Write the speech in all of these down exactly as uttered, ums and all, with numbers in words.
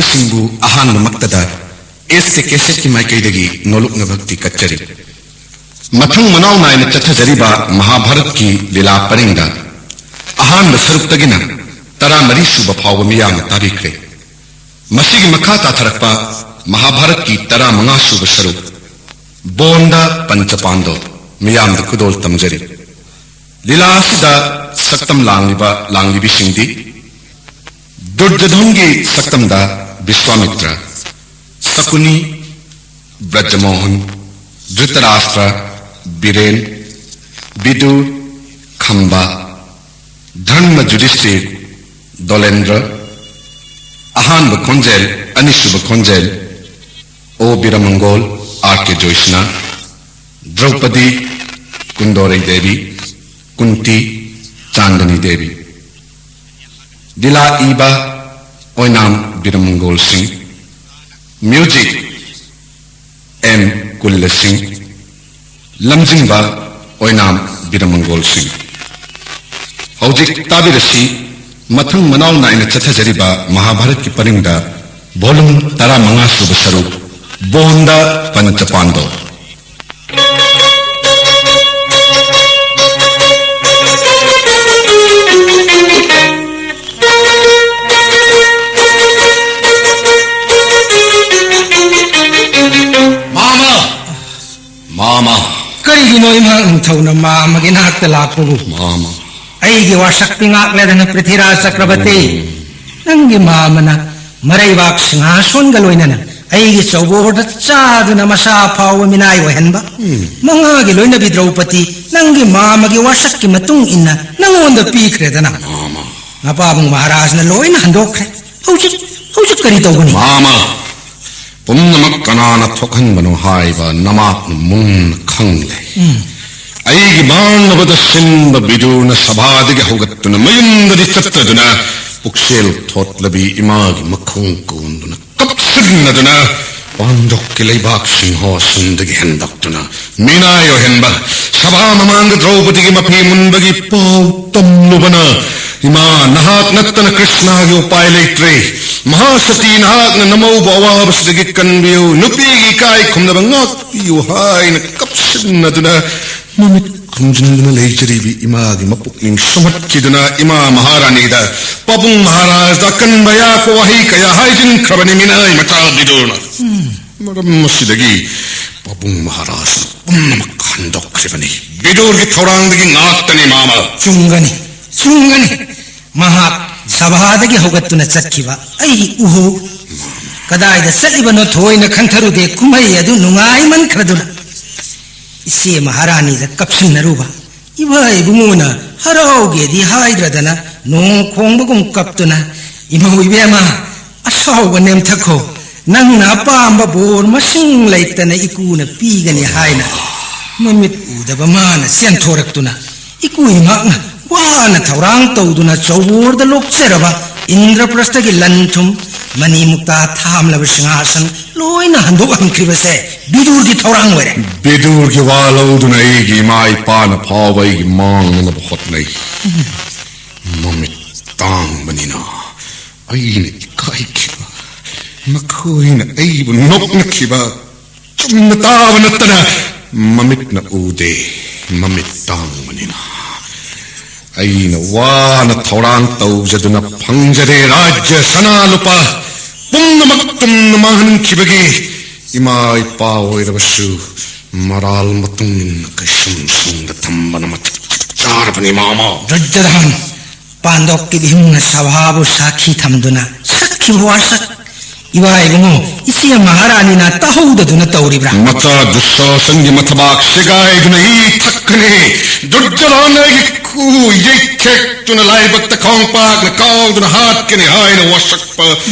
ꯁꯤꯡꯕꯨ ꯑꯍꯥꯟꯕꯃꯛꯇꯗ ꯑꯦꯁ ꯀꯦ ꯀꯦꯁꯦꯠꯀꯤ ꯃꯥꯏꯀꯩꯗꯒꯤ ꯅꯣꯂꯨꯛꯅ ꯚꯛꯇꯤ ꯀꯠꯆꯔꯤ꯫ ꯃꯊꯪ ꯃꯅꯥꯎ ꯅꯥꯏꯅ ꯆꯠꯊꯖꯔꯤꯕ ꯃꯍꯥꯚꯥꯔꯠꯀꯤ ꯂꯤꯂꯥ ꯄꯔꯤꯡꯗ ꯑꯍꯥꯟꯕ ꯁꯔꯨꯛꯇꯒꯤꯅ ꯇꯔꯥꯃꯔꯤ ꯁꯨꯕ ꯐꯥꯎꯕ ꯃꯤꯌꯥꯝꯅ ꯇꯥꯕꯤꯈ꯭ꯔꯦ꯫ ꯃꯁꯤꯒꯤ ꯃꯈꯥ ꯇꯥꯊꯔꯛꯄ ꯃꯍꯥꯚꯥꯔꯠꯀꯤ ꯇꯔꯥꯃꯉꯥ ꯁꯨꯕ ꯁꯔꯨꯛ ꯕꯣꯟꯗ ꯄꯟꯆꯄꯥꯟꯗꯣ ꯃꯤꯌꯥꯝꯗ ꯈꯨꯗꯣꯜ ꯇꯝꯖꯔꯤ꯫ ꯂꯤꯂꯥ ꯑꯁꯤꯗ ꯁꯛꯇꯝ ꯂꯥꯡꯂꯤꯕ ꯂꯥꯡꯂꯤꯕꯤꯁꯤꯡꯗꯤ ꯗꯨꯔꯖꯣꯙꯟꯒꯤ ꯁꯛꯇꯝꯗ ꯕꯤꯁ꯭ꯋꯥꯃꯤꯇ꯭ꯔ, ꯁꯀꯨꯅꯤ, ꯕ꯭ꯔꯖꯃꯣꯍꯟ, ꯙ꯭ꯔꯤꯇꯔꯥꯁꯇ꯭ꯔ, ꯕꯤꯔꯦꯟ, ꯕꯤꯗꯨꯔ, ꯈꯝꯕ, ꯙꯔꯃ ꯌꯨꯙꯤꯁꯇꯤꯔ, ꯗꯣꯂꯦꯟꯗ꯭ꯔ, ꯑꯍꯥꯟꯕ ꯈꯣꯟꯖꯦꯜ, ꯑꯅꯤꯁꯨꯕ ꯈꯣꯟꯖꯦꯜ, ꯑꯣ ꯕꯤꯔꯃꯪꯒꯣꯜ, ꯑꯥꯔ ꯀꯦ ꯖꯣꯏꯁꯅꯥ, ꯗ꯭ꯔꯧꯄꯗꯤ, ꯀꯨꯟꯗꯣꯔꯩ ꯗꯦꯕꯤ, ꯀꯨꯟꯇꯤ, ꯆꯥꯟꯗꯅꯤ ꯗꯦꯕꯤ꯫ ꯂꯤꯂꯥ ꯏꯕ ꯑꯣꯏꯅꯥꯝ ꯕꯤꯔꯃꯪꯒꯣꯜ ꯁꯤꯡ, ꯃ꯭ꯌꯨꯖꯤꯛ ꯑꯦꯝ ꯀꯨꯜꯂ ꯁꯤꯡ, ꯂꯝꯖꯤꯡꯕ ꯑꯣꯏꯅꯥꯝ ꯕꯤꯔꯃꯪꯒꯣꯜ ꯁꯤꯡ꯫ ꯍꯧꯖꯤꯛ ꯇꯥꯕꯤꯔꯁꯤ ꯃꯊꯪ ꯃꯅꯥꯎ ꯅꯥꯏꯅ ꯆꯠꯊꯖꯔꯤꯕ ꯃꯍꯥꯚꯥꯔꯠꯀꯤ ꯄꯔꯤꯡꯗ ꯚꯣꯂꯨꯝ ꯇꯔꯥꯃꯉꯥ ꯁꯨꯕ ꯁꯔꯨꯛ ꯕꯣꯟꯗ ꯄꯟꯆꯄꯥꯟꯗꯣ꯫ ꯃꯥꯃ! ꯃꯥꯃ! ꯀꯔꯤꯒꯤꯅꯣ ꯏꯃꯥ ꯅꯤꯡꯊꯧꯅ ꯃꯥꯃꯒꯤ ꯅꯥꯛꯇ ꯂꯥꯛꯄꯕꯨ? ꯃꯥꯃ! ꯑꯩꯒꯤ ꯋꯥꯁꯛꯇꯤ ꯉꯥꯛꯂꯗꯅ ꯄ꯭ꯔꯤꯊꯤꯔꯥꯖ ꯆꯀ꯭ꯔꯕꯔꯇꯤ꯫ ꯎꯝ꯫ ꯅꯪꯒꯤ ꯃꯥꯃꯅ ꯃꯔꯩꯕꯥꯛ ꯁꯤꯡꯍꯥꯁꯣꯟꯒ ꯂꯣꯏꯅꯅ ꯑꯩꯒꯤ ꯆꯧꯕꯣꯔꯗ ꯆꯥꯗꯨꯅ ꯃꯁꯥ ꯐꯥꯎꯕ ꯃꯤꯅꯥꯏ ꯑꯣꯏꯍꯟꯕ꯫ ꯎꯝ꯫ ꯃꯉꯥꯒꯤ ꯂꯣꯏꯅꯕꯤ ꯗ꯭ꯔꯧꯄꯗꯤ ꯅꯪꯒꯤ ꯃꯥꯃꯒꯤ ꯋꯥꯁꯛꯀꯤ ꯃꯇꯨꯡ ꯏꯟꯅ ꯅꯪꯉꯣꯟꯗ ꯄꯤꯈ꯭ꯔꯦꯗꯅ꯫ ꯃꯥꯃ! ꯃꯄꯥꯕꯨꯡ ꯃꯍꯥꯔꯥꯖꯅ ꯂꯣꯏꯅ ꯍꯟꯗꯣꯛꯈ꯭ꯔꯦ꯫ ꯍꯧꯖꯤꯛ, ꯍꯧꯖꯤꯛ ꯀꯔꯤ ꯇꯧꯒꯅꯤ? ꯃꯥꯃ! ꯄꯨꯝꯅꯃꯛ ꯀꯅꯥꯅ ꯊꯣꯛꯍꯟꯕꯅꯣ ꯍꯥꯏꯕ ꯅꯃꯥꯛꯅ ꯃꯨꯟꯅ ꯈꯪꯂꯦ꯫ ꯎꯝ꯫ ꯑꯩꯒꯤ ꯃꯥꯡꯅꯕꯗ ꯁꯤꯟꯕ ꯕꯤꯗꯨꯔꯅ ꯁꯚꯥꯗꯒꯤ ꯍꯧꯒꯠꯇꯨꯅ ꯃꯌꯨꯝꯗꯗꯤ ꯆꯠꯇꯗꯨꯅ ꯄꯨꯛꯆꯦꯜ ꯊꯣꯠꯂꯕꯤ ꯏꯃꯥꯒꯤ ꯃꯈꯣꯡ ꯀꯣꯟꯗꯨꯅ ꯀꯞꯁꯤꯟꯅꯗꯨꯅ ꯄꯥꯟꯗꯣꯛꯀꯤ ꯂꯩꯕꯥꯛ ꯁꯤꯡꯍꯥꯁꯟꯗꯒꯤ ꯍꯦꯟꯗꯣꯛꯇꯨꯅ ꯃꯤꯅꯥꯏ ꯑꯣꯏꯍꯟꯕ, ꯁꯚꯥ ꯃꯃꯥꯡꯗ ꯗ꯭ꯔꯧꯄꯗꯤꯒꯤ ꯃꯐꯤ ꯃꯨꯟꯕꯒꯤ ꯄꯥꯎ ꯇꯝꯂꯨꯕꯅ, ꯏꯃꯥ, ꯅꯍꯥꯛ ꯅꯠꯇꯅ ꯀ꯭ꯔꯤꯁꯅꯒꯤ ꯎꯄꯥꯏ ꯂꯩꯇ꯭ꯔꯦ꯫ "ꯃꯍꯥꯁꯇꯤ, ꯅꯍꯥꯛꯅ ꯅꯃꯧꯕꯨ ꯑꯋꯥꯕꯁꯤꯗꯒꯤ ꯀꯟꯕꯤꯌꯨ, ꯅꯨꯄꯤꯒꯤ ꯏꯀꯥꯏ ꯈꯨꯝꯅꯕ ꯉꯥꯛꯄꯤꯌꯨ" ꯍꯥꯏꯅ ꯀꯞꯁꯤꯟꯅꯗꯨꯅ ꯃꯃꯤꯠ ꯈꯨꯝꯖꯤꯟꯗꯨꯅ ꯂꯩꯖꯔꯤꯕꯤ ꯏꯃꯥꯒꯤ ꯃꯄꯨꯛꯅꯤꯡ ꯁꯨꯝꯍꯠꯈꯤꯗꯨꯅ ꯏꯃꯥ ꯃꯍꯥꯔꯥꯅꯤꯗ ꯄꯥꯕꯨꯡ ꯃꯍꯥꯔꯥꯖꯗ ꯑꯀꯟꯕ ꯑꯌꯥꯛꯄ ꯋꯥꯍꯩ ꯀꯌꯥ ꯍꯥꯏꯖꯤꯟꯈ꯭ꯔꯕꯅꯤ ꯃꯤꯅꯥꯏ ꯃꯆꯥ ꯕꯤꯗꯨꯔꯅ꯫ ꯃꯔꯝ ꯑꯁꯤꯗꯒꯤ ꯄꯥꯕꯨꯡ ꯃꯍꯥꯔꯥꯖꯅ ꯄꯨꯝꯅꯃꯛ ꯍꯟꯗꯣꯛꯈ꯭ꯔꯤꯕꯅꯤ꯫ ꯕꯤꯗꯨꯔꯒꯤ ꯊꯧꯔꯥꯡꯗꯒꯤ ꯉꯥꯛꯇꯅꯤ, ꯃꯥꯃ꯫ ꯆꯨꯝꯒꯅꯤ, ꯆꯨꯝꯒꯅꯤ꯫ ꯃꯍꯥꯛ ꯁꯚꯥꯗꯒꯤ ꯍꯧꯒꯠꯇꯨꯅ ꯆꯠꯈꯤꯕ ꯑꯩꯒꯤ ꯎꯍꯧ꯫ ꯀꯗꯥꯏꯗ ꯆꯠꯂꯤꯕꯅꯣ ꯊꯣꯏꯅ ꯈꯟꯊꯔꯨꯗꯦ꯫ ꯀꯨꯝꯍꯩ ꯑꯗꯨ ꯅꯨꯡꯉꯥꯏꯃꯟꯈ꯭ꯔꯗꯨꯅ ꯏꯆꯦ ꯃꯍꯥꯔꯥꯅꯤꯗ ꯀꯞꯁꯤꯟꯅꯔꯨꯕ꯫ ꯏꯕꯥ ꯏꯕꯨꯡꯉꯣꯅ ꯍꯔꯥꯎꯒꯦꯗꯤ ꯍꯥꯏꯗ꯭ꯔꯗꯅ ꯅꯣꯡ ꯈꯣꯡꯕꯒꯨꯝ ꯀꯞꯇꯨꯅ, "ꯏꯃꯧ ꯏꯕꯦꯝꯃ, ꯑꯁꯥꯎꯕ ꯅꯦꯝꯊꯈꯣ, ꯅꯪꯅ ꯑꯄꯥꯝꯕ ꯕꯣꯔ ꯃꯁꯤꯡ ꯂꯩꯇꯅ ꯏꯀꯨꯅ ꯄꯤꯒꯅꯤ" ꯍꯥꯏꯅ ꯃꯃꯤꯠ ꯎꯗꯕ ꯃꯥꯅ ꯆꯦꯟꯊꯣꯔꯛꯇꯨꯅ, ꯏꯀꯨ ꯏꯃꯥꯛꯅ ꯋꯥꯅ ꯊꯧꯔꯥꯡ ꯇꯧꯗꯨꯅ ꯆꯧꯕꯣꯔꯗ ꯂꯣꯛꯆꯔꯕ ꯏꯟꯗ꯭ꯔꯄ꯭ꯔꯁꯊꯒꯤ ꯂꯟ ꯊꯨꯝ, ꯃꯅꯤ ꯃꯨꯛꯇꯥ ꯊꯥꯝꯂꯕ ꯁꯤꯡꯍꯥꯁꯟ ꯂꯣꯏꯅ ꯍꯟꯗꯣꯛꯍꯟꯈ꯭ꯔꯤꯕꯁꯦ ꯕꯤꯗꯨꯔꯒꯤ ꯊꯧꯔꯥꯡ ꯑꯣꯏꯔꯦ꯫ ꯕꯤꯗꯨꯔꯒꯤ ꯋꯥ ꯂꯧꯗꯨꯅ ꯑꯩꯒꯤ ꯏꯃꯥ ꯏꯄꯥꯅ ꯐꯥꯎꯕ ꯑꯩꯒꯤ ꯃꯥꯡꯅꯅꯕ ꯍꯣꯠꯅꯩ꯫ ꯃꯃꯤꯠ ꯇꯥꯡꯕꯅꯤꯅ ꯑꯩꯅ ꯏꯀꯥꯏꯈꯤꯕ, ꯃꯈꯣꯏꯅ ꯑꯩꯕꯨ ꯅꯣꯛꯅꯈꯤꯕ, ꯆꯨꯝꯅ ꯇꯥꯕ ꯅꯠꯇꯅ ꯃꯃꯤꯠꯅ ꯎꯗꯦ꯫ ꯃꯃꯤꯠ ꯇꯥꯡꯕꯅꯤꯅ ꯑꯩꯅ ꯋꯥꯅ ꯊꯧꯔꯥꯡ ꯇꯧꯖꯗꯨꯅ ꯐꯪꯖꯔꯦ ꯔꯥꯖ꯭ꯌ ꯁꯅꯥ ꯂꯨꯄꯥ ꯄꯨꯝꯅꯃꯛ ꯇꯨꯝꯅ ꯃꯥꯡꯍꯟꯈꯤꯕꯒꯤ ꯏꯃꯥ ꯏꯄꯥ ꯑꯣꯏꯔꯕꯁꯨ ꯃꯔꯥꯜ ꯃꯇꯨꯡ ꯏꯟꯅ ꯀꯩꯁꯨꯝ ꯁꯪꯗ ꯊꯝꯕꯅ ꯃꯇꯤꯛ ꯆꯥꯔꯕꯅꯤ, ꯃꯥꯃ꯫ ꯗꯨꯔꯖꯣꯙꯟ, ꯄꯥꯟꯗꯣꯞꯀꯤ ꯚꯤꯝꯅ ꯁꯚꯥꯕꯨ ꯁꯥꯈꯤ ꯊꯝꯗꯨꯅ ꯁꯛꯈꯤꯕ ꯋꯥꯁꯛ ꯏꯕꯥ ꯏꯕꯨꯡꯉꯣ, ꯏꯆꯦ ꯃꯍꯥꯔꯥꯅꯤꯅ ꯇꯥꯍꯧꯗꯗꯨꯅ ꯇꯧꯔꯤꯕ꯭ꯔꯥ? ꯃꯆꯥ ꯗꯨꯁꯥꯁꯟꯒꯤ ꯃꯊꯕꯥꯛ ꯁꯦꯒꯥꯏꯗꯨꯅ ꯏ ꯊꯛꯀꯅꯤ꯫ ꯗꯨꯔꯖꯣꯙꯟ ꯑꯩꯒꯤ ꯈꯨ ꯌꯩꯊꯦꯛꯇꯨꯅ ꯂꯥꯏꯕꯛꯇ ꯈꯣꯡꯄꯥꯛꯅ ꯀꯥꯎꯗꯨꯅ ꯍꯥꯠꯀꯅꯤ ꯍꯥꯏꯅ ꯋꯥꯁꯛꯄ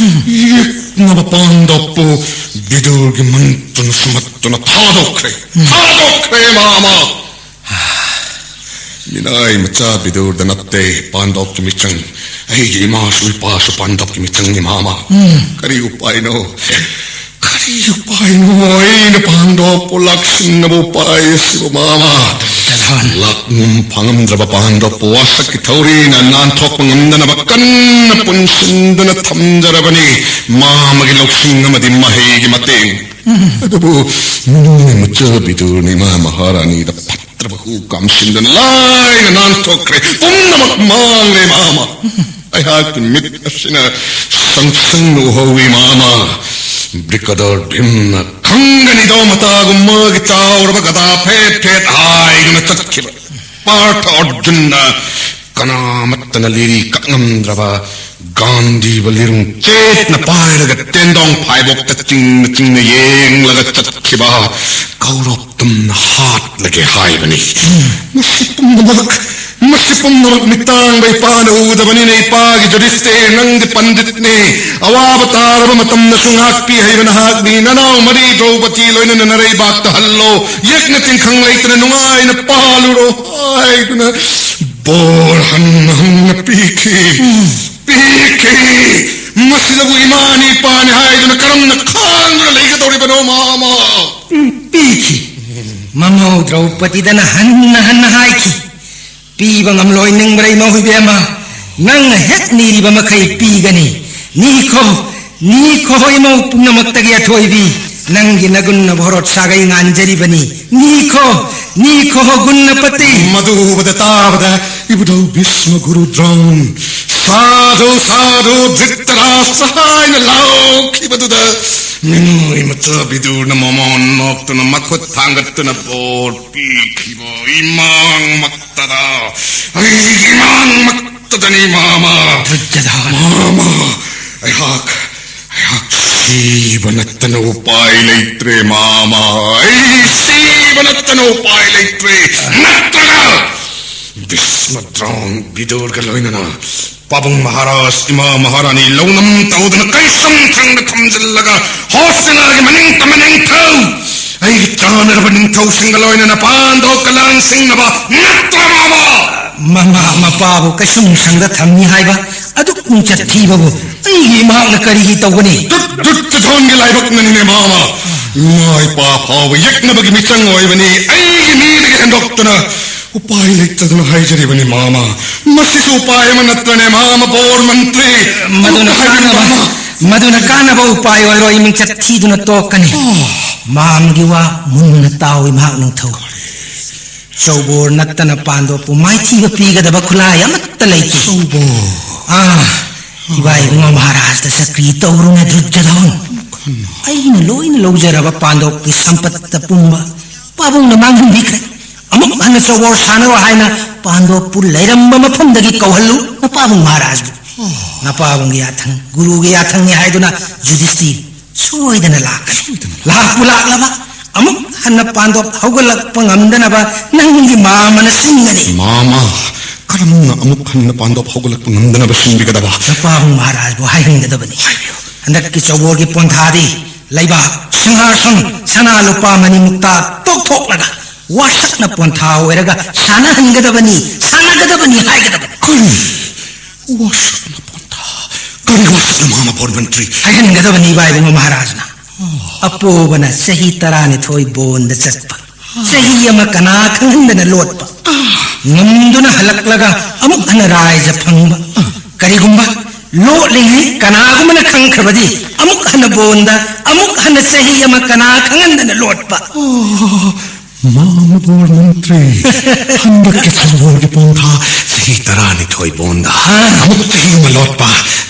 ꯌꯦꯛꯅꯕ ꯄꯥꯟꯗꯣꯞꯄꯨ ꯕꯤꯗꯨꯔꯒꯤ ꯃꯟꯇ꯭ꯔꯅ ꯁꯨꯝꯍꯠꯇꯨꯅ ꯊꯥꯗꯣꯛꯈ꯭ꯔꯦ꯫ ꯊꯥꯗꯣꯛꯈ꯭ꯔꯦ, ꯃꯥꯃ꯫ ꯃꯤꯅꯥꯏ ꯃꯆꯥ ꯕꯤꯗꯨꯔꯗ ꯅꯠꯇꯦ ꯄꯥꯟꯗꯣꯞꯀꯤ ꯃꯤꯆꯪ꯫ ꯑꯩꯒꯤ ꯏꯃꯥꯁꯨ ꯏꯄꯥꯁꯨ ꯄꯥꯟꯗꯣꯞꯀꯤ ꯃꯤꯆꯪꯅꯤ, ꯃꯥꯃ꯫ ꯀꯔꯤ ꯎꯄꯥꯏꯅꯣ? ꯀꯔꯤ ꯎꯄꯥꯏꯅꯣ? ꯑꯩꯅ ꯄꯥꯟꯗꯣꯞꯄꯨ ꯂꯥꯛꯁꯤꯟꯅꯕ ꯎꯄꯥꯏ ꯑꯁꯤꯕꯨ, ꯃꯥꯃ꯫ ꯂꯥꯛꯉꯝ ꯐꯪꯉꯝꯗ꯭ꯔꯕ ꯄꯥꯟꯗꯣꯞꯄꯨ ꯋꯥꯁꯛꯀꯤ ꯊꯧꯔꯤꯅ ꯅꯥꯟꯊꯣꯛꯄ ꯉꯝꯗꯅꯕ ꯀꯟꯅ ꯄꯨꯟꯁꯤꯟꯗꯨꯅ ꯊꯝꯖꯔꯕꯅꯤ꯫ ꯃꯥꯃꯒꯤ ꯂꯧꯁꯤꯡ ꯑꯃꯗꯤ ꯃꯍꯩꯒꯤ ꯃꯇꯦꯡ꯫ ꯑꯗꯨꯕꯨ ꯃꯤꯅꯨꯡꯒꯤ ꯃꯆꯥ ꯕꯤꯗꯨꯔꯅ ꯏꯃꯥ ꯃꯍꯥꯔꯥꯅꯤꯗ ꯐꯠꯇ꯭ꯔꯕ ꯍꯨ ꯀꯥꯝꯁꯤꯟꯗꯨꯅ ꯂꯥꯏꯅ ꯅꯥꯟꯊꯣꯛꯈ꯭ꯔꯦ꯫ ꯄꯨꯝꯅꯃꯛ ꯃꯥꯡꯂꯦ ꯃꯥꯃ꯫ ꯑꯩꯍꯥꯛꯀꯤ ꯃꯤꯠ ꯑꯁꯤꯅ ꯁꯪꯁꯪꯅ ꯎꯍꯧꯏ ꯃꯥꯃ꯫ ꯕ꯭ꯔꯤꯀꯗꯔ ꯚꯤꯝꯅ ꯈꯪꯒꯅꯤꯗꯣ ꯃꯇꯥꯒꯨꯝ ꯃꯥꯒꯤ ꯆꯥꯎꯔꯕ ꯒꯗꯥ ꯐꯦꯠ ꯐꯦꯠ ꯍꯥꯏꯗꯨꯅ ꯆꯠꯈꯤꯕ꯫ ꯄꯥꯔꯊ ꯑꯔꯖꯨꯟꯅ ꯀꯅꯥꯃꯠꯇꯅ ꯂꯤꯔꯤ ꯀꯛꯉꯝꯗ꯭ꯔꯕ ꯒꯥꯟꯙꯤꯕ ꯂꯤꯔꯨꯡ ꯆꯦꯠꯅ ꯄꯥꯏꯔꯒ ꯇꯦꯟꯗꯣꯡ ꯐꯥꯏꯕꯣꯛꯇ ꯆꯤꯡꯅ ꯆꯤꯡꯅ ꯌꯦꯡꯂꯒ ꯆꯠꯈꯤꯕ ꯀꯧꯔꯣꯞ ꯇꯨꯝꯅ ꯍꯥꯠꯂꯒꯦ ꯍꯥꯏꯕꯅꯤ꯫ ꯃꯁꯤ ꯄꯨꯝꯅꯃꯛ, ꯃꯁꯤ ꯄꯨꯝꯅꯃꯛ ꯃꯤꯠꯇꯥꯡꯕ ꯏꯄꯥꯅ ꯎꯗꯕꯅꯤꯅ ꯏꯄꯥꯒꯤ ꯖꯨꯗꯤꯁꯇꯤꯔ, ꯅꯪꯗꯤ ꯄꯟꯗꯤꯠꯅꯤ꯫ ꯑꯋꯥꯕ ꯇꯥꯔꯕ ꯃꯇꯝꯗꯁꯨ ꯉꯥꯛꯄꯤ ꯍꯩꯕ ꯅꯍꯥꯛꯅꯤ꯫ ꯅꯅꯥꯎ ꯃꯔꯤ ꯗ꯭ꯔꯧꯄꯗꯤ ꯂꯣꯏꯅꯅ ꯅꯔꯩꯕꯥꯛꯇ ꯍꯜꯂꯣ꯫ ꯌꯦꯛꯅ ꯇꯤꯟꯈꯪ ꯂꯩꯇꯅ ꯅꯨꯡꯉꯥꯏꯅ ꯄꯥꯜꯂꯨꯔꯣ ꯍꯥꯏꯗꯨꯅ ꯕꯣꯔ ꯍꯟꯅ ꯍꯟꯅ ꯄꯤꯈꯤ꯫ ꯄꯤꯈꯤ꯫ ꯃꯁꯤꯗꯕꯨ ꯏꯃꯥꯅꯤ ꯏꯄꯥꯅꯤ ꯍꯥꯏꯗꯨꯅ ꯀꯔꯝꯅ ꯈꯥꯡꯗꯨꯅ ꯂꯩꯒꯗꯧꯔꯤꯕꯅꯣ, ꯃꯥꯃ? ꯎꯝ, ꯄꯤꯈꯤ꯫ ꯃꯃꯧ ꯗ꯭ꯔꯧꯄꯗꯤꯗꯅ ꯍꯟꯅ ꯍꯟꯅ ꯍꯥꯏꯈꯤ, "ꯄꯤꯕ ꯉꯝꯂꯣꯏ ꯅꯤꯡꯕ꯭ꯔꯩ ꯃꯧ ꯏꯕꯦꯝꯃ, ꯅꯪꯅ ꯍꯦꯛ ꯅꯤꯔꯤꯕ ꯃꯈꯩ ꯄꯤꯒꯅꯤ꯫ ꯅꯤꯈꯣ, ꯅꯤꯈꯣ ꯏꯃꯧ ꯄꯨꯝꯅꯃꯛꯇꯒꯤ ꯑꯊꯣꯏꯕꯤ, ꯅꯪꯒꯤ ꯅꯒꯨꯟ ꯅꯚꯣꯔꯣꯠ ꯁꯥꯒꯩ ꯉꯥꯟꯖꯔꯤꯕꯅꯤ꯫ ꯅꯤꯈꯣ, ꯅꯤꯈꯣ ꯒꯨꯟꯅꯄꯇꯤ"꯫ ꯃꯗꯨ ꯎꯕꯗ ꯇꯥꯕꯗ ꯏꯕꯨꯙꯧ ꯚꯤꯁꯃ ꯒꯨꯔꯨ ꯗ꯭ꯔꯣꯟ ꯁꯥꯙꯨ ꯁꯥꯙꯨ ꯙ꯭ꯔꯤꯇꯔꯥꯁ ꯍꯥꯏꯅ ꯂꯥꯎꯈꯤꯕꯗꯨꯗ ꯃꯤꯅꯣꯏ ꯃꯆꯥ ꯕꯤꯗꯨꯔꯅ ꯃꯃꯣꯟ ꯅꯣꯛꯇꯨꯅ ꯃꯈꯨꯠ ꯊꯥꯡꯒꯠꯇꯨꯅ ꯕꯣꯔ ꯄꯤꯈꯤꯕ ꯏꯃꯥꯡꯃꯛꯇꯗ, ꯑꯩꯒꯤ ꯏꯃꯥꯡꯃꯛꯇꯗꯅꯤ ꯃꯥꯃ꯫ ꯗꯨꯔꯖꯣꯙꯅ꯫ ꯃꯥꯃ, ꯑꯩꯍꯥꯛ, ꯑꯩꯍꯥꯛ ꯁꯤꯕ ꯅꯠꯇꯅ ꯎꯄꯥꯏ ꯂꯩꯇ꯭ꯔꯦ ꯃꯥꯃ꯫ ꯑꯩ ꯁꯤꯕ ꯅꯠꯇꯅ ꯎꯄꯥꯏ ꯂꯩꯇ꯭ꯔꯦ꯫ ꯅꯠꯇ꯭ꯔꯒ ꯚꯤꯁꯃ ꯗ꯭ꯔꯣꯟ ꯕꯤꯗꯨꯔꯒ ꯂꯣꯏꯅꯅ ꯄꯥꯕꯨꯡ ꯃꯍꯥꯔꯥꯖ, ꯏꯃꯥ ꯃꯍꯥꯔꯥꯅꯤ ꯂꯧꯅꯝ ꯇꯧꯗꯨꯅ ꯀꯩꯁꯨꯝ ꯁꯪꯗ ꯊꯝꯖꯤꯜꯂꯒ ꯍꯣꯁꯇꯤꯅꯥꯒꯤ ꯃꯅꯤꯡ ꯇꯝꯕ ꯅꯤꯡꯊꯧ, ꯑꯩꯒꯤ ꯆꯥꯅꯔꯕ ꯅꯤꯡꯊꯧꯁꯤꯡꯒ ꯂꯣꯏꯅꯅ ꯄꯥꯟꯗꯣꯛꯀ ꯂꯥꯟ ꯁꯤꯡꯅꯕ ꯅꯠꯇ꯭ꯔ ꯃꯥꯃ? ꯃꯃꯥ ꯃꯄꯥꯕꯨ ꯀꯩꯁꯨꯝ ꯁꯪꯗ ꯊꯝꯃꯤ ꯍꯥꯏꯕ ꯑꯗꯨꯛ ꯃꯤꯡꯆꯠ ꯊꯤꯕꯕꯨ ꯑꯩꯒꯤ ꯏꯃꯥꯛꯅ ꯀꯔꯤꯒꯤ ꯇꯧꯒꯅꯤ? ꯗꯨꯠ-, ꯗꯨꯠꯇ ꯊꯣꯟꯒꯤ ꯂꯥꯏꯕꯛꯅꯅꯤꯅꯦ ꯃꯥꯃ꯫ ꯏꯃꯥ ꯏꯄꯥ ꯐꯥꯎꯕ ꯌꯦꯛꯅꯕꯒꯤ ꯃꯤꯆꯪ ꯑꯣꯏꯕꯅꯤ꯫ ꯑꯩꯒꯤ ꯃꯤꯗꯒꯤ ꯍꯦꯟꯗꯣꯛꯇꯅ ꯎꯄꯥꯏ ꯂꯩꯇꯗꯅ ꯍꯥꯏꯖꯔꯤꯕꯅꯤ ꯃꯥꯃ꯫ ꯃꯁꯤꯁꯨ ꯎꯄꯥꯏ ꯑꯃ ꯅꯠꯇ꯭ꯔꯅꯦ ꯃꯥꯃ ꯕꯣꯔ ꯃꯟꯇ꯭ꯔꯤ? ꯃꯗꯨꯅ ꯍꯥꯏꯕꯤꯌꯨ ꯀꯥꯟꯅꯕ, ꯃꯥꯃ꯫ ꯃꯗꯨꯅ ꯀꯥꯟꯅꯕ ꯎꯄꯥꯏ ꯑꯣꯏꯔꯣꯏ, ꯏꯃꯤꯡꯆꯠ ꯊꯤꯗꯨꯅ ꯇꯣꯛꯀꯅꯤ꯫ ꯑꯣ꯫ ꯃꯥꯝꯒꯤ ꯋꯥ ꯃꯨꯟꯅ ꯇꯥꯎꯏ ꯃꯍꯥꯛ ꯅꯤꯡꯊꯧ꯫ ꯆꯧꯕꯣꯔ ꯅꯠꯇꯅ ꯄꯥꯟꯗꯣꯞꯄꯨ ꯃꯥꯏꯊꯤꯕ ꯄꯤꯒꯗꯕ ꯈꯨꯠꯂꯥꯏ ꯑꯃꯠꯇ ꯂꯩꯇꯦ꯫ ꯆꯧꯕꯣꯔ꯫ ꯑꯥ, ꯏꯕꯥ ꯏꯕꯨꯡꯉꯣ ꯃꯍꯥꯔꯥꯖꯇ ꯆꯀ꯭ꯔꯤ ꯇꯧꯔꯨꯅꯦ ꯗꯨꯔꯖꯣꯙꯟ꯫ ꯑꯩꯅ ꯂꯣꯏꯅ ꯂꯧꯖꯔꯕ ꯄꯥꯟꯗꯣꯞꯀꯤ ꯁꯝꯄꯠꯇ ꯄꯨꯝꯕ ꯄꯥꯕꯨꯡꯅ ꯃꯥꯡꯍꯟꯕꯤꯈ꯭ꯔꯦ꯫ ꯑꯃꯨꯛ ꯍꯟꯅ ꯆꯧꯕꯣꯔ ꯁꯥꯟꯅꯔꯣ ꯍꯥꯏꯅ ꯄꯥꯟꯗꯣꯞꯄꯨ ꯂꯩꯔꯝꯕ ꯃꯐꯝꯗꯒꯤ ꯀꯧꯍꯜꯂꯨ ꯅꯄꯥꯕꯨꯡ ꯃꯍꯥꯔꯥꯖꯕꯨ꯫ ꯅꯄꯥꯕꯨꯡꯒꯤ ꯌꯥꯊꯪ, ꯒꯨꯔꯨꯒꯤ ꯌꯥꯊꯪꯅꯤ ꯍꯥꯏꯗꯨꯅ ꯌꯨꯙꯤꯁꯇꯤꯔ ꯁꯣꯏꯗꯅ ꯂꯥꯛꯀꯅꯤ꯫ ꯁꯣꯏꯗꯅ ꯂꯥꯛꯀꯅꯤ꯫ ꯂꯥꯛꯄꯨ ꯂꯥꯛꯂꯕ, ꯑꯃꯨꯛ ꯍꯟꯅ ꯄꯥꯟꯗꯣꯞ ꯍꯧꯒꯠꯂꯛꯄ ꯉꯝꯗꯅꯕ ꯅꯪꯒꯤ ꯃꯥꯃꯅ ꯁꯤꯟꯒꯅꯤ꯫ ꯃꯥꯃ, ꯀꯔꯝꯅ ꯑꯃꯨꯛ ꯍꯟꯅ ꯄꯥꯟꯗꯣꯞ ꯍꯧꯒꯠꯂꯛꯄ ꯉꯝꯗꯅꯕ ꯁꯤꯟꯕꯤꯒꯗꯕ? ꯅꯄꯥꯕꯨꯡ ꯃꯍꯥꯔꯥꯖꯕꯨ ꯍꯥꯏꯍꯟꯒꯗꯕꯅꯤ꯫ ꯍꯥꯏꯕꯤꯌꯨ꯫ ꯍꯟꯗꯛꯀꯤ ꯆꯧꯕꯣꯔꯒꯤ ꯄꯣꯟꯊꯥꯗꯤ ꯂꯩꯕꯥꯛ, ꯁꯤꯡꯍꯥꯁꯟ, ꯁꯅꯥ ꯂꯨꯄꯥ ꯃꯅꯤ ꯃꯨꯛꯇꯥ ꯇꯣꯛꯊꯣꯛꯂꯒ ꯋꯥꯁꯛꯅ ꯄꯣꯟꯊꯥ ꯑꯣꯏꯔꯒ ꯁꯥꯟꯅꯍꯟꯒꯗꯕꯅꯤ, ꯁꯥꯟꯅꯒꯗꯕꯅꯤ ꯍꯥꯏꯒꯗꯕꯅꯤ꯫ ꯀꯔꯤ? ꯋꯥꯁꯛꯅ ꯄꯣꯟꯊꯥ? ꯀꯔꯤ ꯋꯥꯁꯛꯅ, ꯃꯍꯥꯃꯄꯨꯔ ꯃꯟꯇ꯭ꯔꯤ? ꯍꯥꯏꯍꯟꯒꯗꯕꯅꯤ ꯏꯕꯥ ꯏꯕꯨꯡꯉꯣ ꯃꯍꯥꯔꯥꯖꯅ꯫ ꯑꯄꯣꯕꯅ ꯆꯍꯤ ꯇꯔꯥꯅꯤꯊꯣꯏ ꯕꯣꯟꯗ ꯆꯠꯄ, ꯆꯍꯤ ꯑꯃ ꯀꯅꯥ ꯈꯪꯍꯟꯗꯅ ꯂꯣꯠꯄ, ꯉꯝꯗꯨꯅ ꯍꯜꯂꯛꯂꯒ ꯑꯃꯨꯛ ꯍꯟꯅ ꯔꯥꯏꯖ ꯐꯪꯕ꯫ ꯀꯔꯤꯒꯨꯝꯕ ꯂꯣꯠꯂꯤꯉꯩ ꯀꯅꯥꯒꯨꯝꯕꯅ ꯈꯪꯈ꯭ꯔꯕꯗꯤ ꯑꯃꯨꯛ ꯍꯟꯅ ꯕꯣꯟꯗ, ꯑꯃꯨꯛ ꯍꯟꯅ ꯆꯍꯤ ꯑꯃ ꯀꯅꯥ ꯈꯪꯍꯟꯗꯅ ꯂꯣꯠꯄ꯫ ꯑꯣ, ꯃꯍꯥꯃꯄꯨꯔ ꯃꯟꯇ꯭ꯔꯤ, ꯍꯟꯗꯛꯀꯤ ꯆꯧꯕꯣꯔꯒꯤ ꯄꯣꯟꯊꯥ ꯆꯍꯤ ꯇꯔꯥꯅꯤꯊꯣꯏ ꯕꯣꯟꯗ ꯑꯃꯨꯛ ꯆꯍꯤ ꯑꯃ ꯂꯣꯠꯄ,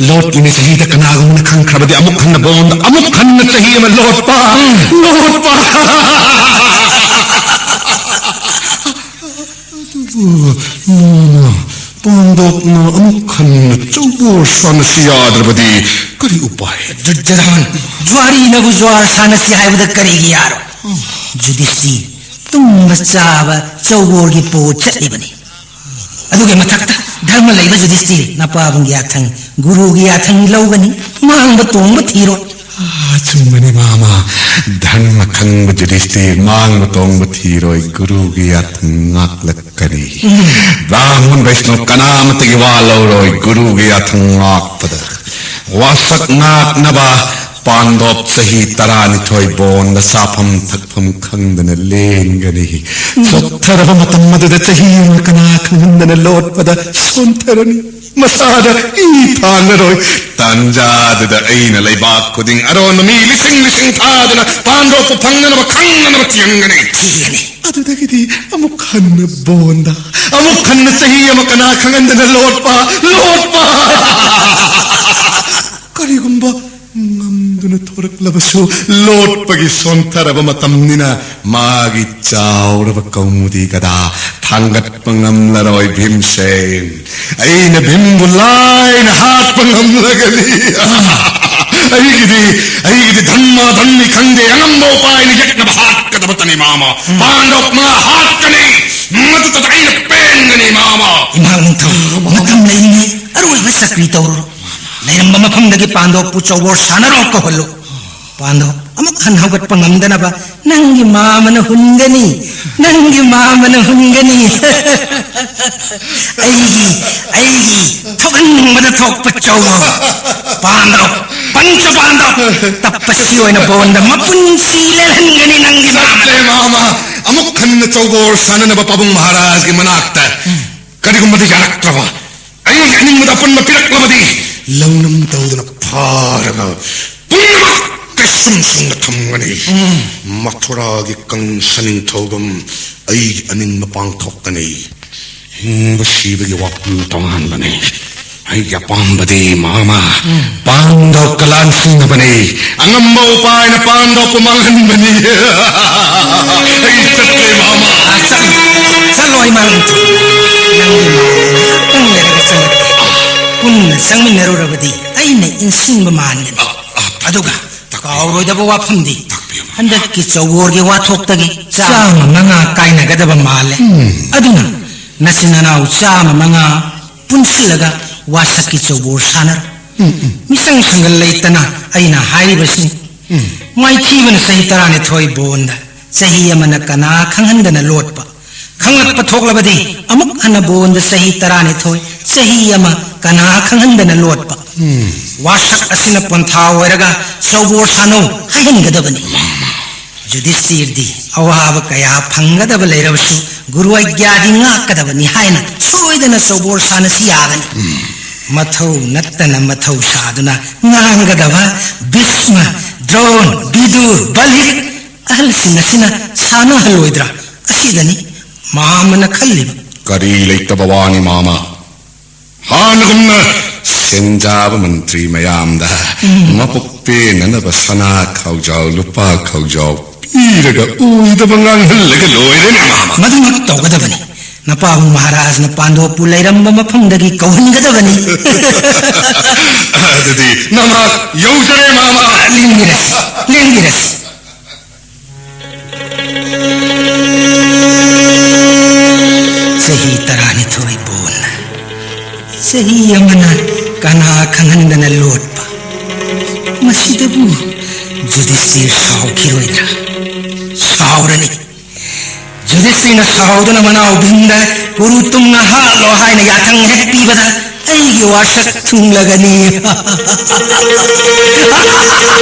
ꯂꯣꯠꯂꯤꯉꯩ ꯆꯍꯤꯗ ꯀꯅꯥꯒꯨꯝꯕꯅ ꯈꯪꯈ꯭ꯔꯕꯗꯤ ꯑꯃꯨꯛ ꯍꯟꯅ ꯕꯣꯟꯗ, ꯑꯃꯨꯛ ꯍꯟꯅ ꯆꯍꯤ ꯑꯃ ꯂꯣꯠꯄ, ꯂꯣꯠꯄ꯫ ꯑꯗꯨꯕꯨ ꯃꯥꯃ, ꯄꯥꯟꯗꯣꯞꯅ ꯑꯃꯨꯛ ꯍꯟꯅ ꯆꯧꯕꯣꯔ ꯁꯥꯟꯅꯁꯤ ꯌꯥꯗ꯭ꯔꯕꯗꯤ ꯀꯔꯤ ꯎꯄꯥꯏ? ꯗꯨꯔꯖꯣꯙꯟ, ꯖ꯭ꯋꯥꯔꯤꯅꯕꯨ ꯖ꯭ꯋꯥꯔ ꯁꯥꯟꯅꯁꯤ ꯍꯥꯏꯕꯗ ꯀꯔꯤꯒꯤ ꯌꯥꯔꯣꯏ? ꯌꯨꯙꯤꯁꯇꯤꯔ, ꯇꯨꯝꯕ ꯆꯥꯕ ꯆꯧꯕꯣꯔꯒꯤ ꯄꯣ ꯆꯠꯂꯤꯕꯅꯤ꯫ ꯑꯗꯨꯒꯤ ꯃꯊꯛꯇ ꯙꯔꯃ ꯂꯩꯕ ꯌꯨꯙꯤꯁꯇꯤꯔ, ꯅꯄꯥꯕꯨꯡꯒꯤ ꯌꯥꯊꯪ, ꯒꯨꯔꯨꯒꯤ ꯌꯥꯊꯪ ꯂꯧꯒꯅꯤ, ꯃꯥꯡꯕ ꯇꯣꯡꯕ ꯊꯤꯔꯣꯏ꯫ ꯑꯥ, ꯑꯆꯨꯝꯕꯅꯤ ꯃꯥꯃ꯫ ꯙꯔꯃ ꯈꯪꯕ ꯌꯨꯙꯤꯁꯇꯤꯔ ꯃꯥꯡꯕ ꯇꯣꯡꯕ ꯊꯤꯔꯣꯏ, ꯒꯨꯔꯨꯒꯤ ꯌꯥꯊꯪ ꯉꯥꯛꯂꯛꯀꯅꯤ꯫ ꯕ꯭ꯔꯥꯍꯃꯟ ꯕꯩꯁꯅꯣ ꯀꯅꯥꯃꯠꯇꯒꯤ ꯋꯥ ꯂꯧꯔꯣꯏ, ꯒꯨꯔꯨꯒꯤ ꯌꯥꯊꯪ ꯉꯥꯛꯄꯗ꯫ ꯋꯥꯁꯛ ꯉꯥꯛꯅꯕ ꯄꯥꯟꯗꯣꯞ ꯆꯍꯤ ꯇꯔꯥꯅꯤꯊꯣꯏ ꯕꯣꯟꯗ ꯆꯥꯐꯝ ꯊꯛꯐꯝ ꯈꯪꯗꯅ ꯂꯦꯟꯒꯅꯤ꯫ ꯆꯣꯛꯊꯔꯕ ꯃꯇꯝ ꯑꯗꯨꯗ ꯆꯍꯤ ꯑꯃ ꯀꯅꯥ ꯈꯪꯍꯟꯗꯅ ꯂꯣꯠꯄꯗ ꯁꯣꯟꯊꯔꯅꯤ꯫ ꯃꯁꯥꯗ ꯏ ꯊꯥꯡꯉꯔꯣꯏ꯫ ꯇꯥꯟꯖꯥꯗꯨꯗ ꯑꯩꯅ ꯂꯩꯕꯥꯛ ꯈꯨꯗꯤꯡ ꯑꯔꯣꯟꯕ ꯃꯤ ꯂꯤꯁꯤꯡ ꯂꯤꯁꯤꯡ ꯊꯥꯗꯨꯅ ꯄꯥꯟꯗꯣꯞꯄꯨ ꯐꯪꯅꯅꯕ ꯈꯪꯅꯅꯕ ꯆꯦꯟꯒꯅꯤ꯫ ꯊꯤꯒꯅꯤ꯫ ꯑꯗꯨꯗꯒꯤꯗꯤ ꯑꯃꯨꯛ ꯍꯟꯅ ꯕꯣꯟꯗ, ꯑꯃꯨꯛ ꯍꯟꯅ ꯆꯍꯤ ꯑꯃ ꯀꯅꯥ ꯈꯪꯍꯟꯗꯅ ꯂꯣꯠꯄ, ꯂꯣꯠꯄ꯫ ꯀꯔꯤꯒꯨꯝꯕ ꯉꯝꯗꯨꯅ ꯊꯣꯔꯛꯂꯕꯁꯨ, ꯂꯣꯠꯄꯒꯤ ꯁꯣꯟꯊꯔꯕ ꯃꯇꯝꯅꯤꯅ ꯃꯥꯒꯤ ꯆꯥꯎꯔꯕ ꯀꯧꯃꯨꯗꯤ ꯒꯗꯥ ꯊꯥꯡꯒꯠꯄ ꯉꯝꯂꯔꯣꯏ ꯚꯤꯝꯁꯦꯟ꯫ ꯑꯩꯅ ꯚꯤꯝꯕꯨ ꯂꯥꯏꯅ ꯍꯥꯠꯄ ꯉꯝꯂꯒꯅꯤ꯫ ꯑꯩꯒꯤꯗꯤ, ꯑꯩꯒꯤꯗꯤ ꯙꯟꯃ ꯙꯟꯃꯤ ꯈꯪꯗꯦ, ꯑꯉꯝꯕ ꯎꯄꯥꯏꯅ ꯌꯦꯛꯅꯕ ꯍꯥꯠꯀꯗꯕꯇꯅꯤ ꯃꯥꯃ꯫ ꯄꯥꯟꯗꯣꯞ ꯃꯉꯥ ꯍꯥꯠꯀꯅꯤ꯫ ꯃꯗꯨꯗ ꯑꯩꯅ ꯄꯦꯟꯒꯅꯤ ꯃꯥꯃ꯫ ꯏꯃꯥ ꯅꯤꯡꯊꯧ, ꯃꯇꯝ ꯂꯩꯔꯤꯉꯩ ꯑꯔꯣꯏꯕ ꯆꯀ꯭ꯔꯤ ꯇꯧꯔꯨꯔꯣ꯫ ꯂꯩꯔꯝꯕ ꯃꯐꯝꯗꯒꯤ ꯄꯥꯟꯗꯣꯞꯄꯨ ꯆꯧꯕꯣꯔ ꯁꯥꯟꯅꯔꯣ ꯀꯧꯍꯜꯂꯨ꯫ ꯄꯥꯟꯗꯣꯞ ꯑꯃꯨꯛ ꯍꯟꯅ ꯍꯧꯒꯠꯄ ꯉꯝꯗꯅꯕ ꯅꯪꯒꯤ ꯃꯥꯃꯅ ꯍꯨꯟꯒꯅꯤ, ꯅꯪꯒꯤ ꯃꯥꯃꯅ ꯍꯨꯟꯒꯅꯤ꯫ ꯑꯩꯒꯤ, ꯑꯩꯒꯤ ꯊꯣꯛꯍꯟꯅꯤꯡꯕꯗ ꯊꯣꯛꯄ ꯆꯧꯕꯣꯔ꯫ ꯄꯥꯟꯗꯣꯞ, ꯄꯟꯆ ꯄꯥꯟꯗꯣꯞ, ꯇꯞꯄꯁꯤ ꯑꯣꯏꯅ ꯕꯣꯟꯗ ꯃꯄꯨꯟꯁꯤ ꯂꯦꯜꯍꯟꯒꯅꯤ ꯅꯪꯒꯤ ꯃꯥꯃꯅ꯫ ꯆꯠꯂꯦ ꯃꯥꯃ, ꯑꯃꯨꯛ ꯍꯟꯅ ꯆꯧꯕꯣꯔ ꯁꯥꯟꯅꯅꯕ ꯄꯥꯕꯨꯡ ꯃꯍꯥꯔꯥꯖꯒꯤ ꯃꯅꯥꯛꯇ꯫ ꯀꯔꯤꯒꯨꯝꯕꯗ ꯌꯥꯔꯛꯇ꯭ꯔꯕ, ꯑꯩꯒꯤ ꯑꯅꯤꯡꯕꯗ ꯑꯄꯟꯕ ꯄꯤꯔꯛꯂꯕꯗꯤ, ꯂꯧꯅꯝ ꯇꯧꯗꯨꯅ ꯐꯥꯔꯒ ꯄꯨꯝꯅꯃꯛ ꯀꯩꯁꯨꯝ ꯁꯨꯝꯅ ꯊꯝꯒꯅꯤ꯫ ꯃꯊꯨꯔꯥꯒꯤ ꯀꯪꯁ ꯅꯤꯡꯊꯧꯒꯨꯝ ꯑꯩꯒꯤ ꯑꯅꯤꯡꯕ ꯄꯥꯡꯊꯣꯛꯀꯅꯤ꯫ ꯍꯤꯡꯕ ꯁꯤꯕꯒꯤ ꯋꯥꯐꯝ ꯇꯣꯉꯥꯟꯕꯅꯤ꯫ ꯑꯩꯒꯤ ꯑꯄꯥꯝꯕꯗꯤ ꯃꯥꯃ ꯄꯥꯟꯗꯣꯞꯀ ꯂꯥꯟꯁꯤꯟꯅꯕꯅꯤ꯫ ꯑꯉꯝꯕ ꯎꯄꯥꯏꯅ ꯄꯥꯟꯗꯣꯞꯄꯨ ꯃꯥꯡꯍꯟꯕꯅꯤ꯫ ꯑꯩ ꯆꯠꯂꯦ ꯃꯥꯃ꯫ ꯆꯠꯂꯣ, ꯆꯠꯂꯣ ꯏꯃꯥ ꯅꯤꯡꯊꯧ꯫ ꯅꯪꯒꯤ ꯃꯥꯃ ꯉꯥꯏꯍꯥꯛꯇꯪ ꯂꯩꯔꯒ ꯆꯪꯂꯛꯀꯦ꯫ ꯄꯨꯟꯅ ꯆꯪꯃꯤꯟꯅꯔꯨꯔꯕꯗꯤ ꯑꯩꯅ ꯏꯟꯁꯤꯟꯕ ꯃꯥꯟꯒꯅꯤ꯫ ꯑꯗꯨꯒ ꯀꯥꯎꯔꯣꯏꯗꯕ ꯋꯥꯐꯝꯗꯤ, ꯍꯟꯗꯛꯀꯤ ꯆꯧꯕꯣꯔꯒꯤ ꯋꯥꯊꯣꯛꯇꯒꯤ ꯆꯥꯝꯃ ꯃꯉꯥ ꯀꯥꯏꯅꯒꯗꯕ ꯃꯥꯜꯂꯦ꯫ ꯑꯗꯨꯅ ꯅꯆꯤꯟ ꯅꯅꯥꯎ ꯆꯥꯝꯃ ꯃꯉꯥ ꯄꯨꯟꯁꯤꯜꯂꯒ ꯋꯥꯁꯛꯀꯤ ꯆꯧꯕꯣꯔ ꯁꯥꯟꯅꯔꯣ꯫ ꯃꯤꯆꯪ ꯁꯪꯒꯜ ꯂꯩꯇꯅ ꯑꯩꯅ ꯍꯥꯏꯔꯤꯕꯁꯤꯅꯤ꯫ ꯃꯥꯏꯊꯤꯕꯅ ꯆꯍꯤ ꯇꯔꯥꯅꯤꯊꯣꯏ ꯕꯣꯟꯗ, ꯆꯍꯤ ꯑꯃꯅ ꯀꯅꯥ ꯈꯪꯍꯟꯗꯅ ꯂꯣꯠꯄ꯫ ꯈꯪꯂꯛꯄ ꯊꯣꯛꯂꯕꯗꯤ ꯑꯃꯨꯛ ꯍꯟꯅ ꯕꯣꯟꯗ ꯆꯍꯤ ꯇꯔꯥꯅꯤꯊꯣꯏ, ꯆꯍꯤ ꯑꯃ ꯀꯅꯥ ꯈꯪꯍꯟꯗꯅ ꯂꯣꯠꯄ꯫ ꯋꯥꯁꯛ ꯑꯁꯤꯅ ꯄꯣꯟꯊꯥ ꯑꯣꯏꯔꯒ ꯆꯧꯕꯣꯔ ꯁꯥꯟꯅꯧ ꯍꯥꯏꯍꯟꯒꯗꯕꯅꯤ꯫ ꯌꯨꯙꯤꯁꯇꯤꯔꯗꯤ ꯑꯋꯥꯕ ꯀꯌꯥ ꯐꯪꯒꯗꯕ ꯂꯩꯔꯕꯁꯨ ꯒꯨꯔꯨ ꯑꯥꯒ꯭ꯌꯥꯗꯤ ꯉꯥꯛꯀꯗꯕꯅꯤ ꯍꯥꯏꯅ ꯁꯣꯏꯗꯅ ꯆꯧꯕꯣꯔ ꯁꯥꯟꯅꯁꯤ ꯌꯥꯒꯅꯤ꯫ ꯃꯊꯧ ꯅꯠꯇꯅ ꯃꯊꯧ ꯁꯥꯗꯨꯅ ꯉꯥꯡꯒꯗꯕ ꯚꯤꯁꯃ, ꯗ꯭ꯔꯣꯟ, ꯚꯤꯗꯨꯔ, ꯕꯂꯤ ꯑꯍꯜꯁꯤꯡ ꯑꯁꯤꯅ ꯁꯥꯟꯅꯍꯜꯂꯣꯏꯗ꯭ꯔꯥ? ꯑꯁꯤꯗꯅꯤ ꯃꯥꯃꯅ ꯈꯜꯂꯤꯕ꯫ ꯀꯔꯤ ꯂꯩꯇꯕ ꯋꯥꯅꯤ ꯃꯥꯃ? ꯍꯥꯟꯅꯒꯨꯝꯅ ꯁꯦꯟꯖꯥꯕ ꯃꯟꯇ꯭ꯔꯤ ꯃꯌꯥꯝꯗ ꯎꯝ꯫ ꯃꯄꯨꯛ ꯄꯦꯟꯅꯅꯕ ꯁꯅꯥ ꯈꯥꯎꯖꯥꯎ, ꯂꯨꯄꯥ ꯈꯥꯎꯖꯥꯎ ꯄꯤꯔꯒ ꯑꯣꯏꯗꯕ ꯉꯥꯡꯍꯜꯂꯒ ꯂꯣꯏꯔꯦꯅꯦ, ꯃꯥꯃ꯫ ꯃꯗꯨꯃꯛ ꯇꯧꯒꯗꯕꯅꯤ꯫ ꯅꯄꯥꯕꯨꯡ ꯃꯍꯥꯔꯥꯖꯅ ꯄꯥꯟꯗꯣꯞꯄꯨ ꯂꯩꯔꯝꯕ ꯃꯐꯝꯗꯒꯤ ꯀꯧꯍꯟꯒꯗꯕꯅꯤ꯫ ꯑꯗꯨꯗꯤ ꯅꯃꯥꯛ ꯌꯧꯖꯔꯦ, ꯃꯥꯃ꯫ ꯂꯦꯡꯕꯤꯔꯁꯤ, ꯂꯦꯡꯕꯤꯔꯁꯤ꯫ ꯆꯍꯤ ꯇꯔꯥꯅꯤꯊꯣꯏ ꯕꯣꯟꯅ, ꯆꯍꯤ ꯑꯃꯅ ꯀꯅꯥ ꯈꯪꯍꯟꯗꯅ ꯂꯣꯠꯄ꯫ ꯃꯁꯤꯗꯕꯨ ꯌꯨꯙꯤꯁꯇꯤꯔ ꯁꯥꯎꯈꯤꯔꯣꯏꯗ꯭ꯔꯥ? ꯁꯥꯎꯔꯅꯤ꯫ ꯌꯨꯙꯤꯁꯇꯤꯔꯅ ꯁꯥꯎꯗꯨꯅ ꯃꯅꯥꯎ ꯚꯤꯝꯗ ꯀꯨꯔꯨ ꯇꯨꯝꯅ ꯍꯥꯠꯂꯣ ꯍꯥꯏꯅ ꯌꯥꯊꯪ ꯍꯦꯛ ꯄꯤꯕꯗ ꯑꯩꯒꯤ ꯋꯥꯁꯛ ꯊꯨꯡꯂꯒꯅꯤ꯫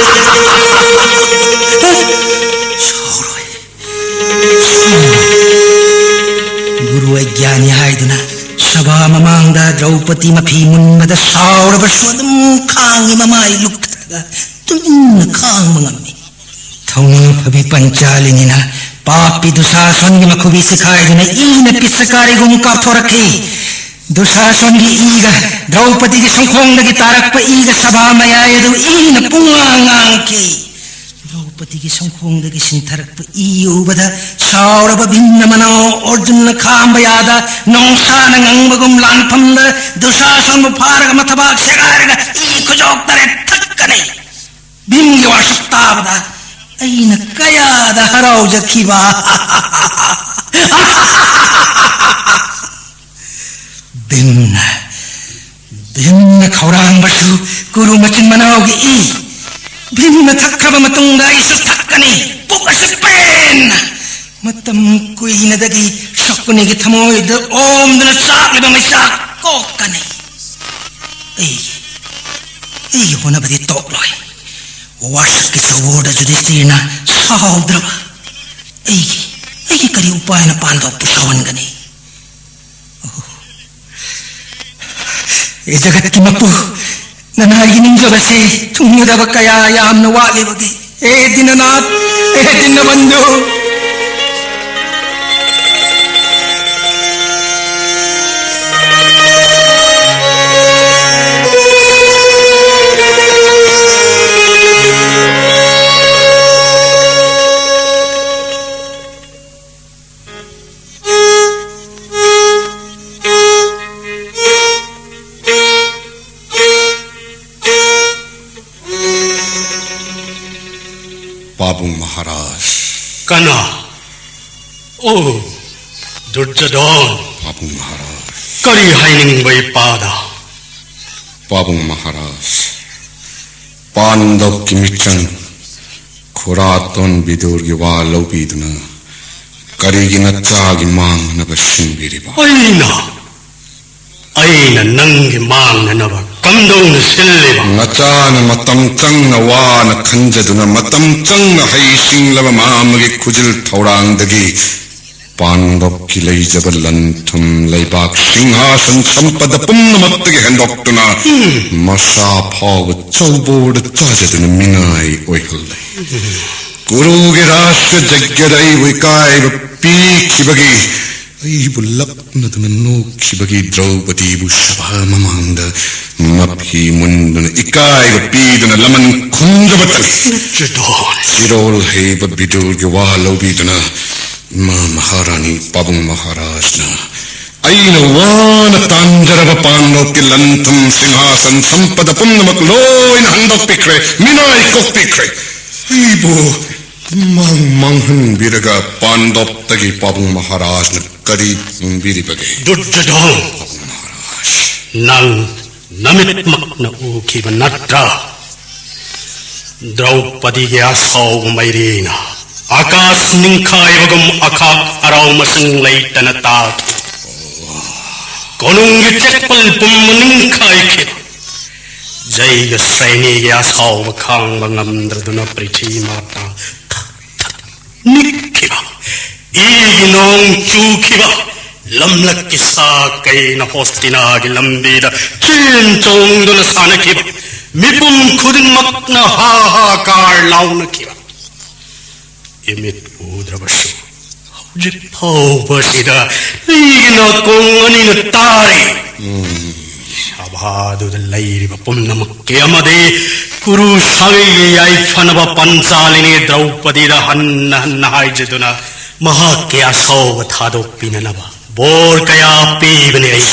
ꯁꯥꯎꯔꯣꯏ꯫ ꯒꯨꯔꯨ ꯑꯩ ꯒ꯭ꯌꯥꯅꯤ ꯍꯥꯏꯗꯨꯅ ꯁꯚꯥ ꯃꯃꯥꯡꯗ ꯗ꯭ꯔꯧꯄꯗꯤ ꯃꯐꯤ ꯃꯨꯟꯕꯗ ꯁꯥꯎꯔꯕꯁꯨ ꯑꯗꯨꯝ ꯈꯥꯡꯉꯤ, ꯃꯃꯥꯏ ꯂꯨꯞꯊꯔꯒ ꯇꯨꯃꯤꯟꯅ ꯈꯥꯡꯕ ꯉꯝꯃꯤ꯫ ꯊꯧꯅꯥ ꯐꯕꯤ ꯄꯟꯆꯥꯂꯤꯅꯤꯅ ꯄꯥꯄꯤ ꯗꯨꯁꯥꯁꯟꯒꯤ ꯃꯈꯨꯕꯤ ꯁꯤꯈꯥꯏꯗꯨꯅ ꯏꯅ ꯄꯤꯁꯀꯥꯔꯤꯒꯨꯝ ꯀꯥꯞꯊꯣꯔꯛꯈꯤ꯫ ꯗꯨꯁꯥꯁꯟꯒꯤ ꯏꯒ ꯗ꯭ꯔꯧꯄꯗꯤꯒꯤ ꯁꯪꯈꯣꯡꯗꯒꯤ ꯇꯥꯔꯛꯄ ꯏꯒ ꯁꯚꯥ ꯃꯌꯥꯏ ꯑꯗꯨ ꯏꯅ ꯄꯨꯡꯉꯥꯡ ꯉꯥꯡꯈꯤ꯫ ꯗ꯭ꯔꯧꯄꯗꯤꯒꯤ ꯁꯪꯈꯣꯡꯗꯒꯤ ꯁꯤꯟꯊꯔꯛꯄ ꯏ ꯎꯕꯗ ꯁꯥꯎꯔꯕ ꯚꯤꯝꯅ ꯃꯅꯥꯎ ꯑꯔꯖꯨꯟꯅ ꯈꯥꯝꯕ ꯌꯥꯗ ꯅꯣꯡꯁꯥꯅ ꯉꯪꯕꯒꯨꯝ ꯂꯥꯟꯐꯝꯗ ꯗꯨꯁꯥꯁꯟꯕꯨ ꯐꯥꯔꯒ ꯃꯊꯕꯥꯛ ꯁꯦꯒꯥꯏꯔꯒ ꯏ ꯈꯨꯖꯣꯛ ꯇꯔꯦꯠ ꯊꯛꯀꯅꯤ꯫ ꯚꯤꯝꯒꯤ ꯋꯥꯁꯛ ꯇꯥꯕꯗ ꯑꯩꯅ ꯀꯌꯥꯗ ꯍꯔꯥꯎꯖꯈꯤꯕ! ꯚꯤꯝꯅ, ꯚꯤꯝꯅ ꯈꯧꯔꯥꯡꯕꯁꯨ ꯀꯨꯔꯨ ꯃꯆꯤꯟ ꯃꯅꯥꯎꯒꯤ ꯏ꯫ ꯚꯤꯝꯅ ꯊꯛꯈ꯭ꯔꯕ ꯃꯇꯨꯡꯗ ꯑꯩꯁꯨ ꯊꯛꯀꯅꯤ, ꯄꯨꯛ ꯑꯁꯤ ꯄꯦꯟꯅ꯫ ꯃꯇꯝ ꯀꯨꯏꯅꯗꯒꯤ ꯁꯀꯨꯅꯤꯒꯤ ꯊꯃꯣꯏꯗ ꯑꯣꯝꯗꯨꯅ ꯆꯥꯛꯂꯤꯕ ꯃꯩꯆꯥꯛ ꯀꯣꯛꯀꯅꯤ꯫ ꯑꯩ, ꯑꯩꯒꯤ ꯍꯣꯠꯅꯕꯗꯤ ꯇꯣꯛꯂꯣꯏ꯫ ꯋꯥꯁꯛꯀꯤ ꯆꯧꯕꯣꯔꯗ ꯌꯨꯙꯤꯁꯇꯤꯔꯅ ꯁꯥꯎꯗ꯭ꯔꯕ ꯑꯩꯒꯤ, ꯑꯩꯒꯤ ꯀꯔꯤ ꯎꯄꯥꯏꯅ ꯄꯥꯟꯗꯣꯞꯄꯨ ꯁꯥꯎꯍꯟꯒꯅꯤ? ꯑꯣ, ꯑꯦ ꯖꯒꯠꯀꯤ ꯃꯄꯨ, ꯅꯅꯥꯏꯒꯤ ꯅꯤꯡꯖꯕꯁꯤ ꯊꯨꯡꯒꯗꯕ ꯀꯌꯥ ꯌꯥꯝꯅ ꯋꯥꯠꯂꯤꯕꯒꯦ꯫ ꯍꯦ ꯗꯤꯅꯅꯥꯊ, ꯍꯦ ꯗꯤꯅꯕꯟꯙꯨ꯫ ꯄꯥꯕꯨꯡ ꯃꯍꯥꯔꯥꯖ꯫ ꯀꯅꯥ? ꯑꯣ, ꯗꯨꯔꯖꯣꯙꯟ꯫ ꯄꯥꯕꯨꯡ ꯃꯍꯥꯔꯥꯖ꯫ ꯀꯔꯤ ꯍꯥꯏꯅꯤꯡꯕ ꯏꯄꯥꯗ? ꯄꯥꯕꯨꯡ ꯃꯍꯥꯔꯥꯖ, ꯄꯥꯟꯗꯕꯀꯤ ꯃꯤꯆꯪ ꯈꯨꯔꯥꯇꯣꯟ ꯕꯤꯗꯨꯔꯒꯤ ꯋꯥ ꯂꯧꯕꯤꯗꯨꯅ ꯀꯔꯤꯒꯤ ꯅꯆꯥꯒꯤ ꯃꯥꯡꯅꯕ ꯁꯤꯟꯕꯤꯔꯤꯕ? ꯑꯩꯅ, ꯑꯩꯅ ꯅꯪꯒꯤ ꯃꯥꯡꯅꯅꯕ ꯀꯝꯗꯧꯅ ꯁꯤꯜꯂꯤꯕ? ꯅꯆꯥꯅ ꯃꯇꯝ ꯆꯪꯅ ꯋꯥꯅ ꯈꯟꯖꯗꯨꯅ ꯃꯇꯝ ꯆꯪꯅ ꯍꯩꯁꯤꯡꯂꯕ ꯃꯍꯥꯛ ꯑꯃꯒꯤ ꯈꯨꯖꯤꯜ ꯊꯧꯔꯥꯡꯗꯒꯤ ꯄꯥꯟꯗꯕꯀꯤ ꯂꯩꯖꯕ ꯂꯟ ꯊꯨꯝ, ꯂꯩꯕꯥꯛ, ꯁꯤꯡꯍꯥꯁꯟ, ꯁꯝꯄꯗ ꯄꯨꯝꯅꯃꯛꯇꯒꯤ ꯍꯦꯟꯗꯣꯛꯇꯨꯅ ꯃꯁꯥ ꯐꯥꯎꯕ ꯆꯧꯕꯣꯔꯗ ꯆꯥꯖꯗꯨꯅ ꯃꯤꯅꯥꯏ ꯑꯣꯏꯍꯜꯂꯦ꯫ ꯀꯨꯔꯨꯒꯤ ꯔꯥꯁꯇ꯭ꯔ ꯖꯒ꯭ꯌꯗ ꯑꯩꯕꯨ ꯏꯀꯥꯏꯕ ꯄꯤꯈꯤꯕꯒꯤ, ꯑꯩꯕꯨ ꯂꯛꯅꯗꯨꯅ ꯅꯣꯛꯈꯤꯕꯒꯤ ꯗ꯭ꯔꯧꯄꯗꯤꯕꯨ ꯁꯚꯥ ꯃꯃꯥꯡꯗ ꯃꯐꯤ ꯃꯨꯟꯗꯨꯅ ꯏꯀꯥꯏꯕ ꯄꯤꯗꯨꯅ ꯂꯃꯟ ꯈꯨꯝꯖꯕꯇꯅꯤ꯫ ꯆꯤꯔꯣꯜ ꯍꯩꯕ ꯕꯤꯗꯨꯔꯒꯤ ꯋꯥ ꯂꯧꯕꯤꯗꯨꯅ ꯏꯃꯥ ꯃꯍꯥꯔꯥꯅꯤ ꯄꯥꯕꯨꯡ ꯃꯍꯥꯔꯥꯖꯅ ꯑꯩꯅ ꯋꯥꯅ ꯇꯥꯟꯖꯔꯕ ꯄꯥꯟꯗꯣꯞꯀꯤ ꯂꯟ ꯊꯨꯝ, ꯁꯤꯡꯍꯥꯁꯟ, ꯁꯝꯄꯗ ꯄꯨꯝꯅꯃꯛ ꯂꯣꯏꯅ ꯍꯟꯗꯣꯛꯄꯤꯈ꯭ꯔꯦ, ꯃꯤꯅꯥꯏ ꯀꯣꯛꯄꯤꯈ꯭ꯔꯦ꯫ ꯑꯩꯕꯨ ꯃꯥꯡ ꯃꯥꯡꯍꯟꯕꯤꯔꯒ ꯄꯥꯟꯗꯣꯞꯇꯒꯤ ꯄꯥꯕꯨꯡ ꯃꯍꯥꯔꯥꯖꯅ ꯀꯔꯤ ꯐꯪꯕꯤꯔꯤꯕꯒꯦ? ꯗꯨꯔꯖꯣꯙꯟ, ꯄꯥꯕꯨꯡ ꯃꯍꯥꯔꯥꯖ꯫ ꯅꯪ ꯅꯃꯤꯠꯃꯛꯅ ꯎꯈꯤꯕ ꯅꯠꯇ꯭ꯔꯥ? ꯗ꯭ꯔꯧꯄꯗꯤꯒꯤ ꯑꯁꯥꯎꯕ ꯃꯩꯔꯤꯅ ꯑꯀꯥꯁ ꯅꯤꯡꯈꯥꯏꯕꯒꯨꯝ ꯑꯈꯥꯛ ꯑꯔꯥꯎ ꯃꯁꯤꯡ ꯂꯩꯇꯅ ꯇꯥꯈꯤ꯫ ꯀꯣꯅꯨꯡꯒꯤ ꯆꯦꯛꯄꯜ ꯄꯨꯝꯕ ꯅꯤꯡꯈꯥꯏꯈꯤ꯫ ꯖꯩꯒ ꯁ꯭ꯔꯦꯅꯤꯒꯤ ꯑꯁꯥꯎꯕ ꯈꯥꯡꯕ ꯉꯝꯗ꯭ꯔꯗꯨꯅ ꯄ꯭ꯔꯤꯊꯤ ꯃꯥꯇ ꯊꯛ ꯊꯛ ꯅꯤꯛꯈꯤꯕ, ꯏꯒꯤ ꯅꯣꯡ ꯆꯨꯈꯤꯕ, ꯂꯝꯂꯛꯀꯤ ꯁꯥ ꯀꯩꯅ ꯍꯣꯁꯇꯤꯅꯥꯒꯤ ꯂꯝꯕꯤꯗ ꯆꯦꯟ ꯆꯣꯡꯗꯨꯅ ꯁꯥꯟꯅꯈꯤꯕ, ꯃꯤꯄꯨꯝ ꯈꯨꯗꯤꯡꯃꯛꯅ ꯍꯥ ꯍꯥ ꯀꯥꯔ ꯂꯥꯎꯅꯈꯤꯕ꯫ ꯏꯃꯤꯠ ꯎꯗ꯭ꯔꯕꯁꯨ ꯍꯧꯖꯤꯛ ꯐꯥꯎꯕꯁꯤꯗ ꯑꯩꯒꯤ ꯅꯥꯀꯣꯡ ꯑꯅꯤꯅ ꯇꯥꯔꯤ꯫ ꯁꯚꯥꯗꯨꯗ ꯂꯩꯔꯤꯕ ꯄꯨꯝꯅꯃꯛꯀꯤ ꯑꯃꯗꯤ ꯀꯨꯔꯨ ꯁꯥꯒꯩꯒꯤ ꯌꯥꯏꯐꯅꯕ ꯄꯟꯆꯥꯂꯤꯅꯤ ꯗ꯭ꯔꯧꯄꯗꯤꯗ ꯍꯟꯅ ꯍꯟꯅ ꯍꯥꯏꯖꯗꯨꯅ ꯃꯍꯥꯛꯀꯤ ꯑꯁꯥꯎꯕ ꯊꯥꯗꯣꯛꯄꯤꯅꯅꯕ ꯕꯣꯔ ꯀꯌꯥ ꯄꯤꯕꯅꯤ ꯑꯩ꯫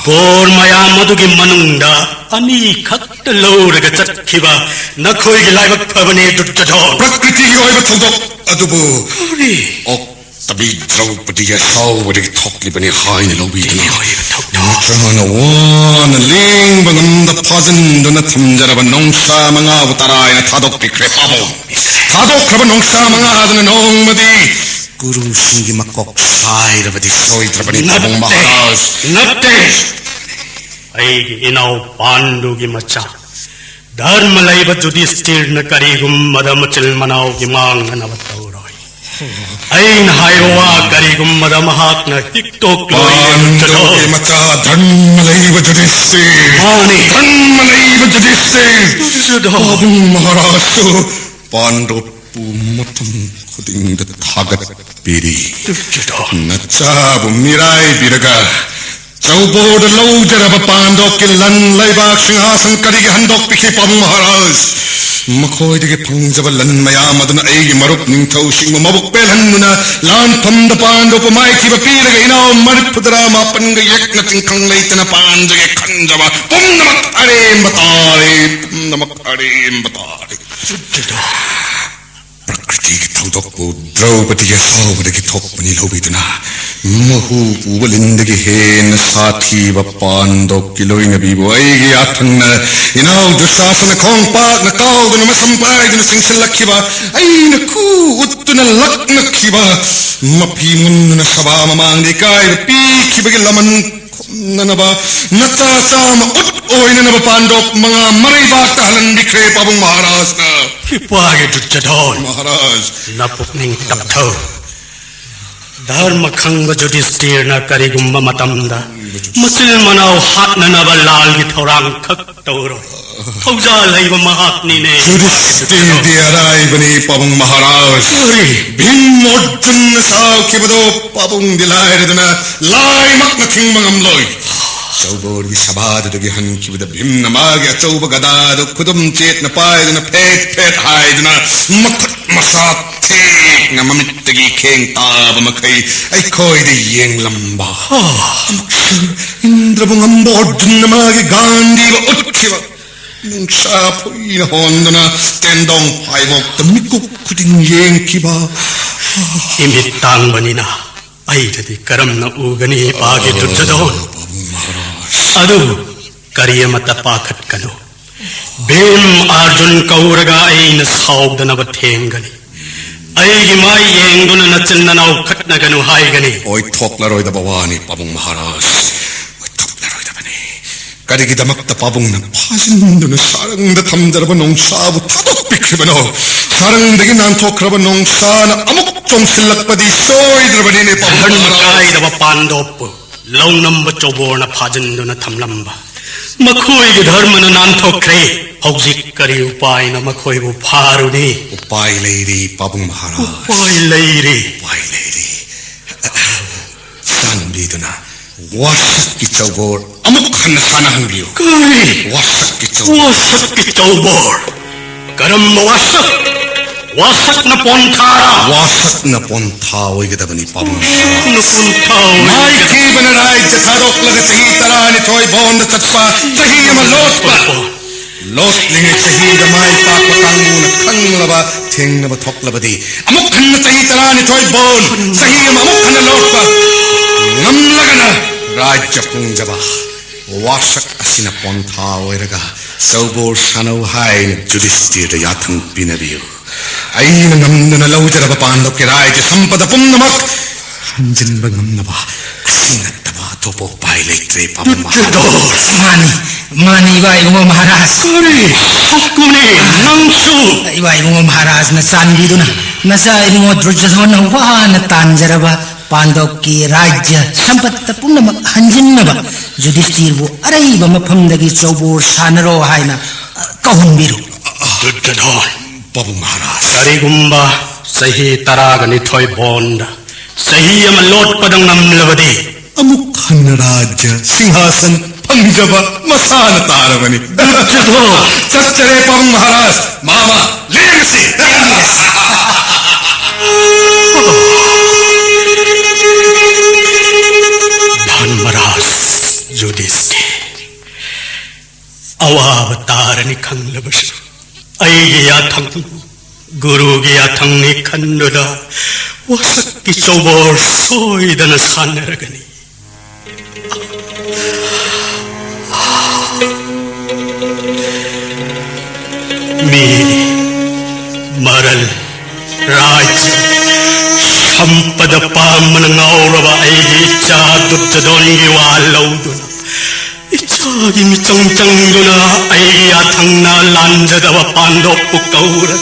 ꯕꯣꯔ ꯃꯌꯥꯝ ꯑꯗꯨꯒꯤ ꯃꯅꯨꯡꯗ ꯑꯅꯤꯈꯛꯇ ꯂꯧꯔꯒ ꯆꯠꯈꯤꯕ ꯅꯈꯣꯏꯒꯤ ꯂꯥꯏꯕꯛ ꯐꯕꯅꯤ, ꯗꯨꯔꯖꯣꯙꯣꯟ꯫ ꯄ꯭ꯔꯀ꯭ꯔꯤꯇꯤꯒꯤ ꯑꯣꯏꯕ ꯊꯧꯗꯣꯛ ꯑꯗꯨꯕꯨ ꯑꯣꯛꯇꯕꯤ ꯗ꯭ꯔꯧꯄꯗꯤꯒꯤ ꯑꯁꯥꯎꯕꯗꯒꯤ ꯊꯣꯛꯂꯤꯕꯅꯤ ꯍꯥꯏꯅ ꯂꯧꯕꯤꯗꯨꯅ, ꯅꯠꯇ꯭ꯔꯒꯅ ꯋꯥꯅ ꯂꯦꯡꯕ ꯉꯝꯗ ꯐꯥꯖꯤꯟꯗꯨꯅ ꯊꯝꯖꯔꯕ ꯅꯣꯡꯁꯥ ꯃꯉꯥꯕꯨ ꯇꯔꯥꯏꯅ ꯊꯥꯗꯣꯛꯄꯤꯈ꯭ꯔꯦ ꯄꯥꯕꯨꯡ꯫ ꯊꯥꯗꯣꯛꯈ꯭ꯔꯕ ꯅꯣꯡꯁꯥ ꯃꯉꯥꯗꯨꯅ ꯅꯣꯡꯃꯗꯤ ꯀꯨꯔꯨꯁꯤꯡꯒꯤ ꯃꯀꯣꯛ ꯁꯥꯏꯔꯕꯗꯤ ꯁꯣꯏꯗ꯭ꯔꯕꯅꯤ ꯄꯥꯕꯨꯡ ꯅꯠꯇꯦ, ꯃꯍꯥꯔꯥꯖ꯫ ꯅꯠꯇꯦ꯫ ꯑꯩꯒꯤ ꯏꯅꯥꯎ ꯄꯥꯟꯗꯨꯒꯤ ꯃꯆꯥ ꯙꯔꯃ ꯂꯩꯕ ꯖꯨꯗꯤꯁꯇꯤꯔꯅ ꯀꯔꯤꯒꯨꯝꯕꯗ ꯃꯆꯤꯜ ꯃꯅꯥꯎꯒꯤ ꯃꯥꯡꯅꯅꯕ ꯇꯧꯔꯣꯏ꯫ ꯑꯩꯅ ꯍꯥꯏꯕ ꯋꯥ ꯀꯔꯤꯒꯨꯝꯕꯗ ꯃꯍꯥꯛꯅ ꯍꯤꯛꯇꯣꯛꯂꯣꯏ꯫ ꯄꯥꯟꯗꯨꯒꯤ ꯃꯆꯥ ꯙꯔꯃ ꯂꯩꯕ ꯖꯨꯗꯤꯁꯇꯤꯔ꯫ ꯃꯥꯅꯤ꯫ ꯙꯔꯃ ꯂꯩꯕ ꯖꯨꯗꯤꯁꯇꯤꯔ꯫ ꯄꯥꯕꯨꯡ ꯃꯍꯥꯔꯥꯖꯁꯨ ꯄꯥꯟꯗꯨꯕꯨ ꯃꯇꯝ ꯈꯨꯗꯤꯡꯗ ꯊꯥꯒꯠꯄꯤꯔꯤ꯫ ꯅꯆꯥꯕꯨ ꯃꯤꯔꯥꯏꯕꯤꯔꯒ ꯆꯧꯕꯣꯗ ꯂꯧꯖꯔꯕ ꯄꯥꯟꯗꯣꯞꯀꯤ ꯂꯟ ꯂꯩꯕꯥꯛ ꯁꯤꯡꯍꯥꯁꯟ ꯀꯔꯤꯒꯤ ꯍꯟꯗꯣꯛꯄꯤꯈꯤ ꯄꯥꯕꯨꯡ ꯃꯍꯥꯔꯥꯖ? ꯃꯈꯣꯏꯗꯒꯤ ꯐꯪꯖꯕ ꯂꯟ ꯃꯌꯥꯝ ꯑꯗꯨꯅ ꯑꯩꯒꯤ ꯃꯔꯨꯞ ꯅꯤꯡꯊꯧꯁꯤꯡꯕꯨ ꯃꯕꯨꯛ ꯄꯦꯜꯍꯟꯗꯨꯅ ꯂꯥꯟꯐꯝꯗ ꯄꯥꯟꯗꯣꯞꯄꯨ ꯃꯥꯏꯊꯤꯕ ꯄꯤꯔꯒ ꯏꯅꯥꯎ ꯃꯔꯤꯐꯨꯇꯔꯥ ꯃꯥꯄꯟꯒ ꯌꯦꯛꯅ ꯇꯤꯡꯈꯪ ꯂꯩꯇꯅ ꯄꯥꯟꯖꯒꯦ ꯈꯟꯖꯕ ꯄꯨꯝꯅꯃꯛ ꯑꯔꯦꯝꯕ ꯇꯥꯔꯦ, ꯄꯨꯝꯅꯃꯛ ꯑꯔꯦꯝꯕ ꯇꯥꯔꯦ꯫ ꯄ꯭ꯔꯀ꯭ꯔꯤꯇꯤꯒꯤ ꯊꯧꯗꯣꯛꯄꯨ ꯗ꯭ꯔꯧꯄꯗꯤꯒꯤ ꯑꯁꯥꯎꯕꯗꯒꯤ ꯊꯣꯛꯄꯅꯤ ꯂꯧꯕꯤꯗꯨꯅ, ꯃꯍꯨ ꯄꯨꯕ ꯂꯤꯟꯗꯒꯤ ꯍꯦꯟꯅ ꯁꯥꯊꯤꯕ ꯄꯥꯟꯗꯣꯞꯀꯤ ꯂꯣꯏꯅꯕꯤꯕꯨ ꯑꯩꯒꯤ ꯌꯥꯊꯪꯅ ꯏꯅꯥꯎ ꯗꯨꯁꯥꯁꯅ ꯈꯣꯡ ꯄꯥꯛꯅ ꯀꯥꯎꯗꯨꯅ ꯃꯁꯝ ꯄꯥꯏꯗꯨꯅ ꯆꯤꯡꯁꯤꯜꯂꯛꯈꯤꯕ ꯑꯩꯅ ꯈꯨ ꯎꯠꯇꯨꯅ ꯂꯛꯅꯈꯤꯕ ꯃꯐꯤ ꯃꯨꯟꯗꯨꯅ ꯁꯚꯥ ꯃꯃꯥꯡꯗ ꯏꯀꯥꯏꯕ ꯄꯤꯈꯤꯕꯒꯤ ꯂꯃꯟ ꯅꯅꯕ ꯅꯆꯥ ꯆꯥꯝꯃ ꯎꯠ ꯑꯣꯏꯅꯅꯕ ꯄꯥꯟꯗꯣꯞ ꯃꯉꯥ ꯃꯔꯩꯕꯥꯛ ꯇꯥꯍꯜꯍꯟꯕꯤꯈ꯭ꯔꯦ ꯄꯥꯕꯨꯡ ꯃꯍꯥꯔꯥꯖꯅ꯫ ꯏꯄꯥꯒꯤ ꯗꯨꯔꯖꯣꯙꯣꯟ, ꯃꯍꯥꯔꯥꯖ꯫ ꯅꯄꯨꯛꯅꯤꯡ ꯇꯞꯊꯧ꯫ ꯙꯔꯃ ꯈꯪꯕ ꯌꯨꯙꯤꯁꯇꯤꯔꯅ ꯀꯔꯤꯒꯨꯝꯕ ꯃꯇꯝꯗ ꯃꯆꯤꯟ ꯃꯅꯥꯎ ꯍꯥꯠꯅꯅꯕ ꯂꯥꯜꯒꯤ ꯊꯧꯔꯥꯡ ꯈꯛ ꯇꯧꯔꯣꯏ꯫ ꯊꯧꯖꯥꯜ ꯍꯩꯕ ꯃꯍꯥꯛꯅꯤꯅꯦ꯫ ꯌꯨꯙꯤꯁꯇꯤꯔꯗꯤ ꯑꯔꯥꯏꯕꯅꯤ ꯄꯥꯕꯨꯡ ꯃꯍꯥꯔꯥꯖ꯫ ꯀꯔꯤ? ꯚꯤꯝ ꯑꯔꯖꯨꯟꯅ ꯁꯥꯎꯈꯤꯕꯗꯣ ꯄꯥꯕꯨꯡꯗꯤ ꯂꯥꯏꯔꯗꯅ ꯂꯥꯏꯃꯛꯅ ꯊꯤꯡꯕ ꯉꯝꯂꯣꯏ꯫ ꯆꯧꯕꯣꯔꯒꯤ ꯁꯚꯥꯗꯨꯗꯒꯤ ꯍꯟꯈꯤꯕꯗ ꯚꯤꯝꯅ ꯃꯥꯒꯤ ꯑꯆꯧꯕ ꯒꯗꯥꯗꯨ ꯈꯨꯗꯨꯝ ꯆꯦꯠꯅ ꯄꯥꯏꯗꯨꯅ ꯐꯦꯠ ꯐꯦꯠ ꯍꯥꯏꯗꯨꯅ ꯃꯈꯨꯠ ꯃꯁꯥ ꯊꯦꯛꯅ ꯃꯃꯤꯠꯇꯒꯤ ꯈꯦꯡ ꯇꯥꯕ ꯃꯈꯩ ꯑꯩꯈꯣꯏꯗ ꯌꯦꯡꯂꯝꯕ꯫ ꯑꯃꯨꯛꯁꯨ ꯏꯟꯗ꯭ꯔꯕꯨ ꯉꯝꯕ ꯑꯔꯖꯨꯟꯅ ꯃꯥꯒꯤ ꯒꯥꯟꯙꯤꯕ ꯎꯠꯈꯤꯕ꯫ ꯅꯨꯡꯁꯥ ꯐꯨꯏꯅ ꯍꯣꯟꯗꯨꯅ ꯇꯦꯟꯗꯣꯡ ꯐꯥꯏꯕꯣꯛꯇ ꯃꯤꯀꯨꯞ ꯈꯨꯗꯤꯡ ꯌꯦꯡꯈꯤꯕ꯫ ꯏꯃꯤꯠ ꯇꯥꯡꯕꯅꯤꯅ ꯑꯩꯅꯗꯤ ꯀꯔꯝꯅ ꯎꯒꯅꯤ, ꯏꯄꯥꯒꯤ ꯗꯨꯔꯖꯣꯙꯣꯟ? ꯄꯥꯕꯨꯡ ꯃꯍꯥꯔꯥꯖ꯫ ꯑꯗꯨꯕꯨ ꯀꯔꯤ ꯑꯃꯠꯇ ꯄꯥꯈꯠꯀꯅꯨ꯫ ꯚꯤꯝ ꯑꯔꯖꯨꯟ ꯀꯧꯔꯒ ꯑꯩꯅ ꯁꯥꯎꯗꯅꯕ ꯊꯦꯡꯒꯅꯤ꯫ ꯑꯩꯒꯤ ꯃꯥꯏ ꯌꯦꯡꯗꯨꯅ ꯅꯆꯤꯟ ꯅꯅꯥꯎ ꯈꯠꯅꯒꯅꯨ ꯍꯥꯏꯒꯅꯤ꯫ ꯑꯣꯏꯊꯣꯛꯂꯔꯣꯏꯗꯕ ꯋꯥꯅꯤ ꯄꯥꯕꯨꯡ ꯃꯍꯥꯔꯥꯖ, ꯑꯣꯏꯊꯣꯛꯂꯔꯣꯏꯗꯕꯅꯤ꯫ ꯀꯔꯤꯒꯤꯗꯃꯛꯇ ꯄꯥꯕꯨꯡꯅ ꯐꯥꯖꯤꯟꯗꯨꯅ ꯁꯥꯔꯪꯗ ꯊꯝꯖꯔꯕ ꯅꯣꯡꯁꯥꯕꯨ ꯊꯥꯗꯣꯛꯄꯤꯈ꯭ꯔꯤꯕꯅꯣ? ꯁꯥꯔꯪꯗꯒꯤ ꯅꯥꯟꯊꯣꯛꯈ꯭ꯔꯕ ꯅꯣꯡꯁꯥꯅ ꯑꯃꯨꯛ ꯆꯣꯡꯁꯤꯜꯂꯛꯄꯗꯤ ꯁꯣꯏꯗ꯭ꯔꯕꯅꯤꯅꯦ ꯄꯥꯕꯨꯡ ꯙꯔꯃ ꯃꯍꯥꯔꯥꯖ꯫ ꯀꯥꯏꯗꯕ ꯄꯥꯟꯗꯣꯞꯄꯨ ꯂꯧꯅꯝꯕ ꯆꯧꯕꯣꯔꯅ ꯐꯥꯖꯤꯟꯗꯨꯅ ꯊꯝꯂꯝꯕ ꯃꯈꯣꯏꯒꯤ ꯙꯔꯃꯅ ꯅꯥꯟꯊꯣꯛꯈ꯭ꯔꯦ꯫ ꯍꯧꯖꯤꯛ ꯀꯔꯤ ꯎꯄꯥꯏꯅ ꯃꯈꯣꯏꯕꯨ ꯐꯥꯔꯨꯅꯤ? ꯎꯄꯥꯏ ꯂꯩꯔꯤ ꯄꯥꯕꯨꯡ ꯃꯍꯥꯔꯥꯖ꯫ ꯎꯄꯥꯏ ꯂꯩꯔꯤ꯫ ꯎꯄꯥꯏ ꯂꯩꯔꯤ꯫ ꯆꯥꯟꯕꯤꯗꯨꯅ ꯋꯥꯁꯛꯀꯤ ꯆꯧꯕꯣꯔ ꯑꯃꯨꯛ ꯍꯟꯅ ꯁꯥꯟꯅꯍꯟꯕꯤꯌꯨ꯫ ꯀꯔꯤ? ꯋꯥꯁꯛꯀꯤ ꯆꯧꯕꯣꯔ꯫ ꯋꯥꯁꯛꯀꯤ ꯆꯧꯕꯣꯔ? ꯀꯔꯝꯕ ꯋꯥꯁꯛ? ꯋꯥꯁꯛꯅ ꯄꯣꯟꯊꯥꯔꯥ? ꯋꯥꯁꯛꯅ ꯄꯣꯟꯊꯥ ꯑꯣꯏꯒꯗꯕꯅꯤ ꯄꯥꯕꯨꯡ꯫ ꯋꯥꯁꯛꯅ ꯄꯣꯟꯊꯥ ꯑꯣꯏꯒꯗꯕꯅꯤ꯫ ꯃꯥꯏꯊꯤꯕꯅ ꯔꯥꯏꯖ꯭ꯌ ꯊꯥꯗꯣꯛꯂꯒ ꯆꯍꯤ ꯇꯔꯥꯅꯤꯊꯣꯏ ꯕꯣꯟꯗ ꯆꯠꯄ, ꯆꯍꯤ ꯑꯃ ꯂꯣꯠꯄ꯫ ꯂꯣꯠꯂꯤꯉꯩ ꯆꯍꯤꯗ ꯃꯥꯏ ꯄꯥꯛꯄ ꯀꯥꯡꯕꯨꯅ ꯈꯪꯂꯕ ꯊꯦꯡꯅꯕ ꯊꯣꯛꯂꯕꯗꯤ ꯑꯃꯨꯛ ꯍꯟꯅ ꯆꯍꯤ ꯇꯔꯥꯅꯤꯊꯣꯏ ꯕꯣꯟ, ꯆꯍꯤ ꯑꯃ ꯑꯃꯨꯛ ꯍꯟꯅ ꯂꯣꯠꯄ ꯉꯝꯂꯒꯅ ꯔꯥꯏꯖ꯭ꯌ ꯄꯨꯡꯖꯕ꯫ ꯋꯥꯁꯛ ꯑꯁꯤꯅ ꯄꯣꯟꯊꯥ ꯑꯣꯏꯔꯒ ꯆꯧꯕꯣꯔ ꯁꯥꯟꯅꯧ ꯍꯥꯏꯅ ꯌꯨꯙꯤꯁꯇꯤꯔꯗ ꯌꯥꯊꯪ ꯄꯤꯅꯕꯤꯌꯨ꯫ ꯑꯩꯅ ꯉꯝꯗꯨꯅ ꯂꯧꯖꯔꯕ ꯄꯥꯟꯗꯣꯞꯀꯤ ꯔꯥꯏꯖ꯭ꯌ ꯁꯝꯄꯗ ꯄꯨꯝꯅꯃꯛ ꯍꯟꯖꯤꯟꯕ ꯉꯝꯅꯕ ꯑꯁꯤ ꯅꯠꯇꯕ ꯑꯇꯣꯞꯄ ꯎꯄꯥꯏ ꯂꯩꯇ꯭ꯔꯦ, ꯄꯥꯕꯨꯡ ꯃꯍꯥꯔꯥꯖ꯫ ꯃꯥꯅꯤ, ꯃꯥꯅꯤ, ꯏꯕꯥ ꯏꯕꯨꯡꯉꯣ ꯃꯍꯥꯔꯥꯖ꯫ ꯀꯔꯤ? ꯊꯣꯛꯀꯨꯅꯦ, ꯅꯪꯁꯨ? ꯏꯕꯥ ꯏꯕꯨꯡꯉꯣ ꯃꯍꯥꯔꯥꯖꯅ ꯆꯥꯟꯕꯤꯗꯨꯅ ꯅꯆꯥ ꯏꯕꯨꯡꯉꯣ ꯗꯨꯔꯖꯣꯙꯣꯟꯅ ꯋꯥꯅ ꯇꯥꯟꯖꯔꯕ ꯄꯥꯟꯗꯣꯞꯀꯤ ꯔꯥꯖ꯭ꯌ ꯁꯝꯄꯠꯇ ꯄꯨꯝꯅꯃꯛ ꯍꯟꯖꯤꯟꯅꯕ ꯌꯨꯙꯤꯁꯇꯤꯔꯕꯨ ꯑꯔꯩꯕ ꯃꯐꯝꯗꯒꯤ ꯆꯧꯕꯣꯔ ꯁꯥꯟꯅꯔꯣ ꯍꯥꯏꯅ, ꯑ, ꯀꯧꯍꯟꯕꯤꯔꯨ꯫ ꯗꯨꯔꯖꯣꯙꯣꯟ꯫ ꯄꯥꯕꯨꯡ ꯃꯍꯥꯔꯥꯖ꯫ ꯀꯔꯤꯒꯨꯝꯕ ꯆꯍꯤ ꯇꯔꯥꯒ ꯅꯤꯊꯣꯏ ꯕꯣꯟꯗ ꯆꯍꯤ ꯑꯃ ꯂꯣꯠꯄꯗ ꯉꯝꯂꯕꯗꯤ, ꯑꯃꯨꯛ ꯍꯟꯅ ꯔꯥꯖ꯭ꯌ ꯁꯤꯡꯍꯥꯁꯟ ꯐꯪꯖꯕ ꯃꯁꯥꯅ ꯇꯥꯔꯕꯅꯤ꯫ ꯗꯨꯔꯖꯣꯙꯣꯟ! ꯆꯠꯆꯔꯦ, ꯄꯥꯕꯨꯡ ꯃꯍꯥꯔꯥꯖ꯫ ꯃꯥꯃ, ꯂꯦꯡꯉꯁꯤ! ꯙꯔꯃꯔꯥꯖ ꯌꯨꯙꯤꯁꯊꯤꯔ, ꯑꯋꯥꯕ ꯇꯥꯔꯅꯤ ꯈꯪꯂꯕꯁꯨ, ꯑꯩꯒꯤ ꯌꯥꯊꯪ, ꯒꯨꯔꯨꯒꯤ ꯌꯥꯊꯪꯅꯤ ꯈꯟꯗꯨꯅ ꯋꯥꯁꯛꯀꯤ ꯆꯧꯕꯣꯔ ꯁꯣꯏꯗꯅ ꯁꯥꯟꯅꯔꯒꯅꯤ꯫ ꯃꯤ, ꯃꯔꯜ, ꯔꯥꯖ꯭ꯌ, ꯁꯝꯄꯗ ꯄꯥꯝꯕꯅ ꯉꯥꯎꯔꯕ ꯑꯩꯒꯤ ꯏꯆꯥ ꯗꯨꯔꯖꯣꯙꯣꯟꯒꯤ ꯋꯥ ꯂꯧꯗꯨꯅ, ꯏꯆꯥꯒꯤ ꯃꯤꯆꯪ ꯆꯪꯗꯨꯅ ꯑꯩꯒꯤ ꯌꯥꯊꯪꯅ ꯂꯥꯟꯖꯗꯕ ꯄꯥꯟꯗꯣꯞꯄꯨ ꯀꯧꯔꯒ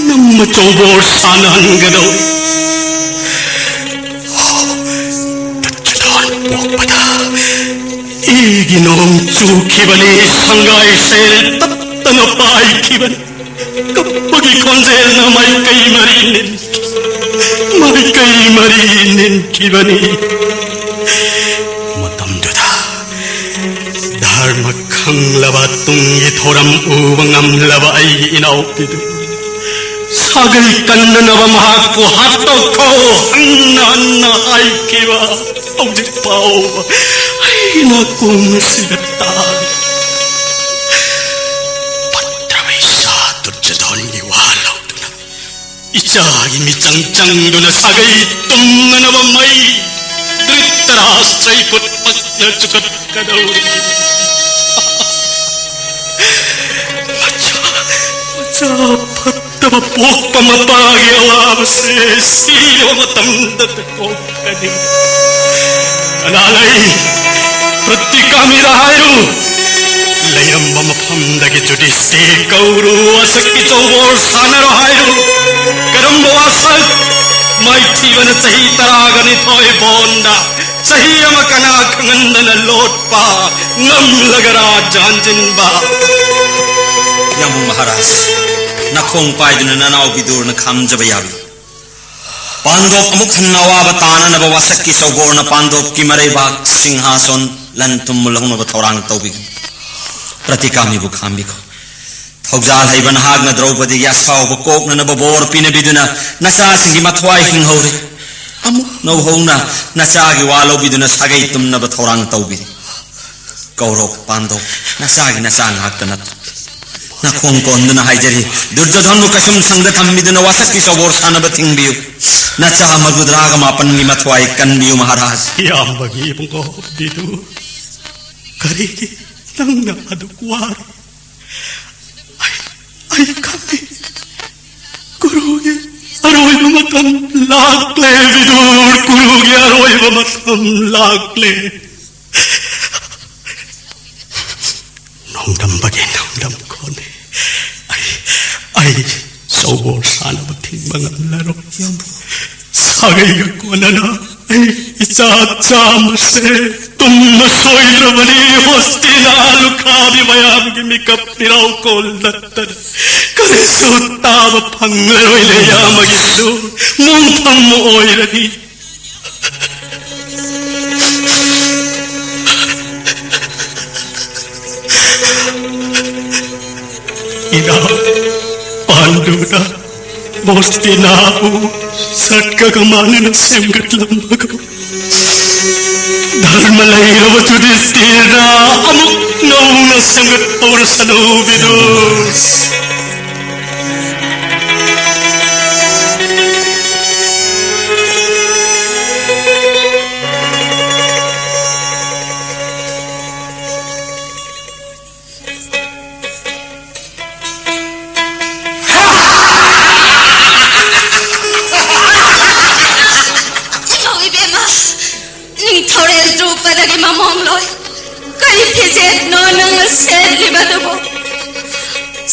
ꯂꯧꯅꯝ ꯑꯆꯧꯕꯣꯔ ꯁꯥꯟꯅꯍꯟꯒꯗꯧꯔꯤ꯫ ꯗꯨꯔꯖꯣꯙꯣꯟ ꯄꯣꯛꯄꯗ ꯏꯒꯤ ꯅꯣꯡ ꯆꯨꯈꯤꯕꯅꯤ, ꯁꯪꯒꯥꯏ ꯁꯦꯜ ꯇꯠꯇꯅ ꯄꯥꯏꯈꯤꯕꯅꯤ꯫ ꯀꯞꯄꯒꯤ ꯈꯣꯟꯖꯦꯜꯅ ꯃꯥꯏꯀꯩ ꯃꯔꯤ ꯅꯤꯟꯈꯤ, ꯃꯥꯏꯀꯩ ꯃꯔꯤ ꯅꯤꯟꯈꯤꯕꯅꯤ꯫ ꯃꯇꯝꯗꯨꯗ ꯙꯔꯃ ꯈꯪꯂꯕ, ꯇꯨꯡꯒꯤ ꯊꯧꯔꯝ ꯎꯕ ꯉꯝꯂꯕ ꯑꯩꯒꯤ ꯏꯅꯥꯎꯄꯤꯗꯨ ꯁꯥꯒꯩ ꯀꯟꯅꯅꯕ ꯃꯍꯥꯛꯄꯨ ꯍꯥꯠꯇꯣꯛꯈꯣ ꯍꯟꯅ ꯍꯟꯅ ꯍꯥꯏꯈꯤꯕ ꯍꯧꯖꯤꯛ ꯐꯥꯎꯕ ꯑꯩꯒꯤ ꯅꯥꯀꯣꯡ ꯑꯁꯤꯗ ꯇꯥꯔꯤ꯫ ꯐꯠꯇ꯭ꯔꯕ ꯏꯆꯥ ꯗꯨꯔꯖꯣꯙꯣꯟꯒꯤ ꯋꯥ ꯂꯧꯗꯨꯅ ꯏꯆꯥꯒꯤ ꯃꯤꯆꯪ ꯆꯪꯗꯨꯅ ꯁꯥꯒꯩ ꯇꯨꯝꯅꯅꯕ ꯃꯩ ꯙ꯭ꯔꯤꯇꯔꯥꯁꯇ꯭ꯔꯒꯤ ꯈꯨꯠꯃꯛꯅ ꯆꯨꯈꯠꯀꯗꯧꯔꯤ꯫ ꯃꯆꯥ, ꯃꯆꯥ ꯐꯠꯇꯕ ꯄꯣꯛꯄ ꯃꯄꯥꯒꯤ ꯑꯋꯥꯕꯁꯦ ꯁꯤꯔꯕ ꯃꯇꯝꯗꯇ ꯀꯣꯛꯀꯅꯤ꯫ ꯀꯅꯥ ꯂꯩ? ꯄ꯭ꯔꯇꯤꯀꯥꯃꯤꯗ ꯍꯥꯏꯔꯨ꯫ ꯂꯩꯔꯝꯕ ꯃꯐꯝꯗꯒꯤ ꯖꯨꯗꯤꯁꯇꯤꯔ ꯀꯧꯔꯨ, ꯋꯥꯁꯛꯀꯤ ꯆꯧꯕꯣꯔ ꯁꯥꯟꯅꯔꯣ ꯍꯥꯏꯔꯨ꯫ ꯀꯔꯝꯕ ꯋꯥꯁꯛ? ꯃꯥꯏꯊꯤꯕꯅ ꯆꯍꯤ ꯇꯔꯥꯒ ꯅꯤꯊꯣꯏ ꯕꯣꯟꯗ ꯆꯍꯤ ꯑꯃ ꯀꯅꯥ ꯈꯪꯍꯟꯗꯅ ꯂꯣꯠꯄ ꯉꯝꯂꯒꯔꯥ ꯖꯥꯟꯖꯤꯟꯕ? ꯌꯥꯝꯕꯨꯡ ꯃꯍꯥꯔꯥꯖ, ꯅꯈꯣꯡ ꯄꯥꯏꯗꯨꯅ ꯅꯅꯥꯎ ꯕꯤꯗꯨꯔꯅ ꯈꯥꯝꯖꯕ ꯌꯥꯕꯤ꯫ ꯄꯥꯟꯗꯣꯞ ꯑꯃꯨꯛ ꯍꯟꯅ ꯑꯋꯥꯕ ꯇꯥꯅꯅꯕ ꯋꯥꯁꯛꯀꯤ ꯆꯧꯕꯣꯔꯅ ꯄꯥꯟꯗꯣꯞꯀꯤ ꯃꯔꯩꯕꯥꯛ ꯁꯤꯡꯍꯥꯁꯣꯟ ꯂꯟ ꯊꯨꯝ ꯃꯨꯜꯍꯧꯅꯕ ꯊꯧꯔꯥꯡ ꯇꯧꯕꯤꯒꯅꯤ꯫ ꯄ꯭ꯔꯇꯤꯀꯥꯃꯤꯕꯨ ꯈꯥꯝꯕꯤꯈꯣ꯫ ꯊꯧꯖꯥꯜ ꯍꯩꯕ ꯅꯍꯥꯛꯅ ꯗ꯭ꯔꯧꯄꯗꯤꯒꯤ ꯑꯁꯥꯎꯕ ꯀꯣꯛꯅꯅꯕ ꯕꯣꯔ ꯄꯤꯅꯕꯤꯗꯨꯅ ꯅꯆꯥꯁꯤꯡꯒꯤ ꯃꯊ꯭ꯋꯥꯏ ꯍꯤꯡꯍꯧꯔꯦ꯫ ꯑꯃꯨꯛ ꯅꯧꯍꯧꯅ ꯅꯆꯥꯒꯤ ꯋꯥ ꯂꯧꯕꯤꯗꯨꯅ ꯁꯥꯒꯩ ꯇꯨꯝꯅꯕ ꯊꯧꯔꯥꯡ ꯇꯧꯕꯤꯔꯤ꯫ ꯀꯧꯔꯣ ꯄꯥꯟꯗꯣꯞ, ꯅꯆꯥꯒꯤ ꯅꯆꯥ ꯉꯥꯛꯇ ꯅꯠꯇ꯭ꯔꯣ? ꯅꯈꯣꯡ ꯀꯣꯟꯗꯨꯅ ꯍꯥꯏꯖꯔꯤ, ꯗꯨꯔꯖꯣꯙꯟꯕꯨ ꯀꯩꯁꯨꯝ ꯁꯪꯗ ꯊꯝꯕꯤꯗꯨꯅ ꯋꯥꯁꯛꯀꯤ ꯆꯧꯕꯣꯔ ꯁꯥꯟꯅꯕ ꯊꯤꯡꯕꯤꯌꯨ꯫ ꯅꯆꯥ ꯃꯧꯗ꯭ꯔꯥꯒ ꯃꯥꯄꯟꯒꯤ ꯃꯊ꯭ꯋꯥꯏ ꯀꯟꯕꯤꯌꯨ ꯃꯍꯥꯔꯥꯖ꯫ ꯏꯌꯥꯝꯕꯒꯤ ꯏꯕꯨꯡꯉꯣ ꯕꯤꯗꯨ, ꯀꯔꯤꯒꯤ ꯅꯪꯅ ꯑꯗꯨꯛ ꯋꯥꯔꯤ? ꯑꯩ, ꯑꯩ ꯈꯪꯗꯦ꯫ ꯀꯨꯔꯨꯒꯤ ꯑꯔꯣꯏꯕ ꯃꯇꯝ ꯂꯥꯛꯂꯦ, ꯕꯤꯗꯨꯔ, ꯀꯨꯔꯨꯒꯤ ꯑꯔꯣꯏꯕ ꯃꯇꯝ ꯂꯥꯛꯂꯦ꯫ ꯅꯣꯡꯗꯝꯕꯒꯤ ꯅꯣꯡꯗꯝ ꯈꯣꯟꯅꯦ꯫ ꯑꯩ, ꯑꯩ ꯆꯧꯕꯣꯔ ꯁꯥꯟꯅꯕ ꯊꯤꯡꯕ ꯉꯝꯂꯔꯣꯏ꯫ ꯁꯥꯒꯩꯒ ꯀꯣꯟꯅꯅ ꯑꯩ ꯏꯆꯥ ꯆꯥꯝꯃꯁꯦ ꯇꯨꯝꯕ ꯁꯣꯏꯗ꯭ꯔꯕꯅꯤ꯫ ꯍꯣꯁꯇꯤꯅꯥ ꯂꯨꯈꯥꯕꯤ ꯃꯌꯥꯝꯒꯤ ꯃꯤꯀꯞ ꯃꯤꯔꯥꯎ ꯀꯣꯜ ꯅꯠꯇꯅ ꯀꯔꯤꯁꯨ ꯇꯥꯕ ꯐꯪꯂꯔꯣꯏꯅꯦ꯫ ꯌꯥꯝꯕꯒꯤꯁꯨ ꯃꯣꯡꯐꯝ ꯑꯣꯏꯔꯅꯤ꯫ ꯏꯅꯥ ꯄꯥꯟꯗꯨꯅ ꯍꯣꯁꯇꯤꯅꯥꯕꯨ ꯁꯠꯀꯒ ꯃꯥꯟꯅꯅ ꯁꯦꯝꯒꯠꯂꯝꯕꯒꯨꯝ, ꯙꯔꯃ ꯂꯩꯔꯕ ꯌꯨꯙꯤꯁꯇꯤꯔꯅ ꯑꯃꯨꯛ ꯅꯧꯅ ꯁꯦꯝꯒꯠꯍꯧꯔꯁꯅꯨ ꯕꯤꯗꯨꯔ꯫ ꯏꯃꯧ ꯏꯕꯦꯝꯃ, ꯅꯤꯡꯊꯧꯔꯦ ꯄꯗꯒꯤ ꯃꯃꯣꯝꯂꯣꯏ, ꯀꯔꯤ ꯐꯤꯖꯦꯠꯅꯣ ꯅꯪꯅ ꯁꯦꯠꯂꯤꯕꯗꯨꯕꯨ?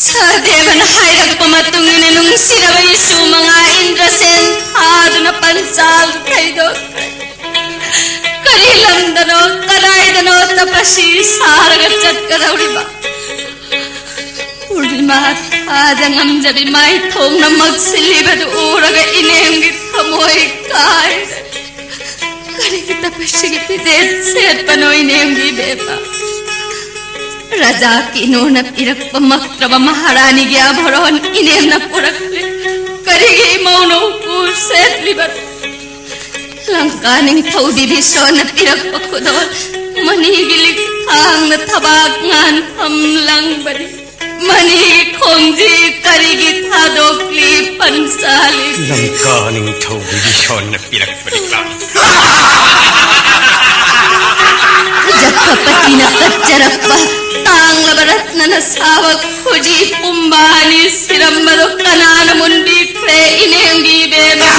ꯁꯍꯗꯦꯕꯅ ꯍꯥꯏꯔꯛꯄ ꯃꯇꯨꯡ ꯏꯟꯅ ꯅꯨꯡꯁꯤꯔꯕ ꯏꯁꯨ ꯃꯉꯥ ꯏꯟꯗ꯭ꯔꯁꯦꯟ ꯊꯥꯗꯨꯅ ꯄꯟꯆꯥꯜ ꯊꯩꯗꯣꯛꯈ꯭ꯔꯦ꯫ ꯀꯔꯤ ꯂꯝꯗꯅꯣ, ꯀꯗꯥꯏꯗꯅꯣ ꯇꯄꯁꯤ ꯁꯥꯔꯒ ꯆꯠꯀꯗꯧꯔꯤꯕ? ꯄꯨꯔꯅꯤꯃꯥ ꯊꯥꯗ ꯉꯝꯖꯕꯤ ꯃꯥꯏꯊꯣꯡꯅ ꯃꯛꯁꯤꯜꯂꯤꯕꯗꯨ ꯎꯔꯒ ꯏꯅꯦꯝꯒꯤ ꯊꯃꯣꯏ ꯀꯥꯏꯔꯦ꯫ ꯀꯔꯤꯒꯤ ꯇꯄꯁꯤꯒꯤ ꯐꯤꯖꯦꯠ ꯁꯦꯠꯄꯅꯣ ꯏꯅꯦꯝꯒꯤ ꯏꯕꯦꯝꯃ? ꯔꯥꯖꯥ ꯀꯤꯅꯣꯔꯅ ꯄꯤꯔꯛꯄ ꯃꯛꯇ꯭ꯔꯕ ꯃꯍꯥꯔꯥꯅꯤꯒꯤ ꯑꯥꯚꯔꯣꯟ ꯏꯅꯦꯝꯅ ꯄꯨꯔꯛꯂꯦ꯫ ꯀꯔꯤꯒꯤ ꯏꯃꯧꯅ ꯎꯄꯨ ꯁꯦꯠꯂꯤꯕꯅꯣ? ꯂꯪꯀꯥ ꯅꯤꯡꯊꯧ ꯕꯤꯚꯤꯁꯣꯟꯅ ꯄꯤꯔꯛꯄ ꯈꯨꯗꯣꯜ ꯃꯅꯤꯒꯤ ꯂꯤꯛꯊꯥꯡꯅ ꯊꯕꯥꯛ ꯉꯥꯟꯐꯝ ꯂꯪꯕꯅꯤ꯫ ꯃꯅꯤꯒꯤ ꯈꯣꯡꯖꯤ ꯀꯔꯤꯒꯤ ꯊꯥꯗꯣꯛꯂꯤ ꯄꯟꯆꯥꯂꯤ? ꯂꯪꯀꯥ ꯅꯤꯡꯊꯧ ꯕꯤꯚꯤꯁꯣꯟꯅ ꯄꯤꯔꯛꯄꯅꯤ ꯀꯥꯏ꯫ ꯖꯛꯈꯄꯇꯤꯅ ꯀꯠꯆꯔꯛꯄ ꯇꯥꯡꯂꯕ ꯔꯠꯅꯅ ꯁꯥꯕ ꯈꯨꯖꯤ ꯄꯨꯝꯕ ꯑꯅꯤ ꯁꯤꯔꯝꯕꯗꯣ ꯀꯅꯥꯅ ꯃꯨꯟꯕꯤꯈ꯭ꯔꯦ ꯏꯅꯦꯝꯒꯤ ꯏꯕꯦꯝꯃ?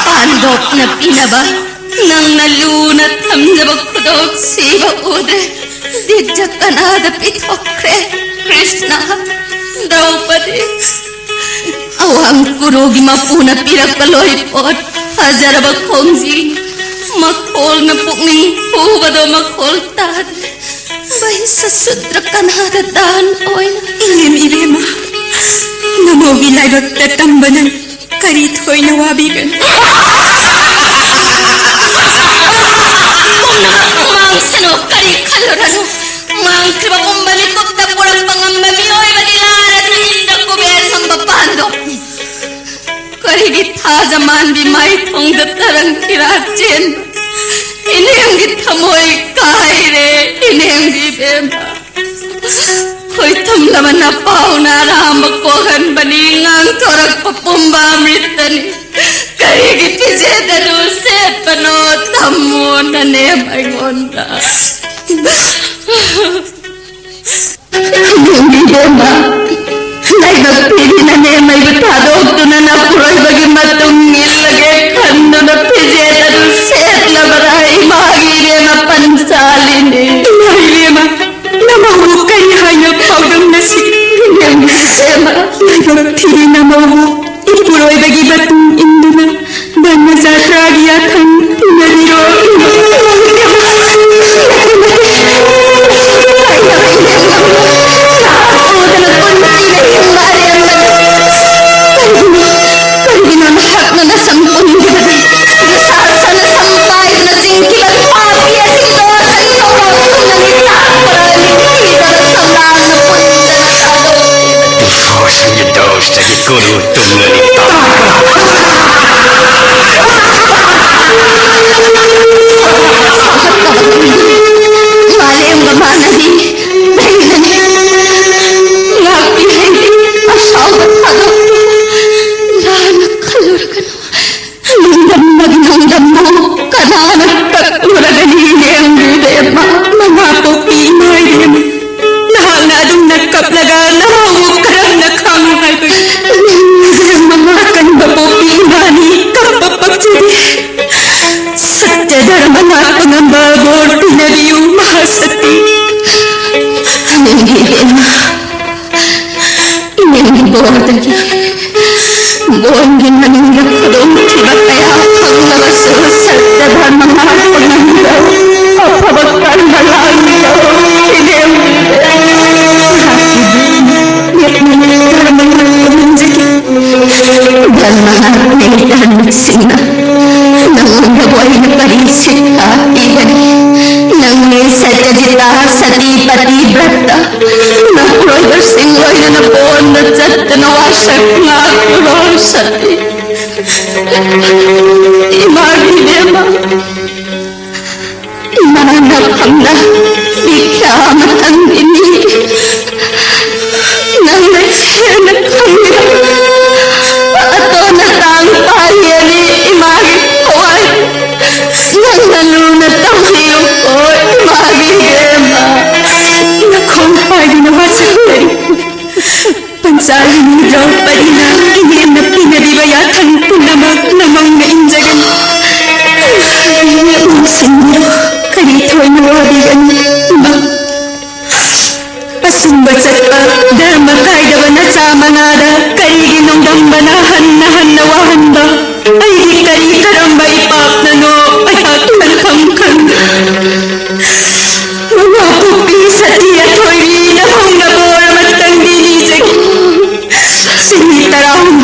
ꯄꯥꯟꯗꯣꯞꯅ ꯄꯤꯅꯕ ꯅꯪꯅ ꯂꯨꯅ ꯊꯝꯖꯕ ꯈꯨꯗꯣꯞ ꯁꯤꯕ ꯎꯗ꯭ꯔꯦ꯫ ꯗꯤꯖ ꯀꯅꯥꯗ ꯄꯤꯊꯣꯛꯈ꯭ꯔꯦ? ꯀ꯭ꯔꯤꯁꯅ, ꯗ꯭ꯔꯧꯄꯗꯤ, ꯑꯋꯥꯡ ꯀꯨꯔꯨꯒꯤ ꯃꯄꯨꯅ ꯄꯤꯔꯛꯄ ꯂꯣꯏꯄꯣꯠ ꯐꯖꯔꯕ ꯈꯣꯡꯖꯤ, ꯃꯈꯣꯜꯅ ꯄꯨꯛꯅꯤꯡ ꯍꯨꯕꯗꯣ ꯃꯈꯣꯜ ꯇꯥꯗ꯭ꯔꯦ꯫ ꯕꯍꯤꯁꯁꯨꯗ꯭ꯔ ꯀꯅꯥꯗ ꯗꯥꯟ ꯑꯣꯏꯅ? ꯏꯅꯦꯝ ꯏꯕꯦꯝꯃ, ꯅꯃꯧꯒꯤ ꯂꯥꯏꯕꯛꯇ ꯇꯝꯕꯅ ꯀꯔꯤ ꯊꯣꯏꯅ ꯋꯥꯕꯤꯒꯅꯤ? ꯄꯨꯝꯅꯃꯛ ꯃꯥꯡꯁꯅꯨ, ꯀꯔꯤ ꯈꯜꯂꯨꯔꯅꯨ꯫ ꯃꯥꯡꯈ꯭ꯔꯤꯕ ꯄꯨꯝꯕ ꯃꯤꯀꯨꯞꯇ ꯄꯨꯔꯛꯄ ꯉꯝꯕ ꯃꯤꯑꯣꯏꯕꯗꯤ ꯂꯥꯏꯔꯗꯅ ꯏꯟꯗ꯭ꯔ ꯀꯨꯕꯦꯔ ꯉꯝꯕ ꯄꯥꯟꯗꯣꯞꯅꯤ꯫ ꯀꯔꯤꯒꯤ ꯊꯥꯖ ꯃꯥꯟꯕꯤ ꯃꯥꯏꯊꯣꯡꯗ ꯇꯔꯪ ꯐꯤꯔꯥꯠ ꯆꯦꯟꯕ? ꯏꯅꯦꯝꯒꯤ ꯊꯃꯣꯏ ꯀꯥꯏꯔꯦ, ꯏꯅꯦꯝꯒꯤ ꯏꯕꯦꯝꯃ꯫ ꯈꯣꯏꯊꯨꯝꯂꯕ ꯅꯄꯥꯎꯅ ꯑꯔꯥꯝꯕ ꯀꯣꯛꯍꯟꯕꯅꯤ, ꯉꯥꯡꯊꯣꯔꯛꯄ ꯄꯨꯝꯕ ꯑꯃ꯭ꯔꯤꯇꯅꯤ꯫ ꯀꯔꯤꯒꯤ ꯐꯤꯖꯦꯠ ꯑꯗꯨ ꯁꯦꯠꯄꯅꯣ? ꯇꯝꯃꯣ ꯅꯅꯦꯝ ꯑꯩꯉꯣꯟꯗ꯫ ꯏꯕꯦꯝꯃ, ꯂꯥꯏꯕꯛ ꯊꯤꯕꯤ ꯅꯅꯦꯝ ꯑꯩꯕꯨ ꯊꯥꯗꯣꯛꯇꯨꯅ ꯅꯄꯨꯔꯣꯏꯕꯒꯤ ꯃꯇꯨꯡ ꯏꯜꯂꯒꯦ ꯈꯟꯗꯨꯅ ꯐꯤꯖꯦꯠ ꯃꯥꯂꯦꯝꯒ ꯃꯥꯟꯅꯕꯤ ꯂꯩꯔꯅꯤ꯫ ꯉꯥꯛꯄꯤ ꯍꯩꯕꯤ ꯑꯁꯥꯎꯕ ꯊꯥꯗꯣꯛꯄꯤ ꯂꯥꯟꯅ ꯈꯜꯂꯨꯔꯒꯅꯨ꯫ ꯅꯣꯡꯗꯝꯕꯒꯤ ꯅꯣꯡꯗꯝꯕꯨ ꯀꯅꯥꯅ ꯀꯛꯂꯨꯔꯒꯅꯤ? ꯏꯔꯦꯝꯕꯤ ꯏꯕꯦꯝꯃ, ꯃꯃꯥ ꯄꯣꯛꯄꯤ ꯏꯃꯥ ꯏꯕꯦꯝꯃ, ꯅꯍꯥꯛꯅ ꯑꯗꯨꯝꯅ ꯀꯞꯂꯒ ꯅꯍꯥꯛꯄꯨ ꯀꯔꯝꯅ ꯈꯥꯡꯉꯨ ꯍꯥꯏꯕꯒꯦ? ꯅꯪ ꯃꯃꯥ ꯀꯟꯕ ꯄꯣꯛꯄꯤ ꯏꯃꯥꯅꯤ, ꯀꯞꯄ ꯄꯛꯆꯗꯦ꯫ ꯁꯠꯇ꯭ꯌ ꯙꯔꯃ ꯉꯥꯛꯄ ꯉꯝꯕ ꯕꯣꯔ ꯄꯤꯅꯕꯤꯌꯨ ꯃꯍꯥꯁꯛꯇꯤ꯫ ꯅꯪꯒꯤ ꯏꯕꯦꯝꯃ, ꯏꯅꯦꯝꯒꯤ ꯕꯣꯔꯗꯒꯤ ꯕꯣꯟꯒꯤ ꯃꯅꯨꯡꯗ ꯈꯨꯗꯣꯡꯊꯤꯕ ꯀꯌꯥ ꯐꯪꯂꯕꯁꯨ ꯁꯠꯇ꯭ꯌ ꯙꯔꯃ ꯉꯥꯛꯄ ꯉꯝꯕ ꯑꯐꯕ ꯀꯔꯃ ꯂꯥꯡꯕꯤꯌꯣ꯫ ꯏꯅꯦꯝꯒꯤ ꯏꯕꯦꯝꯃ, ꯅꯍꯥꯛꯀꯤ ꯙꯔꯃ ꯉꯥꯛꯄ ꯉꯝꯖꯒꯦ꯫ ꯙꯔꯃ ꯉꯥꯛꯄꯤ ꯙꯔꯃꯁꯤꯡꯅ ꯅꯉꯣꯟꯗꯕꯨ ꯑꯩꯅ ꯀꯔꯤ ꯁꯤꯛꯈꯥ ꯄꯤꯒꯅꯤ? ꯅꯪꯅꯤ ꯁꯠꯇ꯭ꯌꯖꯤꯇꯥ, ꯁꯇꯤ, ꯄꯇꯤ ꯕ꯭ꯔꯠꯇ, ꯅꯄꯨꯔꯣꯏꯕꯁꯤꯡ ꯂꯣꯏꯅꯅ ꯄꯣꯟꯗ ꯆꯠꯇꯅ ꯋꯥꯁꯛ ꯉꯥꯛꯂꯨꯔꯣ ꯁꯇꯤ꯫ ꯏꯃꯥꯒꯤ ꯏꯕꯦꯝꯃ, ꯏꯃꯥꯅ ꯐꯝꯅ ꯕꯤꯈ꯭ꯌꯥ ꯑꯃꯇꯪꯗꯤ ꯅꯤꯒꯦ꯫ ꯅꯪꯅ ꯍꯦꯟꯅ ꯈꯪꯒꯦꯔꯥ? ꯑꯇꯣꯟ ꯑꯇꯥꯡ ꯄꯥꯔꯤ ꯑꯅꯤ ꯏꯃꯥꯒꯤ ꯊꯋꯥꯏ ꯅꯪꯅ ꯂꯨꯅ ꯇꯧꯕꯤꯌꯨꯀꯣ, ꯏꯃꯥꯒꯤ ꯏꯕꯦꯝꯃ꯫ ꯅꯈꯣꯡ ꯄꯥꯏꯗꯨꯅ ꯋꯥꯁꯛꯆꯔꯤ꯫ ꯄꯟꯆꯥꯂꯤꯅꯤ ꯗ꯭ꯔꯧꯄꯗꯤꯅ ꯏꯅꯦꯝꯅ ꯄꯤꯅꯕꯤꯕ ꯌꯥꯊꯪ ꯄꯨꯝꯅꯃꯛ ꯅꯃꯪꯅ ꯏꯟꯖꯒꯅꯤ꯫ ꯅꯨꯡꯁꯤꯕꯤꯔꯣ, ꯀꯔꯤ ꯊꯣꯏꯅ ꯋꯥꯕꯤꯒꯅꯤ, ꯏꯃꯥ? ꯑꯆꯨꯝꯕ ꯆꯠꯄ, ꯙꯔꯃ ꯀꯥꯏꯗꯕ ꯅꯆꯥ ꯃꯉꯥꯗ ꯀꯔꯤꯒꯤ ꯅꯣꯡꯗꯝꯕꯅ ꯍꯟꯅ ꯍꯟꯅ ꯋꯥꯍꯟꯕ? ꯑꯩꯒꯤ ꯀꯔꯤ ꯀꯔꯝꯕ ꯏꯄꯥꯞꯅꯅꯣ ꯑꯩꯍꯥꯛ ꯈꯟꯐꯝ ꯈꯪꯗꯦ꯫ ꯃꯃꯥ ꯄꯣꯛꯄꯤ ꯁꯇꯤ ꯑꯊꯣꯏꯕꯤ, ꯅꯍꯧꯅ ꯕꯣꯔ ꯑꯃꯇꯪꯗꯤ ꯅꯤꯖꯒꯦ꯫ ꯆꯍꯤ ꯇꯔꯥꯍꯨꯝꯗꯣꯏ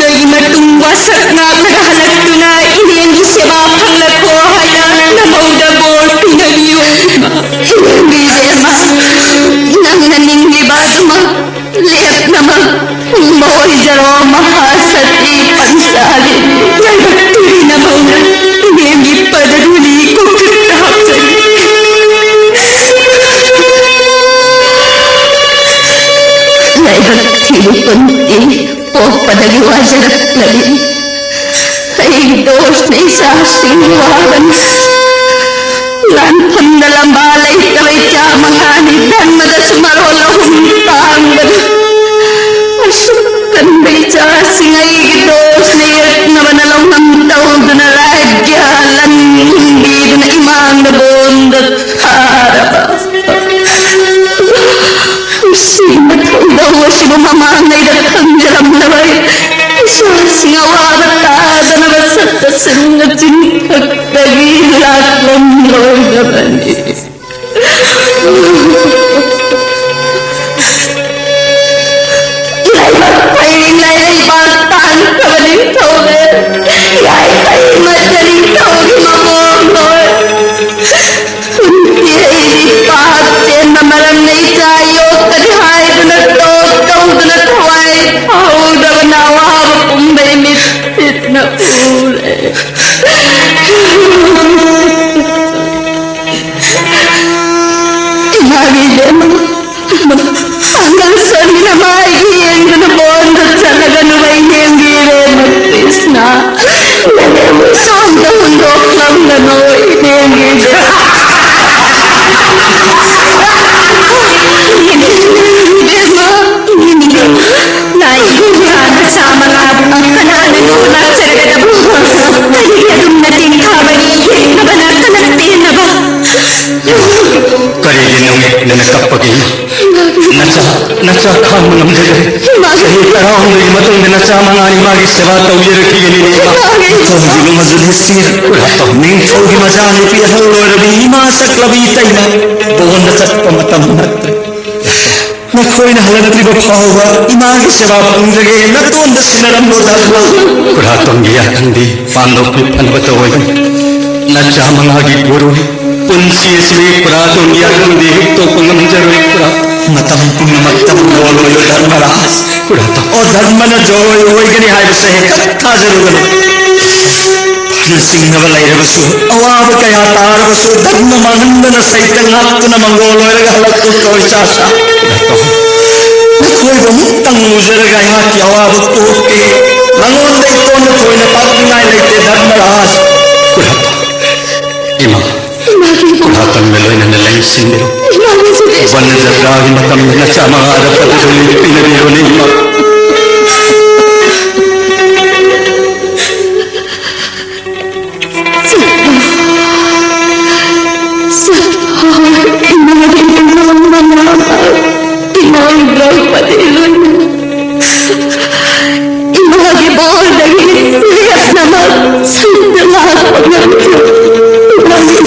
ꯋꯥꯖꯔꯛꯂꯕꯤ꯫ ꯑꯩꯒꯤ ꯗꯣꯁꯅ ꯏꯆꯥꯁꯤꯡ ꯋꯥꯕꯅꯤ꯫ ꯂꯥꯟꯐꯝꯗ ꯂꯝꯕꯥ ꯂꯩꯇꯕ ꯏꯆꯥ ꯃꯉꯥꯅꯤ꯫ ꯙꯔꯃꯗꯁꯨ ꯃꯔꯣꯜ ꯑꯍꯨꯝ ꯇꯥꯡꯕꯅꯤ꯫ ꯑꯁꯨꯛ ꯀꯟꯕ ꯏꯆꯥꯁꯤꯡ ꯑꯩꯒꯤ ꯗꯣꯁꯅ ꯌꯦꯛꯅꯕꯅ ꯂꯧꯅꯝ ꯇꯧꯗꯨꯅ ꯔꯥꯖ꯭ꯌ ꯂꯟ ꯍꯨꯟꯕꯤꯗꯨꯅ ꯏꯃꯥꯡꯗ ꯕꯣꯟꯗ ꯊꯥꯔꯕ꯫ ꯅꯨꯡꯁꯤꯕ ꯊꯧꯗꯧ ꯑꯁꯤꯕꯨ ꯃꯃꯥꯡꯉꯩꯗ ꯈꯪꯖꯔꯝꯂꯕ ꯑꯩ ꯏꯆꯥꯁꯤꯡ ꯑꯋꯥꯕ ꯇꯥꯗꯅꯕ ꯁꯛꯇꯁꯤꯡꯅ ꯆꯤꯡꯊꯛꯇꯒꯤ ꯂꯥꯛꯂꯝꯂꯣꯏꯗꯕꯅꯤ꯫ ꯂꯥꯏꯕꯛ ꯐꯩ, ꯂꯥꯏꯔꯩꯕꯥꯛ ꯇꯥꯡꯈ꯭ꯔꯕ ꯅꯤꯡꯊꯧꯔꯦꯜ꯫ ꯌꯥꯏꯐꯩ ꯃꯆꯥ ꯅꯤꯡꯊꯧꯒꯤ ꯃꯃꯣꯝ ꯍꯣꯏ꯫ ꯄꯨꯟꯁꯤ ꯑꯩꯗꯤ ꯄꯥꯞ ꯆꯦꯟꯕ ꯃꯔꯝꯅ ꯏꯆꯥ ꯌꯣꯛꯀꯅꯤ ꯍꯥꯏꯗꯨꯅ ꯇꯣꯛ ꯇꯧꯗꯨꯅ ꯊꯋꯥꯏ ꯊꯧꯗꯕꯅ ꯑꯋꯥꯕ ꯄꯨꯝꯕꯩ ꯃꯤꯠꯁꯤꯠꯅ ꯎꯔꯦ꯫ ꯏꯃꯥꯒꯤ ꯏꯕꯦꯝꯃ, ꯄꯥꯡꯒꯜ ꯁꯣꯟꯕꯤꯅ ꯃꯥꯏꯒꯤ ꯌꯦꯡꯗꯨꯅ ꯕꯣꯟꯗ ꯆꯠꯂꯒ ꯅꯨꯃꯩ ꯌꯦꯡꯕꯤꯔꯦ ꯀ꯭ꯔꯤꯁꯅ꯫ ꯅꯪꯕꯨ ꯁꯣꯝꯗ ꯍꯨꯟꯗꯣꯛꯂꯝꯒꯅꯨ ꯏꯕꯦꯝꯒꯤ ꯏꯕꯦꯝꯃ꯫ ꯂꯥꯏ ꯏꯕꯨꯡ ꯆꯥꯝꯃ ꯆꯥꯝꯃ ꯉꯥꯕꯨ ꯀꯅꯥꯅ ꯂꯧ ꯂꯥꯛꯆꯔꯒꯗꯕ? ꯀꯔꯤꯒꯤ ꯑꯗꯨꯝꯅ ꯇꯦꯡꯊꯥꯕꯒꯤ ꯌꯦꯛꯅꯕꯅ ꯀꯅꯥ ꯄꯦꯟꯅꯕ? ꯀꯔꯤꯒꯤꯅꯣ ꯅꯪꯅ ꯀꯞꯄꯒꯤ? ꯅꯆꯥ, ꯅꯆꯥ ꯈꯥꯡꯕ ꯉꯝꯖꯗ꯭ꯔꯦ꯫ ꯏꯃꯥꯒꯤ ꯆꯍꯤ ꯇꯔꯥꯍꯨꯝꯗꯣꯏꯒꯤ ꯃꯇꯨꯡꯗ ꯅꯆꯥ ꯃꯉꯥꯅꯤ ꯃꯥꯒꯤ ꯁꯦꯕꯥ ꯇꯧꯖꯔꯛꯈꯤꯒꯅꯤꯅꯦ, ꯏꯃꯥ꯫ ꯏꯃꯥꯒꯤ ꯅꯤꯡꯊꯧꯒꯤ ꯃꯗꯨꯗꯤ ꯁꯤꯔ-, ꯀꯨꯔꯥꯇꯣ, ꯅꯤꯡꯊꯧꯒꯤ ꯃꯆꯥꯅꯨꯄꯤ ꯑꯍꯜ ꯑꯣꯏꯔꯕꯤ ꯏꯃꯥ ꯁꯛꯂꯕꯤ ꯏꯇꯩꯃ ꯕꯣꯟꯗ ꯆꯠꯄ ꯃꯇꯝ ꯅꯠꯇ꯭ꯔꯦ꯫ ꯅꯈꯣꯏꯅ ꯍꯜꯂꯛꯇ꯭ꯔꯤꯕ ꯐꯥꯎꯕ ꯏꯃꯥꯒꯤ ꯁꯦꯕꯥ ꯐꯪꯖꯒꯦ, ꯅꯇꯣꯟꯗ ꯁꯤꯟꯅꯔꯝꯂꯣ ꯙꯔꯃ꯫ ꯈꯨꯔꯥꯇꯣꯟꯒꯤ ꯌꯥꯊꯪꯗꯤ ꯄꯥꯟꯗꯣꯞꯀꯤ ꯐꯅꯕꯇ ꯑꯣꯏꯒꯅꯤ꯫ ꯅꯆꯥ ꯃꯉꯥꯒꯤ ꯒꯨꯔꯨ ꯄꯨꯟꯁꯤ ꯑꯁꯤꯗꯤ ꯈꯨꯔꯥꯇꯣꯟꯒꯤ ꯌꯥꯊꯪꯗꯤ ꯍꯤꯛꯇꯣꯛꯄ ꯉꯝꯖꯔꯣꯏ ꯈꯨꯔꯥ꯫ ꯃꯇꯝ ꯄꯨꯝꯅꯃꯛꯇ ꯃꯪꯒꯣꯜ ꯑꯣꯏꯌꯨ ꯙꯔꯃꯔꯥꯖ꯫ ꯈꯨꯔꯥꯇꯣꯟ꯫ ꯑꯣ ꯙꯔꯃꯅ ꯖꯣꯏ ꯑꯣꯏꯒꯅꯤ ꯍꯥꯏꯕꯁꯦ ꯍꯦꯛꯇ ꯊꯥꯖꯔꯨꯒꯅꯨ꯫ ꯐꯅ ꯆꯤꯡꯅꯕ ꯂꯩꯔꯕꯁꯨ, ꯑꯋꯥꯕ ꯀꯌꯥ ꯇꯥꯔꯕꯁꯨ, ꯙꯔꯃ ꯃꯥꯡꯍꯟꯗꯅ ꯁꯩꯇ ꯉꯥꯛꯇꯨꯅ ꯃꯪꯒꯣꯜ ꯑꯣꯏꯔꯒ ꯍꯜꯂꯛꯎꯀꯣ ꯏꯆꯥꯁꯥ꯫ ꯅꯈꯣꯏꯕꯨ ꯑꯃꯨꯛꯇꯪ ꯎꯖꯔꯒ ꯑꯩꯍꯥꯛꯀꯤ ꯑꯋꯥꯕ ꯀꯣꯛꯀꯦ꯫ ꯅꯉꯣꯟꯗ ꯏꯇꯣꯟꯗ ꯊꯣꯏꯅ ꯄꯥꯛꯅꯤꯡꯉꯥꯏ ꯂꯩꯇꯦ, ꯙꯔꯃꯔꯥꯖ꯫ ꯀꯨꯟꯍꯥꯞꯄ, ꯏꯃꯥ, ꯏꯃꯥꯒꯤ ꯀꯨꯟꯍꯥꯞꯄꯟꯒ ꯂꯣꯏꯅꯅ ꯂꯦꯡꯁꯤꯟꯕꯤꯔꯣ꯫ ꯏꯃꯥꯒꯤ ꯁꯨꯇꯤ꯫ ꯕꯟ ꯖꯇ꯭ꯔꯥꯒꯤ ꯃꯇꯝꯗ ꯅꯆꯥ ꯃꯉꯥꯗ ꯐꯖꯅ ꯄꯤꯅꯕꯤꯔꯣꯅꯦ, ꯏꯃꯥ꯫ ꯆꯠꯂꯣ꯫ ꯆꯠꯂꯣ꯫ ꯏꯃꯥꯒꯤ ꯃꯅꯥ, ꯏꯃꯥ ꯗ꯭ꯔꯧꯄꯗꯤ ꯂꯣꯏꯅꯅ ꯏꯃꯥꯒꯤ ꯕꯣꯔꯗꯒꯤ ꯂꯦꯞꯅꯃꯛ ꯁꯪꯗ ꯂꯥꯛꯄ ꯉꯝꯈꯤꯕ ꯏꯃꯥꯒꯤ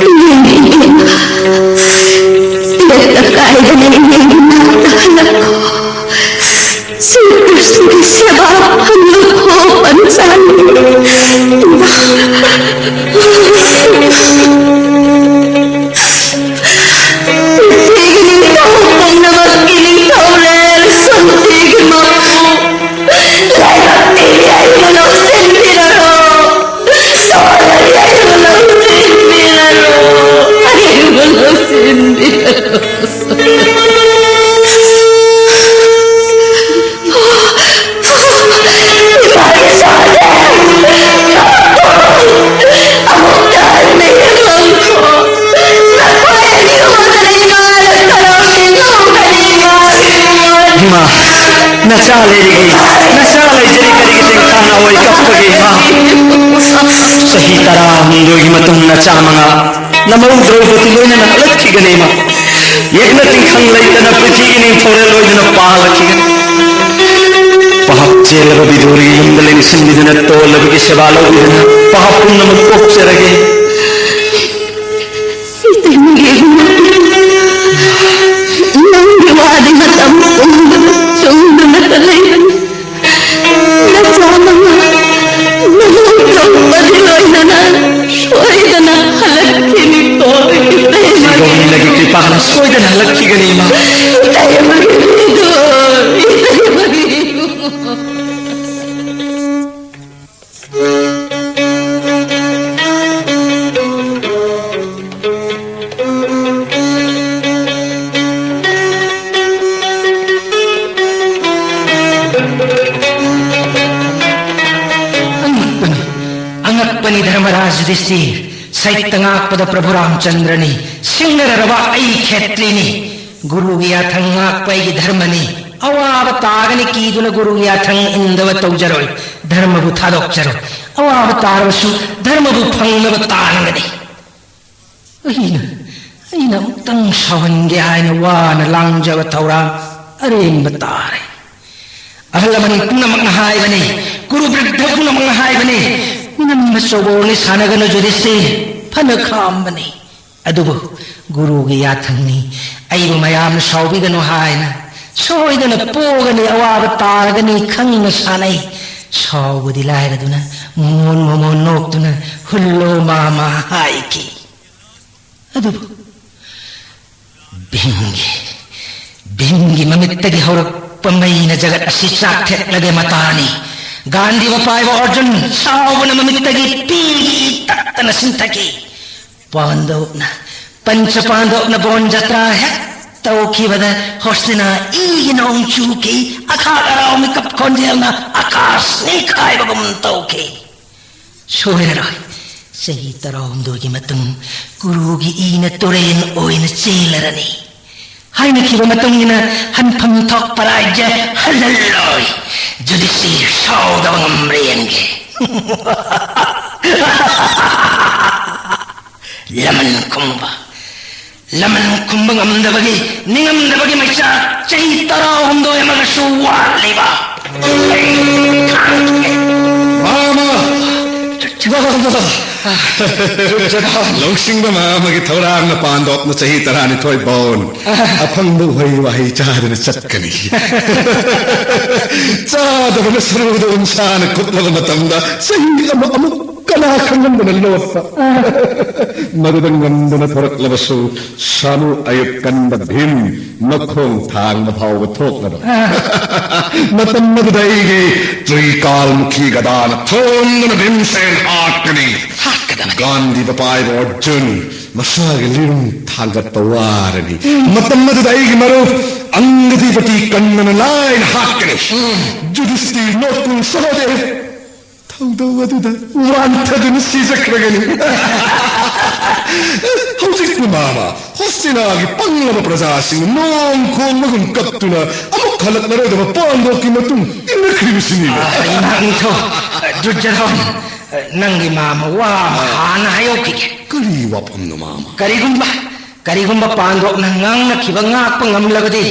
ꯏꯃꯥꯒꯤ ꯏꯃꯥ, ꯂꯦꯞꯇ ꯀꯥꯏꯗꯅ ꯏꯃꯥꯒꯤ ꯅꯥꯛꯇ ꯍꯜꯂꯛꯈꯣ꯫ ꯁ꯭ꯔꯤ ꯀ꯭ꯔꯤꯁꯅꯒꯤ ꯁꯦꯕꯥ ꯐꯪꯂꯈꯣ, ꯄꯟꯆꯥꯂꯤ꯫ ꯏꯃꯥ꯫ ꯄ꯭ꯔꯤꯊꯤꯕꯤꯒꯤ ꯅꯤꯡꯊꯧ ꯄꯨꯝꯅꯃꯛꯀꯤ ꯅꯤꯡꯊꯧꯔꯦꯜ ꯁꯛꯇꯤꯒꯤ ꯃꯄꯨ ꯂꯥꯏꯕꯛ ꯊꯤꯕꯤ ꯑꯩꯕꯨ ꯂꯧꯁꯤꯟꯕꯤꯔꯔꯣ꯫ ꯁꯣꯜꯂꯕꯤ ꯑꯩꯕꯨ ꯂꯧꯁꯤꯟꯕꯤꯔꯔꯣ꯫ ꯑꯩꯕꯨ ꯂꯧꯁꯤꯟꯕꯤꯔꯔꯣ꯫ ꯏꯃꯥꯒꯤ ꯁꯣꯜꯂꯦ꯫ ꯑꯃꯨꯛꯇ ꯍꯟꯅ ꯌꯦꯡꯂꯝꯈꯣ꯫ ꯅꯈꯣꯏ ꯑꯅꯤ ꯎꯗꯅ ꯏꯃꯥ ꯂꯨꯞꯊꯔꯣ, ꯏꯃꯥ꯫ ꯏꯃꯥ, ꯅꯆꯥ ꯂꯩꯔꯤꯒꯤ, ꯅꯆꯥ ꯂꯩꯖꯔꯤ ꯀꯔꯤꯒꯤ ꯇꯦꯡꯊꯥꯅ ꯑꯣꯏ ꯀꯞꯄꯒꯦ ꯏꯃꯥ? ꯆꯍꯤ ꯇꯔꯥꯍꯨꯝꯗꯣꯏꯒꯤ ꯃꯇꯨꯡ ꯅꯆꯥ ꯃꯉꯥ ꯅꯃꯧ ꯗ꯭ꯔꯧꯄꯗꯤ ꯂꯣꯏꯅꯅ ꯍꯜꯂꯛꯈꯤꯒꯅꯤ ꯏꯃꯥ꯫ ꯌꯦꯛꯅ ꯇꯤꯡꯈꯪ ꯂꯩꯇꯅ ꯄ꯭ꯔꯤꯊꯤꯒꯤ ꯅꯤꯡꯊꯧꯔꯦꯜ ꯑꯣꯏꯗꯨꯅ ꯄꯥꯜꯂꯛꯈꯤꯒꯅꯤ꯫ ꯚꯥꯞ ꯆꯦꯜꯂꯕ ꯕꯤꯗꯨꯔꯒꯤ ꯌꯨꯝꯗ ꯂꯦꯡꯁꯤꯟꯕꯤꯗꯨꯅ ꯇꯣꯜꯂꯕꯒꯤ ꯁꯦꯕꯥ ꯂꯧꯕꯤꯗꯨꯅ ꯚꯥꯞ ꯄꯨꯝꯅꯃꯛ ꯀꯣꯛꯆꯔꯒꯦ꯫ ꯏꯇꯩꯃꯒꯤ ꯏꯕꯨꯡꯉꯣ, ꯅꯪꯒꯤ ꯋꯥꯗꯤ ꯃꯇꯝ ꯄꯨꯝꯕꯗ ꯆꯨꯝꯗꯨꯅꯇ ꯂꯩꯕꯅꯤ꯫ ꯅꯆꯥ ꯃꯉꯥ, ꯅꯃꯧ ꯗ꯭ꯔꯧꯄꯗꯤ ꯂꯣꯏꯅꯅ ꯁꯣꯏꯗꯅ ꯍꯜꯂꯛꯈꯤꯅꯤꯀꯣ, ꯏꯇꯩꯃꯒꯤ ꯁꯤꯒꯧꯃꯤꯅꯒꯤ ꯀ꯭ꯔꯤꯄꯥꯅ ꯁꯣꯏꯗꯅ ꯍꯜꯂꯛꯈꯤꯒꯅꯤ, ꯏꯃꯥ꯫ ꯏꯇꯩꯃꯒꯤ ꯏꯕꯨꯡꯉꯣ, ꯏꯇꯩꯃꯒꯤ ꯏꯕꯨꯡꯉꯣ꯫ ꯙꯔꯃꯔꯥꯖ ꯌꯨꯙꯤꯁꯇꯤꯔ, ꯁꯩꯇ ꯉꯥꯛꯄꯗ ꯄ꯭ꯔꯚꯨ ꯔꯥꯝꯆꯟꯗ꯭ꯔꯅꯤ, ꯁꯤꯡꯅꯔꯔꯕ ꯑꯩ ꯈꯦꯇ꯭ꯔꯤꯅꯤ, ꯒꯨꯔꯨꯒꯤ ꯌꯥꯊꯪ ꯉꯥꯛꯄ ꯑꯩꯒꯤ ꯙꯔꯃꯅꯤ, ꯑꯋꯥꯕ ꯇꯥꯒꯅꯤ ꯀꯤꯗꯨꯅ ꯒꯨꯔꯨꯒꯤ ꯌꯥꯊꯪ ꯏꯟꯗꯕ ꯇꯧꯖꯔꯣꯏ, ꯙꯔꯃꯕꯨ ꯊꯥꯗꯣꯛꯆꯔꯣꯏ, ꯑꯋꯥꯕ ꯇꯥꯔꯕꯁꯨ ꯙꯔꯃꯕꯨ ꯐꯪꯅꯕ ꯇꯥꯟꯒꯅꯤ꯫ ꯑꯩꯅ, ꯑꯩꯅ ꯑꯃꯨꯛꯇꯪ ꯁꯥꯎꯍꯟꯒꯦ ꯍꯥꯏꯅ ꯋꯥꯅ ꯂꯥꯡꯖꯕ ꯊꯧꯔꯥꯡ ꯑꯔꯦꯝꯕ ꯇꯥꯔꯦ꯫ ꯑꯍꯜ ꯂꯃꯟ ꯄꯨꯝꯅꯃꯛꯅ ꯍꯥꯏꯕꯅꯤ, ꯒꯨꯔꯨ ꯕ꯭ꯔꯤꯗꯙ ꯄꯨꯝꯅꯃꯛꯅ ꯍꯥꯏꯕꯅꯤ, ꯃꯤꯅꯝꯕ ꯆꯧꯕꯣꯜꯅꯤ ꯁꯥꯟꯅꯒꯅꯨ ꯖꯨꯗꯤꯁꯇꯤꯔ, ꯐꯅ ꯈꯥꯝꯕꯅꯤ꯫ ꯑꯗꯨꯕꯨ ꯒꯨꯔꯨꯒꯤ ꯌꯥꯊꯪꯅꯤ, ꯑꯩꯕꯨ ꯃꯌꯥꯝꯅ ꯁꯥꯎꯕꯤꯒꯅꯨ ꯍꯥꯏꯅ꯫ ꯁꯣꯏꯗꯅ ꯄꯣꯒꯅꯤ, ꯑꯋꯥꯕ ꯇꯥꯔꯒꯅꯤ ꯈꯪꯅ ꯁꯥꯟꯅꯩ꯫ ꯁꯥꯎꯕꯗꯤ ꯂꯥꯏꯔꯗꯨꯅ ꯃꯣꯃꯣꯟ ꯃꯣꯃꯣꯟ ꯅꯣꯛꯇꯨꯅ "ꯍꯨꯜꯂꯣ ꯃꯥꯃꯥ" ꯍꯥꯏꯈꯤ꯫ ꯑꯗꯨꯕꯨ ꯚꯤꯝꯒꯤ, ꯚꯤꯝꯒꯤ ꯃꯃꯤꯠꯇꯒꯤ ꯍꯧꯔꯛꯄ ꯃꯩꯅ ꯖꯒꯠ ꯑꯁꯤ ꯆꯥꯛꯊꯦꯛꯂꯒꯦ ꯃꯇꯥꯅꯤ꯫ ꯒꯥꯟꯙꯤ ꯃꯄꯥꯏꯕ ꯑꯔꯖꯨꯟ ꯁꯥꯎꯕꯅ ꯃꯃꯤꯠꯇꯒꯤ ꯄꯤꯒꯤ ꯏ ꯇꯠꯇꯅ ꯁꯤꯟꯊꯈꯤ꯫ ꯄꯥꯟꯗꯧꯅ, ꯄꯟꯆ ꯄꯥꯟꯗꯧꯅ ꯕꯣꯟ ꯖꯇ꯭ꯔꯥ ꯍꯦꯛ ꯇꯧꯈꯤꯕꯗ ꯍꯣꯁꯇꯤꯅꯥ ꯏꯒꯤ ꯅꯣꯡ ꯆꯨꯈꯤ꯫ ꯑꯈꯥꯛ ꯑꯔꯥꯎ ꯃꯤꯀꯞ ꯈꯣꯟꯖꯦꯜꯅ ꯑꯀꯥꯁ ꯅꯤꯡꯈꯥꯏꯕꯒꯨꯝ ꯇꯧꯈꯤ꯫ ꯁꯣꯏꯔꯔꯣꯏ, ꯆꯍꯤ ꯇꯔꯥꯍꯨꯝꯗꯣꯏꯒꯤ ꯃꯇꯨꯡ ꯀꯨꯔꯨꯒꯤ ꯏꯅ ꯇꯨꯔꯦꯜ ꯑꯣꯏꯅ ꯆꯦꯜꯂꯔꯅꯤ꯫ ꯍꯥꯏꯅꯈꯤꯕ ꯃꯇꯨꯡ ꯏꯟꯅ ꯍꯟꯐꯝ ꯊꯣꯛꯄ ꯔꯥꯏꯖ꯭ꯌ ꯍꯜꯍꯜꯂꯣꯏ꯫ ꯖꯨꯗꯤꯁꯤ ꯁꯥꯎꯗꯕ ꯉꯝꯕ꯭ꯔꯥ ꯌꯦꯡꯒꯦ꯫ ꯂꯃꯟ ꯈꯨꯝꯕ, ꯂꯃꯟ ꯈꯨꯝꯕ ꯉꯝꯗꯕꯒꯤ, ꯅꯤꯡꯉꯝꯗꯕꯒꯤ ꯃꯩꯆꯥꯛ ꯆꯍꯤ ꯇꯔꯥꯍꯨꯝꯗꯣꯏ ꯑꯃꯒꯁꯨ ꯋꯥꯠꯂꯤꯕ꯫ ꯃꯥꯃ! ꯃꯥꯃ! ꯂꯧꯁꯤꯡꯕ ꯃꯥꯃꯒꯤ ꯊꯧꯔꯥꯡꯅ ꯄꯥꯟꯗꯣꯞꯅ ꯆꯍꯤ ꯇꯔꯥꯅꯤꯊꯣꯏ ꯕꯣꯟ ꯑꯐꯪꯕ ꯎꯍꯩ ꯋꯥꯍꯩ ꯆꯥꯗꯨꯅ ꯆꯠꯀꯅꯤ꯫ ꯆꯥꯗꯕꯅ ꯁꯔꯨꯗ ꯎꯟꯁꯥꯅ ꯀꯨꯠꯂꯕ ꯃꯇꯝꯗ ꯆꯍꯤ ꯑꯃ ꯑꯃꯨꯛ ꯀꯅꯥ ꯈꯪꯉꯝꯗꯅ ꯂꯣꯠꯄ? ꯃꯗꯨꯗ ꯉꯝꯗꯅ ꯊꯣꯔꯛꯂꯕꯁꯨ ꯁꯥꯃꯨ ꯑꯌꯨꯠ ꯀꯟꯕ ꯚꯤꯝ ꯃꯈꯣꯡ ꯊꯥꯡꯕ ꯐꯥꯎꯕ ꯊꯣꯛꯂꯕ꯫ ꯃꯇꯝ ꯑꯗꯨꯗ ꯑꯩꯒꯤ ꯇ꯭ꯔꯤꯀꯥꯜꯃꯨꯈꯤ ꯒꯗꯥꯅ ꯊꯣꯝꯗꯨꯅ ꯚꯤꯝꯁꯦꯟ ꯍꯥꯠꯀꯅꯤ꯫ ꯍꯥꯠꯀꯗꯕꯅꯤ꯫ ꯒꯥꯟꯙꯤ ꯃꯄꯥꯏꯕ ꯑꯔꯖꯨꯟ ꯃꯁꯥꯒꯤ ꯂꯤꯔꯨꯝ ꯊꯥꯡꯒꯠꯄ ꯋꯥꯔꯅꯤ꯫ ꯃꯇꯝ ꯑꯗꯨꯗ ꯑꯩꯒꯤ ꯃꯔꯨꯞ ꯑꯪꯒꯗꯤꯄꯇꯤ ꯀꯟꯅꯅ ꯂꯥꯏꯅ ꯍꯥꯠꯀꯅꯤ꯫ ꯖꯨꯗꯤꯁꯇꯤ ꯅꯣꯠꯀꯨ ꯁꯍꯗꯦꯕ ꯊꯧꯗꯧ ꯑꯗꯨꯗ ꯋꯥꯟꯊꯗꯨꯅ ꯁꯤꯖꯈ꯭ꯔꯒꯅꯤ꯫ ꯍꯧꯖꯤꯛꯄꯨ ꯃꯥꯃ ꯍꯣꯁꯇꯤꯅꯥꯒꯤ ꯄꯪꯂꯕ ꯄ꯭ꯔꯖꯥꯁꯤꯡ ꯅꯣꯡ ꯈꯣꯡꯕꯒꯨꯝ ꯀꯞꯇꯨꯅ ꯑꯃꯨꯛ ꯍꯜꯂꯛꯂꯔꯣꯏꯗꯕ ꯄꯥꯟꯗꯣꯞꯀꯤ ꯃꯇꯨꯡ ꯏꯟꯅꯈ꯭ꯔꯤꯕꯁꯤꯅꯤ꯫ ꯑ, ꯏꯃꯥ ꯅꯤꯡꯊꯧ, ꯑ, ꯗꯨꯔꯖꯣꯙꯟ, ꯑ, ꯅꯪꯒꯤ ꯃꯥꯃ ꯋꯥ ꯑꯃ ꯍꯥꯟꯅ ꯍꯥꯏꯍꯧꯈꯤꯒꯦ꯫ ꯀꯔꯤ ꯋꯥꯐꯝꯅꯣ ꯃꯥꯃ? ꯀꯔꯤꯒꯨꯝꯕ, ꯀꯔꯤꯒꯨꯝꯕ ꯄꯥꯟꯗꯣꯞꯅ ꯉꯥꯡꯅꯈꯤꯕ ꯉꯥꯛꯄ ꯉꯝꯂꯕꯗꯤ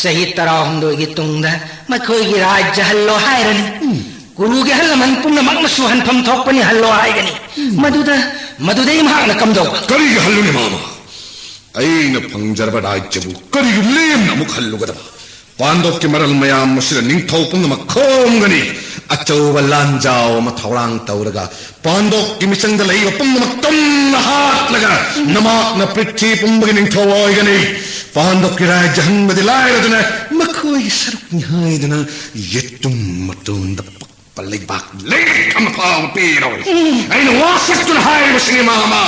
ꯆꯍꯤ ꯇꯔꯥꯍꯨꯝꯗꯣꯏꯒꯤ ꯇꯨꯡꯗ ꯃꯈꯣꯏꯒꯤ ꯔꯥꯖ꯭ꯌ ꯍꯜꯂꯣ ꯍꯥꯏꯔꯅꯤ꯫ ꯎꯝ꯫ ꯀꯨꯔꯨꯒꯤ ꯑꯍꯜ ꯂꯃꯟ ꯄꯨꯝꯅꯃꯛꯅꯁꯨ ꯍꯟꯐꯝ ꯊꯣꯛꯄꯅꯤ ꯍꯜꯂꯣ ꯍꯥꯏꯒꯅꯤ꯫ ꯎꯝ꯫ ꯃꯗꯨꯗ, ꯃꯗꯨꯗꯩ ꯃꯍꯥꯛꯅ ꯀꯝꯗꯧꯕ? ꯀꯔꯤꯒꯤ ꯍꯜꯂꯨꯅꯤ ꯃꯥꯃ? ꯑꯩꯅ ꯐꯪꯖꯔꯕ ꯔꯥꯖ꯭ꯌꯕꯨ ꯀꯔꯤꯒꯤ ꯂꯦꯝꯅ ꯑꯃꯨꯛ ꯍꯜꯂꯨꯒꯗꯕ? ꯄꯥꯟꯗꯣꯞꯀꯤ ꯃꯔꯜ ꯃꯌꯥꯝ ꯑꯁꯤꯗ ꯅꯤꯡꯊꯧ ꯄꯨꯝꯅꯃꯛ ꯈꯣꯝꯒꯅꯤ꯫ ꯑꯆꯧꯕ ꯂꯥꯟꯖꯥꯎ ꯑꯃ ꯊꯧꯔꯥꯡ ꯇꯧꯔꯒ ꯄꯥꯟꯗꯣꯞꯀꯤ ꯃꯤꯆꯪꯗ ꯂꯩꯕ ꯄꯨꯝꯅꯃꯛ ꯇꯝꯅ ꯍꯥꯠꯂꯒ ꯅꯃꯥꯛꯅ ꯄ꯭ꯔꯤꯊꯤ ꯄꯨꯝꯕꯒꯤ ꯅꯤꯡꯊꯧ ꯑꯣꯏꯒꯅꯤ꯫ ꯄꯥꯟꯗꯣꯞꯀꯤ ꯔꯥꯖ꯭ꯌ ꯍꯟꯕꯗꯤ ꯂꯥꯏꯔꯗꯅ ꯃꯈꯣꯏꯒꯤ ꯁꯔꯨꯛꯅꯤ ꯍꯥꯏꯗꯨꯅ ꯌꯦꯇꯨꯝ ꯃꯇꯣꯟꯗ ꯄꯛꯄ ꯂꯩꯕꯥꯛ ꯂꯩ ꯑꯃ ꯐꯥꯎꯕ ꯄꯤꯔꯣꯏ꯫ ꯑꯩꯅ ꯋꯥꯁꯛꯇꯨꯅ ꯍꯥꯏꯔꯤꯕꯁꯤꯅꯤ ꯃꯥꯃ꯫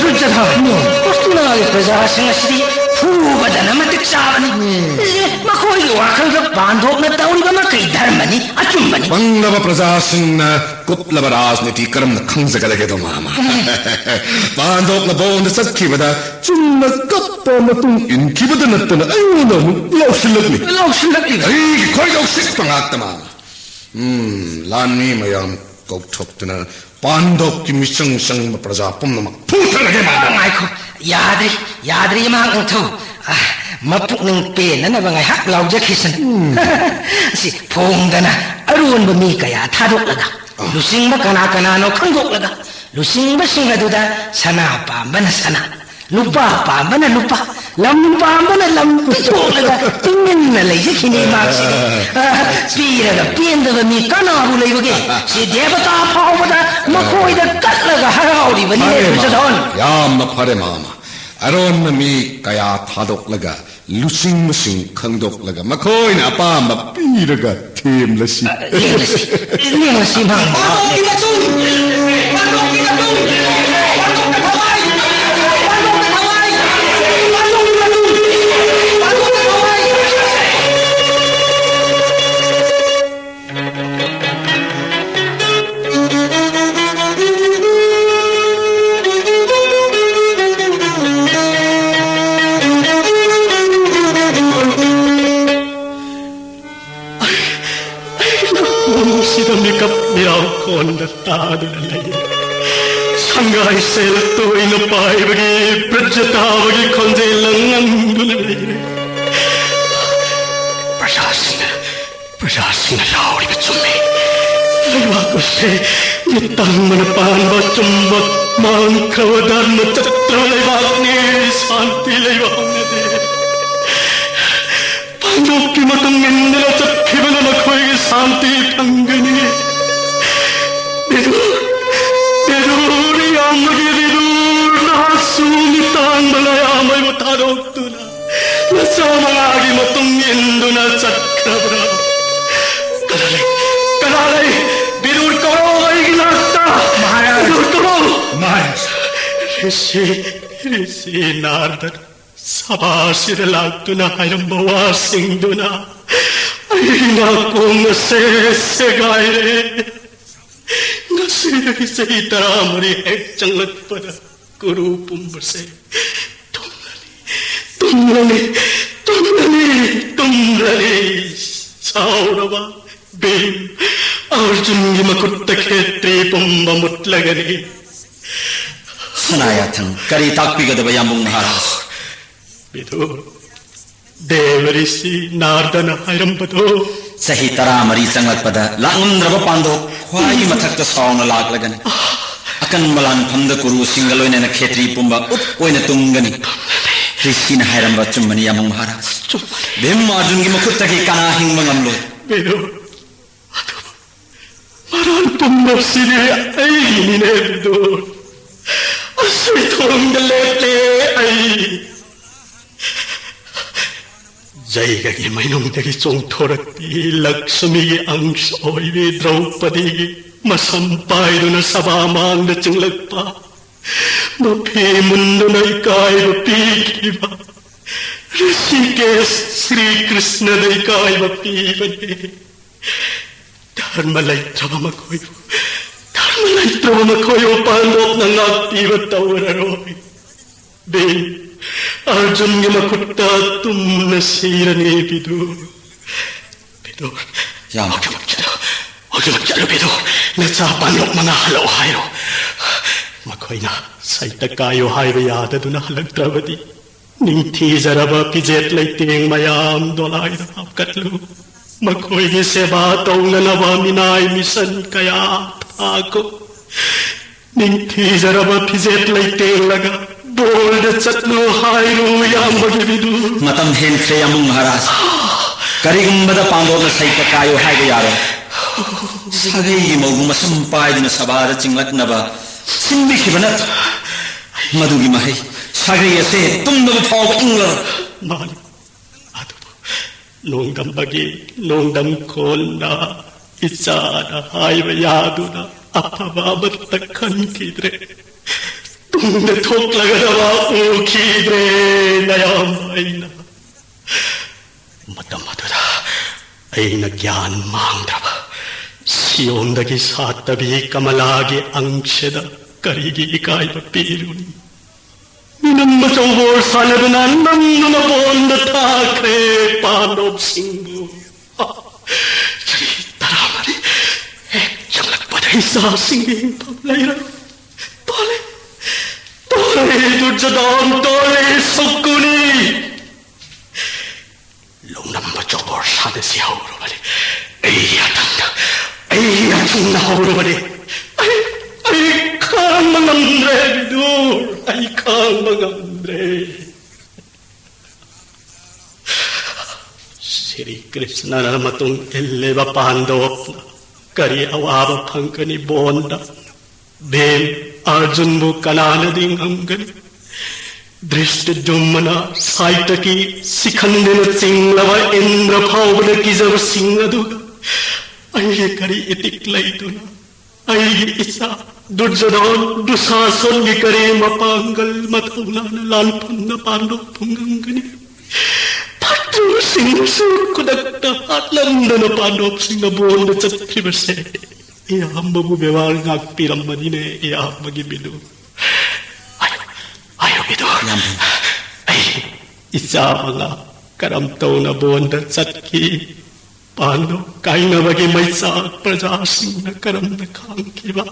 ꯗꯨꯔꯖꯣꯙꯟ, ꯍꯣꯁꯇꯤꯅꯥꯒꯤ ꯄ꯭ꯔꯖꯥꯁꯤꯡ ꯑꯁꯤꯗꯤ ꯐꯨꯕꯗꯅ ꯃꯇꯤꯛ ꯆꯥꯕꯅꯤ꯫ ꯃꯈꯣꯏꯒꯤ ꯋꯥꯈꯜꯗ ꯄꯥꯟꯗꯣꯞꯅ ꯇꯧꯔꯤꯕ ꯃꯈꯩ ꯙꯔꯃꯅꯤ, ꯑꯆꯨꯝꯕꯅꯤ꯫ ꯄꯪꯂꯕ ꯄ꯭ꯔꯖꯥꯁꯤꯡꯅ ꯀꯨꯞꯂꯕ ꯔꯥꯖꯅꯤꯇꯤ ꯀꯔꯝꯅ ꯈꯪꯖꯒꯗꯒꯦꯗꯣ ꯃꯥꯃ? ꯄꯥꯟꯗꯣꯞꯅ ꯕꯣꯟꯗ ꯆꯠꯈꯤꯕꯗ ꯆꯨꯝꯅ ꯀꯞꯄ ꯃꯇꯨꯡ ꯏꯟꯈꯤꯕꯗ ꯅꯠꯇꯅ ꯑꯩꯉꯣꯟꯗ ꯑꯃꯨꯛ ꯂꯥꯎꯁꯤꯜꯂꯛꯂꯤ꯫ ꯂꯥꯎꯁꯤꯜꯂꯛꯂꯤ꯫ ꯑꯩꯒꯤ ꯈꯣꯏꯗꯧ ꯁꯤꯛꯄ ꯉꯥꯛꯇ ꯃꯥꯃ꯫ ꯎꯝ, ꯂꯥꯟꯃꯤ ꯃꯌꯥꯝ ꯀꯧꯊꯣꯛꯇꯨꯅ ꯄꯥꯟꯗꯣꯞꯀꯤ ꯃꯤꯆꯪ ꯆꯪꯕ ꯄ꯭ꯔꯖꯥ ꯄꯨꯝꯅꯃꯛ ꯐꯨꯊꯔꯒꯦ ꯃꯥꯃ꯫ ꯉꯥꯏꯈꯣ, ꯌꯥꯗ꯭ꯔꯤ, ꯌꯥꯗ꯭ꯔꯤ, ꯏꯃꯥ ꯅꯤꯡꯊꯧ꯫ ꯑ, ꯃꯄꯨꯛꯅꯤꯡ ꯄꯦꯟꯅꯅꯕ ꯉꯥꯏꯍꯥꯛ ꯂꯥꯎꯖꯈꯤꯁꯅꯨ꯫ ꯎꯝ꯫ ꯁꯤ ꯐꯣꯡꯗꯅ ꯑꯔꯣꯟꯕ ꯃꯤ ꯀꯌꯥ ꯊꯥꯗꯣꯛꯂꯒ, ꯑ꯫ ꯂꯨꯆꯤꯡꯕ ꯀꯅꯥ ꯀꯅꯥꯅꯣ ꯈꯪꯗꯣꯛꯂꯒ, ꯂꯨꯆꯤꯡꯕꯁꯤꯡ ꯑꯗꯨꯗ ꯁꯅꯥ ꯄꯥꯝꯕꯅ ꯁꯅꯥ, ꯂꯨꯄꯥ ꯄꯥꯝꯕꯅ ꯂꯨꯄꯥ, ꯂꯝ ꯄꯥꯝꯕꯅ ꯂꯝ ꯄꯤꯊꯣꯛꯂꯒ ꯇꯨꯃꯤꯟꯅ ꯂꯩꯖꯈꯤꯅꯤ ꯃꯍꯥꯛꯁꯤꯗꯤ꯫ ꯑ, ꯄꯤꯔꯒ ꯄꯦꯟꯗꯕ ꯃꯤ ꯀꯅꯥꯕꯨ ꯂꯩꯕꯒꯦ? ꯁꯤ ꯗꯦꯕꯇꯥ ꯐꯥꯎꯕꯗ ꯃꯈꯣꯏꯗ ꯀꯠꯂꯒ ꯍꯔꯥꯎꯔꯤꯕꯅꯤꯅꯦ, ꯐꯔꯦ, ꯃꯥꯃ꯫ ꯗꯨꯔꯖꯣꯙꯟ꯫ ꯌꯥꯝꯅ ꯐꯔꯦ, ꯃꯥꯃ꯫ ꯑꯔꯣꯟꯕ ꯃꯤ ꯀꯌꯥ ꯊꯥꯗꯣꯛꯂꯒ, ꯂꯨꯆꯤꯡꯕꯁꯤꯡ ꯈꯪꯗꯣꯛꯂꯒ, ꯃꯈꯣꯏꯅ ꯑꯄꯥꯝꯕ ꯄꯤꯔꯒ ꯇꯦꯝꯂꯁꯤ꯫ ꯌꯦꯡꯂꯁꯤ, ꯌꯦꯡꯂꯁꯤ, ꯃꯥ꯫ ꯄꯨꯝꯁꯤꯗ ꯃꯤꯀꯞ ꯃꯤꯔꯥꯎ ꯀꯣꯟꯗ ꯇꯥꯗꯨꯅ ꯂꯩ꯫ ꯁꯪꯒꯥꯏ ꯁꯦꯜ ꯇꯣꯏꯅ ꯄꯥꯏꯕꯒꯤ ꯄ꯭ꯔꯖꯥ ꯇꯥꯕꯒꯤ ꯈꯣꯟꯖꯦꯜ ꯉꯪꯗꯨꯅ ꯂꯩꯔꯦ꯫ ꯄ꯭ꯔꯖꯥꯁꯤꯡꯅ, ꯄ꯭ꯔꯖꯥꯁꯤꯡꯅ ꯂꯥꯎꯔꯤꯕ ꯆꯨꯝꯃꯤ꯫ ꯂꯩꯕꯥꯛ ꯑꯁꯤ ꯃꯤꯠ ꯇꯥꯡꯕꯅ ꯄꯥꯟꯕ ꯑꯆꯨꯝꯕ ꯃꯥꯡꯈ꯭ꯔꯕ ꯙꯔꯃ ꯆꯠꯇ꯭ꯔꯕ ꯂꯩꯕꯥꯛꯅꯤ꯫ ꯁꯥꯟꯇꯤ ꯂꯩꯕꯥꯛꯅꯗꯤ꯫ ꯄꯥꯡꯊꯣꯛꯀꯤ ꯃꯇꯨꯡ ꯏꯟꯗꯨꯅ ꯆꯠꯈꯤꯕꯅ ꯃꯈꯣꯏꯒꯤ ꯁꯥꯟꯇꯤ ꯐꯪꯒꯅꯤ꯫ ꯕꯤꯗꯨꯔ, ꯕꯤꯗꯨꯔ ꯏꯌꯥꯝꯕꯒꯤ ꯕꯤꯗꯨꯔ ꯅꯍꯥꯛꯁꯨ ꯃꯤꯇꯥꯡꯕ ꯂꯥꯌꯥꯝ ꯑꯩꯕꯨ ꯊꯥꯗꯣꯛꯇꯨꯅ ꯅꯆꯥ ꯃꯉꯥꯒꯤ ꯃꯇꯨꯡ ꯏꯟꯗꯨꯅ ꯆꯠꯈ꯭ꯔꯕ꯭ꯔꯥ? ꯀꯅꯥ ꯂꯩ? ꯀꯅꯥ ꯂꯩ? ꯕꯤꯗꯨꯔ ꯀꯧꯔꯣ ꯑꯩꯒꯤ ꯅꯥꯛꯇ! ꯃꯍꯥꯔꯥꯖ! ꯕꯤꯗꯨꯔ ꯀꯧꯔꯣ! ꯃꯍꯥꯔꯥꯖ! ꯔꯤꯁꯤ, ꯔꯤꯁꯤ ꯅꯥꯔꯗ ꯁꯚꯥꯁꯤꯗ ꯂꯥꯛꯇꯨꯅ ꯍꯥꯏꯔꯝꯕ ꯋꯥꯁꯤꯡꯗꯨꯅ ꯑꯩꯒꯤ ꯅꯥꯀꯣꯡ ꯑꯁꯦ ꯁꯦꯒꯥꯏꯔꯦ꯫ ꯉꯁꯤꯗꯒꯤ ꯆꯍꯤ ꯇꯔꯥꯃꯔꯤ ꯍꯦꯛ ꯆꯪꯂꯛꯄꯗ ꯀꯨꯔꯨ ꯄꯨꯝꯕꯁꯦ ꯇꯨꯝꯂꯅꯤ, ꯇꯨꯝꯂꯅꯤ, ꯇꯨꯝꯂꯅꯤ, ꯇꯨꯝꯂꯅꯤ꯫ ꯁꯥꯎꯔꯕ ꯚꯤꯝ, ꯑꯔꯖꯨꯟꯒꯤ ꯃꯈꯨꯠꯇ ꯈꯦꯇ꯭ꯔꯤ ꯄꯨꯝꯕ ꯃꯨꯠꯂꯒꯅꯤ꯫ ꯁꯅꯥꯌꯥꯊꯪ, ꯀꯔꯤ ꯇꯥꯛꯄꯤꯒꯗꯕ ꯌꯥꯝꯕꯨꯡ ꯃꯍꯥꯔꯥꯖ? ꯕꯤꯗꯨꯔ, ꯗꯦꯕꯔꯤꯁꯤ ꯅꯥꯔꯗꯅ ꯍꯥꯏꯔꯝꯕꯗꯣ꯫ ꯆꯍꯤ ꯇꯔꯥꯃꯔꯤ ꯆꯪꯂꯛꯄꯗ ꯂꯥꯛꯉꯝꯗ꯭ꯔꯕ ꯄꯥꯟꯗꯣꯞ ꯈ꯭ꯋꯥꯏꯒꯤ ꯃꯊꯛꯇ ꯁꯥꯎꯅ ꯂꯥꯛꯂꯒꯅꯤ꯫ ꯑꯀꯟꯕ ꯂꯥꯟꯐꯝꯗ ꯀꯨꯔꯨꯁꯤꯡꯒ ꯂꯣꯏꯅꯅ ꯈꯦꯇ꯭ꯔꯤ ꯄꯨꯝꯕ ꯎꯞ ꯑꯣꯏꯅ ꯇꯨꯝꯒꯅꯤ꯫ ꯔꯤꯁꯤꯅ ꯍꯥꯏꯔꯝꯕ ꯑꯆꯨꯝꯕꯅꯤ, ꯌꯥꯝꯕꯨꯡ ꯃꯍꯥꯔꯥꯖ꯫ ꯆꯨꯝꯕꯅꯤ꯫ ꯚꯤꯝ ꯑꯔꯖꯨꯟꯒꯤ ꯃꯈꯨꯠꯇꯒꯤ ꯀꯅꯥ ꯍꯤꯡꯕ ꯉꯝꯂꯣꯏ? ꯕꯤꯗꯨꯔ, ꯑꯗꯨꯕꯨ ꯃꯔꯥꯜ ꯄꯨꯝꯕꯁꯤꯗꯤ ꯑꯩꯒꯤꯅꯤꯅꯦ, ꯕꯤꯗꯨꯔ꯫ ꯑꯁꯣꯏ ꯊꯣꯡꯗ ꯂꯦꯞꯂꯦ ꯑꯩ꯫ ꯖꯩꯒꯒꯤ ꯃꯩꯅꯨꯡꯗꯒꯤ ꯆꯣꯡꯊꯣꯔꯛꯄꯤ ꯂꯛꯁꯃꯤꯒꯤ ꯑꯪꯁ ꯑꯣꯏꯕꯤ ꯗ꯭ꯔꯧꯄꯗꯤꯒꯤ ꯃꯁꯝ ꯄꯥꯏꯗꯨꯅ ꯁꯚꯥ ꯃꯥꯡꯗ ꯆꯤꯡꯂꯛꯄ, ꯃꯐꯤ ꯃꯨꯟꯗꯨꯅ ꯏꯀꯥꯏꯕ ꯄꯤꯈꯤꯕ ꯔꯤꯁꯤꯀꯦꯁ ꯁ꯭ꯔꯤ ꯀ꯭ꯔꯤꯁꯅꯗ ꯏꯀꯥꯏꯕ ꯄꯤꯕꯅꯦ꯫ ꯙꯔꯃ ꯂꯩꯇ꯭ꯔꯕ ꯃꯈꯣꯏꯕꯨ, ꯙꯔꯃ ꯂꯩꯇ꯭ꯔꯕ ꯃꯈꯣꯏꯕꯨ ꯄꯥꯟꯗꯣꯞꯅ ꯉꯥꯛꯄꯤꯕ ꯇꯧꯔꯔꯣꯏ꯫ ꯕꯤꯟ, ꯑꯔꯖꯨꯟꯒꯤ ꯃꯈꯨꯠꯇ ꯇꯨꯝꯅ ꯁꯤꯔꯅꯤ, ꯕꯤꯗꯨ꯫ ꯕꯤꯗꯨ, ꯌꯥꯝ ꯍꯧꯖꯤꯛꯃꯛ ꯆꯠꯂꯨ, ꯍꯧꯖꯤꯛꯃꯛ ꯆꯠꯂꯨ, ꯕꯤꯗꯨ꯫ ꯅꯆꯥ ꯄꯥꯟꯗꯣꯞ ꯃꯉꯥ ꯍꯜꯂꯛꯑꯣ ꯍꯥꯏꯔꯣ꯫ ꯃꯈꯣꯏꯅ ꯁꯩꯇ ꯀꯥꯏꯌꯨ ꯍꯥꯏꯕ ꯌꯥꯗꯗꯨꯅ ꯍꯜꯂꯛꯇ꯭ꯔꯕꯗꯤ, ꯅꯤꯡꯊꯤꯖꯔꯕ ꯐꯤꯖꯦꯠ ꯂꯩꯇꯦꯡ ꯃꯌꯥꯝ ꯗꯣꯂꯥꯏꯗ ꯍꯥꯞꯀꯠꯂꯨ꯫ ꯃꯈꯣꯏꯒꯤ ꯁꯦꯕꯥ ꯇꯧꯅꯅꯕ ꯃꯤꯅꯥꯏ ꯃꯤꯁꯟ ꯀꯌꯥ ꯊꯥꯈꯣ꯫ ꯅꯤꯡꯊꯤꯖꯔꯕ ꯐꯤꯖꯦꯠ ꯂꯩꯇꯦꯡꯂꯒ ꯕꯣꯜꯗ ꯆꯠꯂꯨ ꯍꯥꯏꯔꯨ, ꯏꯌꯥꯝꯕꯒꯤ ꯕꯤꯗꯨ꯫ ꯃꯇꯝ ꯍꯦꯟꯈ꯭ꯔꯦ, ꯌꯥꯝꯕꯨꯡ ꯃꯍꯥꯔꯥꯖ꯫ ꯀꯔꯤꯒꯨꯝꯕꯗ ꯄꯥꯟꯗꯣꯞꯅ ꯁꯩꯇ ꯀꯥꯏꯌꯨ ꯍꯥꯏꯕ ꯌꯥꯔꯣꯏ꯫ ꯁꯥꯒꯩꯒꯤ ꯃꯧꯕꯨ ꯃꯁꯝ ꯄꯥꯏꯗꯨꯅ ꯁꯚꯥꯗ ꯆꯤꯡꯂꯛꯅꯕ ꯁꯤꯟꯕꯤꯈꯤꯕ ꯅꯠꯇ꯭ꯔꯣ? ꯃꯗꯨꯒꯤ ꯃꯍꯩ ꯁꯥꯒꯩ ꯑꯁꯦ ꯇꯨꯝꯗꯕ ꯐꯥꯎꯕ ꯏꯪꯂꯔꯣꯏ꯫ ꯃꯥꯅꯤ꯫ ꯑꯗꯨꯕꯨ ꯅꯣꯡꯗꯝꯕꯒꯤ ꯅꯣꯡꯗꯝ ꯈꯣꯟꯅ ꯏꯆꯥꯅ ꯍꯥꯏꯕ ꯌꯥꯗꯨꯅ ꯑꯐꯕ ꯑꯃꯠꯇ ꯈꯟꯈꯤꯗ꯭ꯔꯦ꯫ ꯇꯨꯡꯗ ꯊꯣꯛꯂꯒꯗꯕ ꯎꯈꯤꯗ꯭ꯔꯦ, ꯅꯌꯥꯝꯕ ꯑꯩꯅ꯫ ꯃꯇꯝ ꯑꯗꯨꯗ ꯑꯩꯅ ꯒ꯭ꯌꯥꯟ ꯃꯥꯡꯗ꯭ꯔꯕ ꯁꯤꯌꯣꯟꯗꯒꯤ ꯁꯥꯠꯇꯕꯤ ꯀꯃꯂꯥꯒꯤ ꯑꯪꯁꯗ ꯀꯔꯤꯒꯤ ꯏꯀꯥꯏꯕ ꯄꯤꯔꯨꯅꯤ? ꯃꯤꯅꯝ ꯑꯆꯧꯕ ꯁꯥꯟꯅꯗꯨꯅ ꯅꯝꯗꯨꯅ ꯕꯣꯟꯗ ꯊꯥꯈ꯭ꯔꯦ ꯄꯥꯟꯗꯣꯞꯁꯤꯡꯕꯨ꯫ ꯆꯍꯤ ꯇꯔꯥꯃꯔꯤ ꯍꯦꯛ ꯆꯪꯂꯛꯄꯗ ꯏꯆꯥꯁꯤꯡꯒꯤ ꯍꯤꯡꯐꯝ ꯂꯩꯔꯔꯣꯏ꯫ ꯇꯣꯜꯂꯦ, ꯇꯣꯜꯂꯦ, ꯗꯨꯔꯖꯣꯙꯟ, ꯇꯣꯜꯂꯦ, ꯁꯀꯨꯅꯤ꯫ ꯂꯧꯅꯝꯕ ꯖꯣꯒꯣꯔ ꯁꯥꯟꯅꯁꯤ ꯍꯧꯔꯕꯅꯤ꯫ ꯑꯩꯒꯤ ꯑꯇꯪꯗ, ꯑꯩꯒꯤ ꯑꯇꯪꯗ ꯍꯧꯔꯕꯅꯤ꯫ ꯑꯩ, ꯑꯩ ꯈꯥꯡꯕ ꯉꯝꯗ꯭ꯔꯦ, ꯕꯤꯗꯨꯔ, ꯑꯩ ꯈꯥꯡꯕ ꯉꯝꯗ꯭ꯔꯦ꯫ ꯁ꯭ꯔꯤ ꯀ꯭ꯔꯤꯁꯅꯅ ꯃꯇꯨꯡ ꯏꯜꯂꯤꯕ ꯄꯥꯟꯗꯣꯞꯅ ꯀꯔꯤ ꯑꯋꯥꯕ ꯐꯪꯒꯅꯤ ꯕꯣꯟꯗ? ꯚꯤꯝ, ꯑꯔꯖꯨꯟꯕꯨ ꯀꯅꯥꯅꯗꯤ ꯉꯝꯒꯅꯤ? ꯗ꯭ꯔꯤꯁꯇ ꯖꯨꯝꯃꯅ ꯁꯥꯏꯇꯀꯤ ꯁꯤꯈꯟꯗꯨꯅ ꯆꯤꯡꯂꯕ ꯏꯟꯗ꯭ꯔ ꯐꯥꯎꯕꯗ ꯀꯤꯖꯕꯁꯤꯡ ꯑꯗꯨꯒ ꯑꯩꯒꯤ ꯀꯔꯤ ꯏꯇꯤꯛ ꯂꯩꯗꯨꯅ ꯑꯩꯒꯤ ꯏꯆꯥ ꯗꯨꯔꯖꯣꯙꯟ ꯗꯨꯁꯥꯁꯟꯒꯤ ꯀꯔꯤ ꯃꯄꯥꯡꯒꯜ ꯃꯊꯧꯅꯥꯅ ꯂꯥꯟꯐꯝꯗ ꯄꯥꯟꯗꯣꯛꯄ ꯉꯝꯒꯅꯤ? ꯐꯠꯇ꯭ꯔꯕꯁꯤꯡꯁꯨ ꯈꯨꯗꯛꯇ ꯍꯥꯠꯂꯝꯗꯅ ꯄꯥꯟꯗꯣꯞꯁꯤꯡꯅ ꯕꯣꯟꯗ ꯆꯠꯈꯤꯕꯁꯦ ꯏꯌꯥꯝꯕꯕꯨ ꯕꯦꯕꯥꯔ ꯉꯥꯛꯄꯤꯔꯝꯕꯅꯤꯅꯦ, ꯏꯌꯥꯝꯕꯒꯤ ꯃꯤꯅꯨ꯫ ꯑꯌꯣ, ꯑꯌꯣ, ꯃꯤꯅꯨ꯫ ꯏꯌꯥꯝꯕ꯫ ꯑꯩ ꯏꯆꯥ ꯃꯉꯥ ꯀꯔꯝ ꯇꯧꯅ ꯕꯣꯟꯗ ꯆꯠꯈꯤ? ꯄꯥꯟꯗꯣꯞ ꯀꯥꯏꯅꯕꯒꯤ ꯃꯩꯆꯥꯛ ꯄ꯭ꯔꯖꯥꯁꯤꯡꯅ ꯀꯔꯝꯅ ꯈꯥꯡꯈꯤꯕ?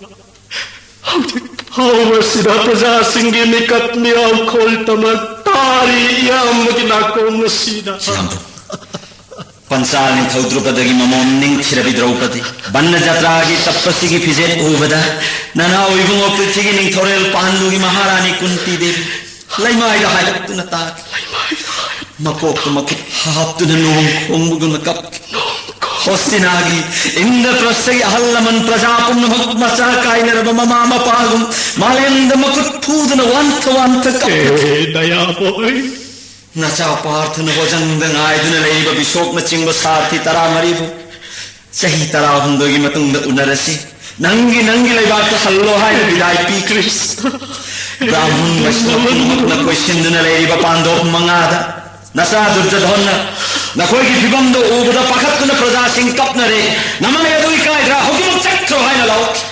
ꯍꯧꯖꯤꯛ ꯐꯥꯎꯕꯁꯤꯗ ꯄ꯭ꯔꯖꯥꯁꯤꯡꯒꯤ ꯃꯤꯀꯞ ꯃꯤꯔꯥꯎꯈꯣꯜ ꯇꯃꯛ ꯇꯥꯔꯤ ꯏꯌꯥꯝꯕꯒꯤ ꯅꯥꯀꯣꯡ ꯑꯁꯤꯗ꯫ ꯏꯌꯥꯝꯕ꯫ ꯄꯟꯆꯥꯜ ꯅꯤꯡꯊꯧ ꯗ꯭ꯔꯨꯄꯗꯒꯤ ꯃꯃꯣꯝ ꯅꯤꯡꯊꯤꯔꯕꯤ ꯗ꯭ꯔꯧꯄꯗꯤ ꯕꯟꯅ ꯖꯇ꯭ꯔꯥꯒꯤ ꯇꯞꯄꯁꯤꯒꯤ ꯐꯤꯖꯦꯠ ꯎꯕꯗ ꯅꯅꯥꯎ ꯏꯕꯨꯡꯉꯣ ꯄ꯭ꯔꯤꯊꯤꯒꯤ ꯅꯤꯡꯊꯧꯔꯦꯜ ꯄꯥꯟꯗꯨꯒꯤ ꯃꯍꯥꯔꯥꯅꯤ ꯀꯨꯟꯇꯤ ꯗꯦꯕꯤ ꯂꯩꯃꯥꯏꯗ ꯍꯥꯏꯔꯛꯇꯨꯅ ꯇꯥꯈꯤ꯫ ꯃꯀꯣꯛꯇ ꯃꯈꯨꯠ ꯍꯥꯞꯇꯨꯅ ꯅꯣꯡ ꯈꯣꯡꯕꯒꯨꯝꯅ ꯀꯞꯈꯤ꯫ ꯍꯣꯁꯇꯤꯅꯥꯒꯤ ꯏꯟꯗ꯭ꯔꯄ꯭ꯔꯁꯊꯒꯤ ꯑꯍꯜ ꯂꯃꯟ ꯄ꯭ꯔꯖꯥ ꯄꯨꯝꯅꯃꯛ ꯃꯆꯥ ꯀꯥꯏꯅꯔꯕ ꯃꯃꯥ ꯃꯄꯥꯒꯨꯝ ꯃꯥꯂꯦꯝꯗ ꯃꯈꯨꯠ ꯐꯨꯗꯨꯅ ꯋꯥꯟꯊ ꯋꯥꯟꯊ ꯀꯞꯈꯤ꯫ ꯍꯦ ꯗꯌꯥꯕꯣꯏ! ꯅꯆꯥ ꯄꯥꯔꯊꯅ ꯍꯣꯖꯪꯗ ꯉꯥꯏꯗꯨꯅ ꯂꯩꯔꯤꯕ ꯕꯤꯁꯣꯛꯅꯆꯤꯡꯕ ꯁꯥꯔꯊꯤ ꯇꯔꯥꯃꯔꯤꯕꯨ ꯆꯍꯤ ꯇꯔꯥꯍꯨꯝꯗꯣꯏꯒꯤ ꯃꯇꯨꯡꯗ ꯎꯅꯔꯁꯤ, ꯅꯪꯒꯤ, ꯅꯪꯒꯤ ꯂꯩꯕꯥꯛꯇ ꯍꯜꯂꯣ ꯍꯥꯏꯅ ꯕꯤꯗꯥꯏ ꯄꯤꯈ꯭ꯔꯦ꯫ ꯀ꯭ꯔꯤꯁꯅ! ꯕ꯭ꯔꯥꯍꯃꯟ ꯋꯩꯁꯅꯕ ꯄꯨꯝꯅꯃꯛꯅ ꯀꯣꯏꯁꯤꯟꯗꯨꯅ ꯂꯩꯔꯤꯕ ꯄꯥꯟꯗꯣꯞ ꯃꯉꯥꯗ ꯅꯆꯥ ꯗꯨꯔꯖꯣꯙꯟꯅ ꯅꯈꯣꯏꯒꯤ ꯐꯤꯕꯝꯗꯣ ꯎꯕꯗ ꯄꯥꯈꯠꯇꯨꯅ ꯄ꯭ꯔꯖꯥꯁꯤꯡ ꯀꯞꯅꯔꯦ꯫ ꯅꯃꯥꯏ ꯑꯗꯨ ꯏꯀꯥꯏꯗ꯭ꯔꯥ? ꯍꯧꯖꯤꯛꯃꯛ ꯆꯠꯈ꯭ꯔꯣ ꯍꯥꯏꯅ ꯂꯥꯎꯔꯛꯈꯤ꯫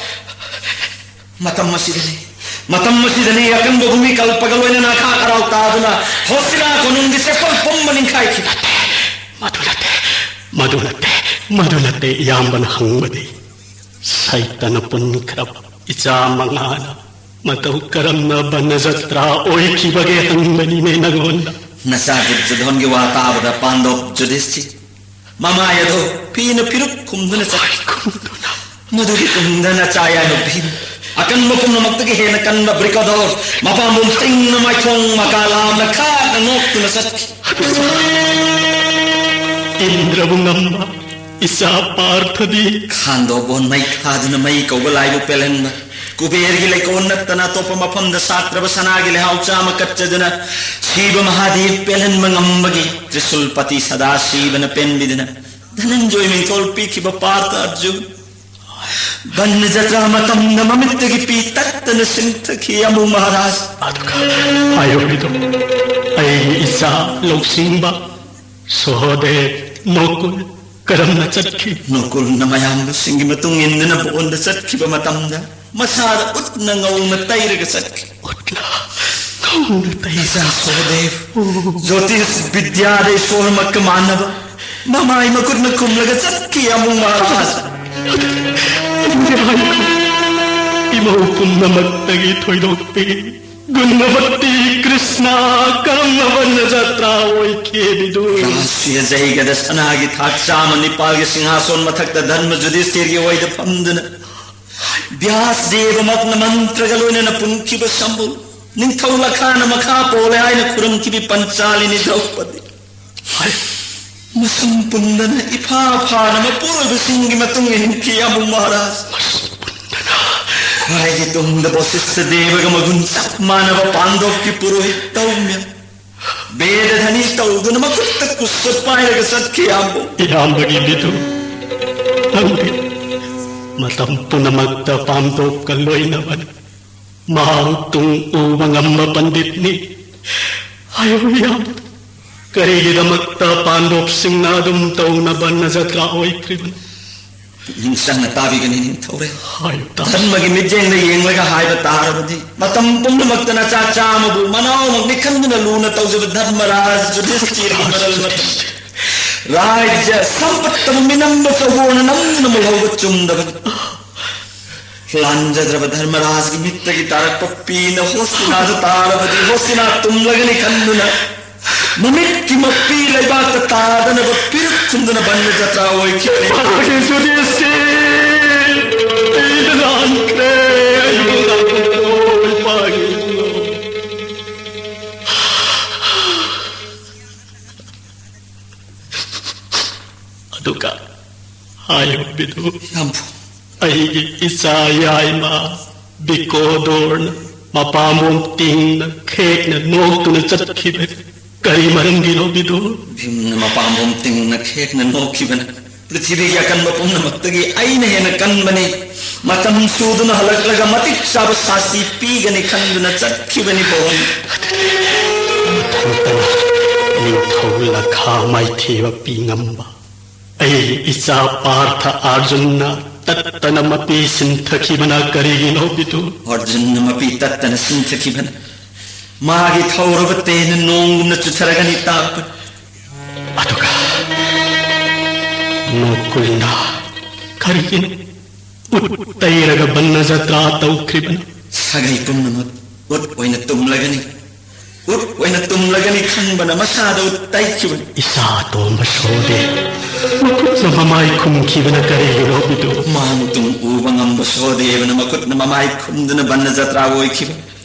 ꯃꯇꯝ ꯑꯁꯤꯗꯅꯤ, ꯃꯇꯝ ꯑꯁꯤꯗꯅꯤ ꯑꯀꯟꯕ ꯚꯨꯃꯤ ꯀꯜꯄꯒ ꯂꯣꯏꯅꯅ ꯑꯈꯥꯛ ꯑꯔꯥꯎ ꯇꯥꯗꯨꯅ ꯍꯣꯁꯇꯤꯅꯥ ꯀꯣꯅꯨꯡꯒꯤ ꯆꯦꯐꯣꯜ ꯄꯨꯝꯕ ꯅꯤꯡꯈꯥꯏꯈꯤ꯫ ꯅꯠꯇꯦ, ꯃꯗꯨ ꯅꯠꯇꯦ, ꯃꯗꯨ ꯅꯠꯇꯦ, ꯃꯗꯨ ꯅꯠꯇꯦ ꯏꯌꯥꯝꯕꯅ ꯍꯪꯕꯗꯤ꯫ ꯁꯩꯇꯅ ꯄꯨꯟꯈ꯭ꯔꯕ ꯏꯆꯥ ꯃꯉꯥꯅ ꯃꯇꯧ ꯀꯔꯝꯅ ꯕꯟꯅ ꯖꯇ꯭ꯔꯥ ꯑꯣꯏꯈꯤꯕꯒꯦ ꯍꯪꯕꯅꯤꯅꯦ ꯅꯉꯣꯟꯗ꯫ ꯅꯆꯥ ꯗꯨꯔꯖꯣꯙꯟꯒꯤ ꯋꯥ ꯇꯥꯕꯗ ꯄꯥꯟꯗꯣꯞ ꯌꯨꯙꯤꯁꯊꯤꯔ ꯃꯃꯥꯏ ꯑꯗꯨ ꯐꯤꯅ ꯐꯤꯔꯨꯛ ꯈꯨꯝꯗꯨꯅ ꯆꯠꯈꯤ꯫ ꯈꯨꯝꯗꯨꯅ꯫ ꯃꯗꯨꯒꯤ ꯇꯨꯡꯗ ꯅꯆꯥ ꯌꯥꯏꯃ ꯚꯤꯝ, ꯑꯀꯟꯕ ꯄꯨꯝꯅꯃꯛꯇꯒꯤ ꯍꯦꯟꯅ ꯀꯟꯕ ꯕ꯭ꯔꯤꯀꯣꯙꯣꯔ, ꯃꯄꯥꯝꯕꯣꯝ ꯇꯤꯡꯅ ꯃꯥꯏꯊꯣꯡ ꯃꯀꯥ ꯂꯥꯝꯅ ꯈꯥꯛꯅ ꯅꯣꯛꯇꯨꯅ ꯆꯠꯈꯤ꯫ ꯏꯟꯗ꯭ꯔꯕꯨ ꯉꯝꯕ ꯏꯆꯥ ꯄꯥꯔꯊꯗꯤ꯫ ꯈꯥꯟꯗꯣꯛ ꯕꯣꯟ ꯃꯩ ꯊꯥꯗꯨꯅ ꯃꯩ ꯀꯧꯕ ꯂꯥꯏꯕꯨ ꯄꯦꯜꯍꯟꯕ ꯀꯨꯕꯦꯔꯒꯤ ꯂꯩꯀꯣꯜ ꯅꯠꯇꯅ ꯑꯇꯣꯞꯄ ꯃꯐꯝꯗ ꯁꯥꯠꯇ꯭ꯔꯕ ꯁꯅꯥꯒꯤ ꯂꯩꯍꯥꯎ ꯆꯥꯃ ꯀꯠꯆꯗꯨꯅ ꯁꯤꯕ ꯃꯍꯥꯗꯦꯕ ꯄꯦꯜꯍꯟꯕ ꯉꯝꯕꯒꯤ ꯇ꯭ꯔꯤꯁꯨꯜꯄꯇꯤ ꯁꯗꯥꯁꯤꯕꯅ ꯄꯦꯟꯕꯤꯗꯨꯅ ꯙꯅꯟꯖꯣꯏ ꯃꯤꯡꯊꯣꯜ ꯄꯤꯈꯤꯕ ꯄꯥꯔꯊ ꯑꯔꯖꯨꯟ ꯕꯟꯅ ꯖꯇ꯭ꯔꯥ ꯃꯇꯝꯗ ꯃꯃꯤꯠꯇꯒꯤ ꯄꯤ ꯇꯠꯇꯅ ꯁꯤꯟꯊꯈꯤ꯫ ꯑꯃꯨ ꯃꯍꯥꯔꯥꯖ, ꯑꯗꯨꯒ ꯍꯥꯏꯔꯨꯔꯤꯗꯨ ꯑꯩꯒꯤ ꯏꯆꯥ ꯂꯧꯁꯤꯡꯕ ꯁꯣꯍꯣꯗꯦꯕ ꯅꯣꯀꯨꯜ ꯀꯔꯝꯅ ꯆꯠꯈꯤ? ꯅꯣꯀꯨꯜꯅ ꯃꯌꯥꯝꯕꯁꯤꯡꯒꯤ ꯃꯇꯨꯡ ꯏꯟꯗꯨꯅ ꯕꯣꯟꯗ ꯆꯠꯈꯤꯕ ꯃꯇꯝꯗ ꯃꯁꯥꯗ ꯎꯠꯅ ꯉꯧꯅ ꯇꯩꯔꯒ ꯆꯠꯈꯤ꯫ ꯎꯠꯅ ꯉꯧꯅ ꯇꯩꯔꯒ? ꯏꯆꯥ ꯁꯣꯍꯣꯗꯦꯕ, ꯖꯣꯇꯤꯁ ꯕꯤꯗ꯭ꯌꯥꯗ ꯏꯁꯣꯔꯃꯛꯀ ꯃꯥꯟꯅꯕ ꯃꯃꯥꯏ ꯃꯈꯨꯠꯅ ꯈꯨꯝꯂꯒ ꯆꯠꯈꯤ꯫ ꯑꯃꯨ ꯃꯍꯥꯔꯥꯖ, ꯑꯗꯨꯗꯤ ꯍꯥꯏꯈꯣ, ꯏꯃꯧ ꯄꯨꯝꯅꯃꯛꯇꯒꯤ ꯊꯣꯏꯗꯣꯛꯄꯤ ꯒꯨꯟꯅꯕꯇꯤ ꯀ꯭ꯔꯤꯁꯅ ꯀꯔꯝꯅ ꯕꯟꯅ ꯖꯇ꯭ꯔꯥ ꯑꯣꯏꯈꯤꯕꯤꯗꯨ? ꯔꯥꯁꯇ꯭ꯔꯤꯌ ꯖꯩꯒꯗ ꯁꯅꯥꯒꯤ ꯊꯥꯛ ꯆꯥꯃ ꯅꯤꯄꯥꯜꯒꯤ ꯁꯤꯡꯍꯥꯁꯣꯟ ꯃꯊꯛꯇ ꯙꯔꯃ ꯖꯨꯗꯤꯁꯇꯤꯔꯒꯤ ꯑꯣꯏꯗ ꯐꯝꯗꯨꯅ ꯕ꯭ꯌꯥꯁ ꯗꯦꯕꯃꯛꯅ ꯃꯟꯇ꯭ꯔꯒ ꯂꯣꯏꯅꯅ ꯄꯨꯟꯈꯤꯕ ꯁꯝꯕꯨ, ꯅꯤꯡꯊꯧ ꯂꯈꯥꯅ ꯃꯈꯥ ꯄꯣꯜꯂꯦ ꯍꯥꯏꯅ ꯈꯨꯔꯨꯝꯈꯤꯕꯤ ꯄꯟꯆꯥꯂꯤꯅꯤ ꯗ꯭ꯔꯧꯄꯗꯤ, ꯃꯁꯝ ꯄꯨꯟꯗꯅ ꯏꯐꯥ ꯐꯥꯅ ꯃꯄꯨꯔꯣꯏꯕꯁꯤꯡꯒꯤ ꯃꯇꯨꯡ ꯏꯟꯈꯤ꯫ ꯑꯃꯨ ꯃꯍꯥꯔꯥꯖ, ꯈ꯭ꯋꯥꯏꯒꯤ ꯇꯨꯡꯗ ꯕꯣꯁꯤꯁꯇ ꯗꯦꯕꯒ ꯃꯒꯨꯟ ꯆꯞ ꯃꯥꯟꯅꯕ ꯄꯥꯟꯗꯣꯞꯀꯤ ꯄꯨꯔꯣꯍꯤꯠ ꯇꯧꯃꯤꯌꯝ ꯕꯦꯗ ꯙꯅꯤ ꯇꯧꯗꯨꯅ ꯃꯈꯨꯠꯇ ꯀꯨꯁ ꯄꯥꯏꯔꯒ ꯆꯠꯈꯤ꯫ ꯑꯃꯨ ꯏꯌꯥꯝꯕꯒꯤ ꯕꯤꯗꯨ, ꯅꯪꯗꯤ ꯃꯇꯝ ꯄꯨꯝꯅꯃꯛꯇ ꯄꯥꯟꯗꯣꯞꯀ ꯂꯣꯏꯅꯕꯅꯤ꯫ ꯃꯍꯥꯛ ꯇꯨꯡ ꯎꯕ ꯉꯝꯕ ꯄꯟꯗꯤꯠꯅꯤ꯫ ꯍꯥꯏꯌꯨ ꯏꯌꯥꯝꯕ, ꯀꯔꯤꯒꯤꯗꯃꯛꯇ ꯄꯥꯟꯗꯣꯞꯁꯤꯡꯅ ꯑꯗꯨꯝ ꯇꯧꯅꯕ ꯅꯖꯇ꯭ꯔꯥ ꯑꯣꯏꯈ꯭ꯔꯤꯕꯅꯣ? ꯄꯨꯛꯅꯤꯡ ꯆꯪꯅ ꯇꯥꯕꯤꯒꯅꯤ ꯅꯤꯡꯊꯧꯔꯦꯜ꯫ ꯍꯥꯏꯌꯨ ꯇꯥ꯫ ꯙꯔꯃꯒꯤ ꯃꯤꯠꯌꯦꯡꯗ ꯌꯦꯡꯂꯒ ꯍꯥꯏꯕ ꯇꯥꯔꯕꯗꯤ, ꯃꯇꯝ ꯄꯨꯝꯅꯃꯛꯇ ꯅꯆꯥ ꯆꯥꯃꯕꯨ ꯃꯅꯥꯎꯃꯛꯅꯤ ꯈꯟꯗꯨꯅ ꯂꯨꯅ ꯇꯧꯖꯕ ꯙꯔꯃꯔꯥꯖ ꯌꯨꯙꯤꯁꯇꯤꯔꯒꯤ ꯃꯔꯜ ꯃꯊꯨꯝ ꯔꯥꯖ꯭ꯌ ꯁꯝꯄꯠꯇꯕꯨ ꯃꯤꯅꯝꯕ ꯆꯧꯕꯣꯔꯅ ꯅꯝꯗꯨꯅ ꯃꯨꯜꯍꯧꯕ ꯆꯨꯝꯗꯕꯅꯤ꯫ ꯂꯥꯟꯖꯗ꯭ꯔꯕ ꯙꯔꯃꯔꯥꯖꯒꯤ ꯃꯤꯠꯇꯒꯤ ꯇꯥꯔꯛꯄ ꯄꯤꯅ ꯍꯣꯁꯇꯤꯅꯥꯗ ꯇꯥꯔꯕꯗꯤ ꯍꯣꯁꯇꯤꯅꯥ ꯇꯨꯝꯂꯒꯅꯤ ꯈꯟꯗꯨꯅ ꯃꯃꯤꯠꯀꯤ ꯃꯄꯤ ꯂꯩꯕꯥꯛꯇ ꯇꯥꯗꯅꯕ ꯄꯤꯔꯨꯛ ꯈꯨꯝꯗꯨꯅ ꯕꯟꯅ ꯖꯇ꯭ꯔꯥ ꯑꯣꯏꯈꯤꯕꯅꯤ꯫ ꯏꯄꯥꯒꯤ ꯖꯨꯗꯤꯁꯤ, ꯑꯩꯅ ꯂꯥꯟꯈ꯭ꯔꯦ, ꯑꯩꯕꯨ ꯂꯥꯟꯈ꯭ꯔꯣ, ꯏꯄꯥꯒꯤ ꯏꯕꯨꯡꯉꯣ꯫ ꯑꯗꯨꯒ ꯍꯥꯏꯌꯨ ꯕꯤꯗꯨ, ꯌꯥꯝꯕꯨ꯫ ꯑꯩꯒꯤ ꯏꯆꯥ ꯌꯥꯏꯃ ꯕꯤꯀꯣꯗꯣꯔꯅ ꯃꯄꯥꯝꯕꯣꯝ ꯇꯤꯡꯅ ꯈꯦꯛꯅ ꯅꯣꯛꯇꯨꯅ ꯆꯠꯈꯤꯕ ꯀꯔꯤ ꯃꯔꯝꯒꯤꯅꯣ, ꯕꯤꯗꯨ? ꯚꯤꯝꯅ ꯃꯄꯥꯝꯕꯣꯝ ꯇꯤꯡꯅ ꯈꯦꯛꯅ ꯅꯣꯛꯈꯤꯕꯅ ꯄ꯭ꯔꯤꯊꯤꯕꯤꯒꯤ ꯑꯀꯟꯕ ꯄꯨꯝꯅꯃꯛꯇꯒꯤ ꯑꯩꯅ ꯍꯦꯟꯅ ꯀꯟꯕꯅꯤ, ꯃꯇꯝ ꯁꯨꯗꯨꯅ ꯍꯜꯂꯛꯂꯒ ꯃꯇꯤꯛ ꯆꯥꯕ ꯁꯥꯁꯤ ꯄꯤꯒꯅꯤ ꯈꯟꯗꯨꯅ ꯆꯠꯈꯤꯕꯅꯤ, ꯕꯣꯟ꯫ ꯃꯊꯟꯇꯅ ꯅꯤꯡꯊꯧ ꯂꯈꯥ ꯃꯥꯏꯊꯤꯕ ꯄꯤ ꯉꯝꯕ ꯑꯩꯒꯤ ꯏꯆꯥ ꯄꯥꯔꯊ ꯑꯥꯔꯖꯨꯟꯅ ꯇꯠꯇꯅ ꯃꯄꯤ ꯁꯤꯟꯊꯈꯤꯕꯅ ꯀꯔꯤꯒꯤꯅꯣ, ꯕꯤꯗꯨ? ꯑꯥꯔꯖꯨꯟꯅ ꯃꯄꯤ ꯇꯠꯇꯅ ꯁꯤꯟꯊꯈꯤꯕꯅ ꯃꯥꯒꯤ ꯊꯧꯔꯕ ꯇꯦꯟꯅ ꯅꯣꯡꯒꯨꯝꯅ ꯆꯨꯊꯔꯒꯅꯤ ꯇꯥꯛꯄꯅꯤ꯫ ꯑꯗꯨꯒ ꯅꯣꯀꯨꯜꯅ ꯀꯔꯤꯒꯤꯅꯣ ꯎꯠ ꯇꯩꯔꯒ ꯕꯟꯅ ꯖꯇ꯭ꯔꯥ ꯇꯧꯈ꯭ꯔꯤꯕꯅꯣ? ꯁꯥꯒꯩ ꯄꯨꯝꯅꯃꯛ ꯎꯠ ꯑꯣꯏꯅ ꯇꯨꯝꯂꯒꯅꯤ, ꯎꯠ ꯑꯣꯏꯅ ꯇꯨꯝꯂꯒꯅꯤ ꯈꯟꯕꯅ ꯃꯁꯥꯗ ꯎꯠ ꯇꯩꯈꯤꯕꯅꯤ꯫ ꯏꯆꯥ ꯑꯇꯣꯝꯕ ꯁꯣꯗꯦ ꯃꯈꯨꯠꯅ ꯃꯃꯥꯏ ꯈꯨꯝꯈꯤꯕꯅ ꯀꯔꯤꯒꯤꯅꯣ, ꯕꯤꯗꯨ? ꯃꯥꯡ ꯇꯨꯡ ꯎꯕ ꯉꯝꯕ ꯁꯣꯗꯦꯕꯅ ꯃꯈꯨꯠꯅ ꯃꯃꯥꯏ ꯈꯨꯝꯗꯨꯅ ꯕꯟꯅ ꯖꯇ꯭ꯔꯥ ꯑꯣꯏꯈꯤꯕ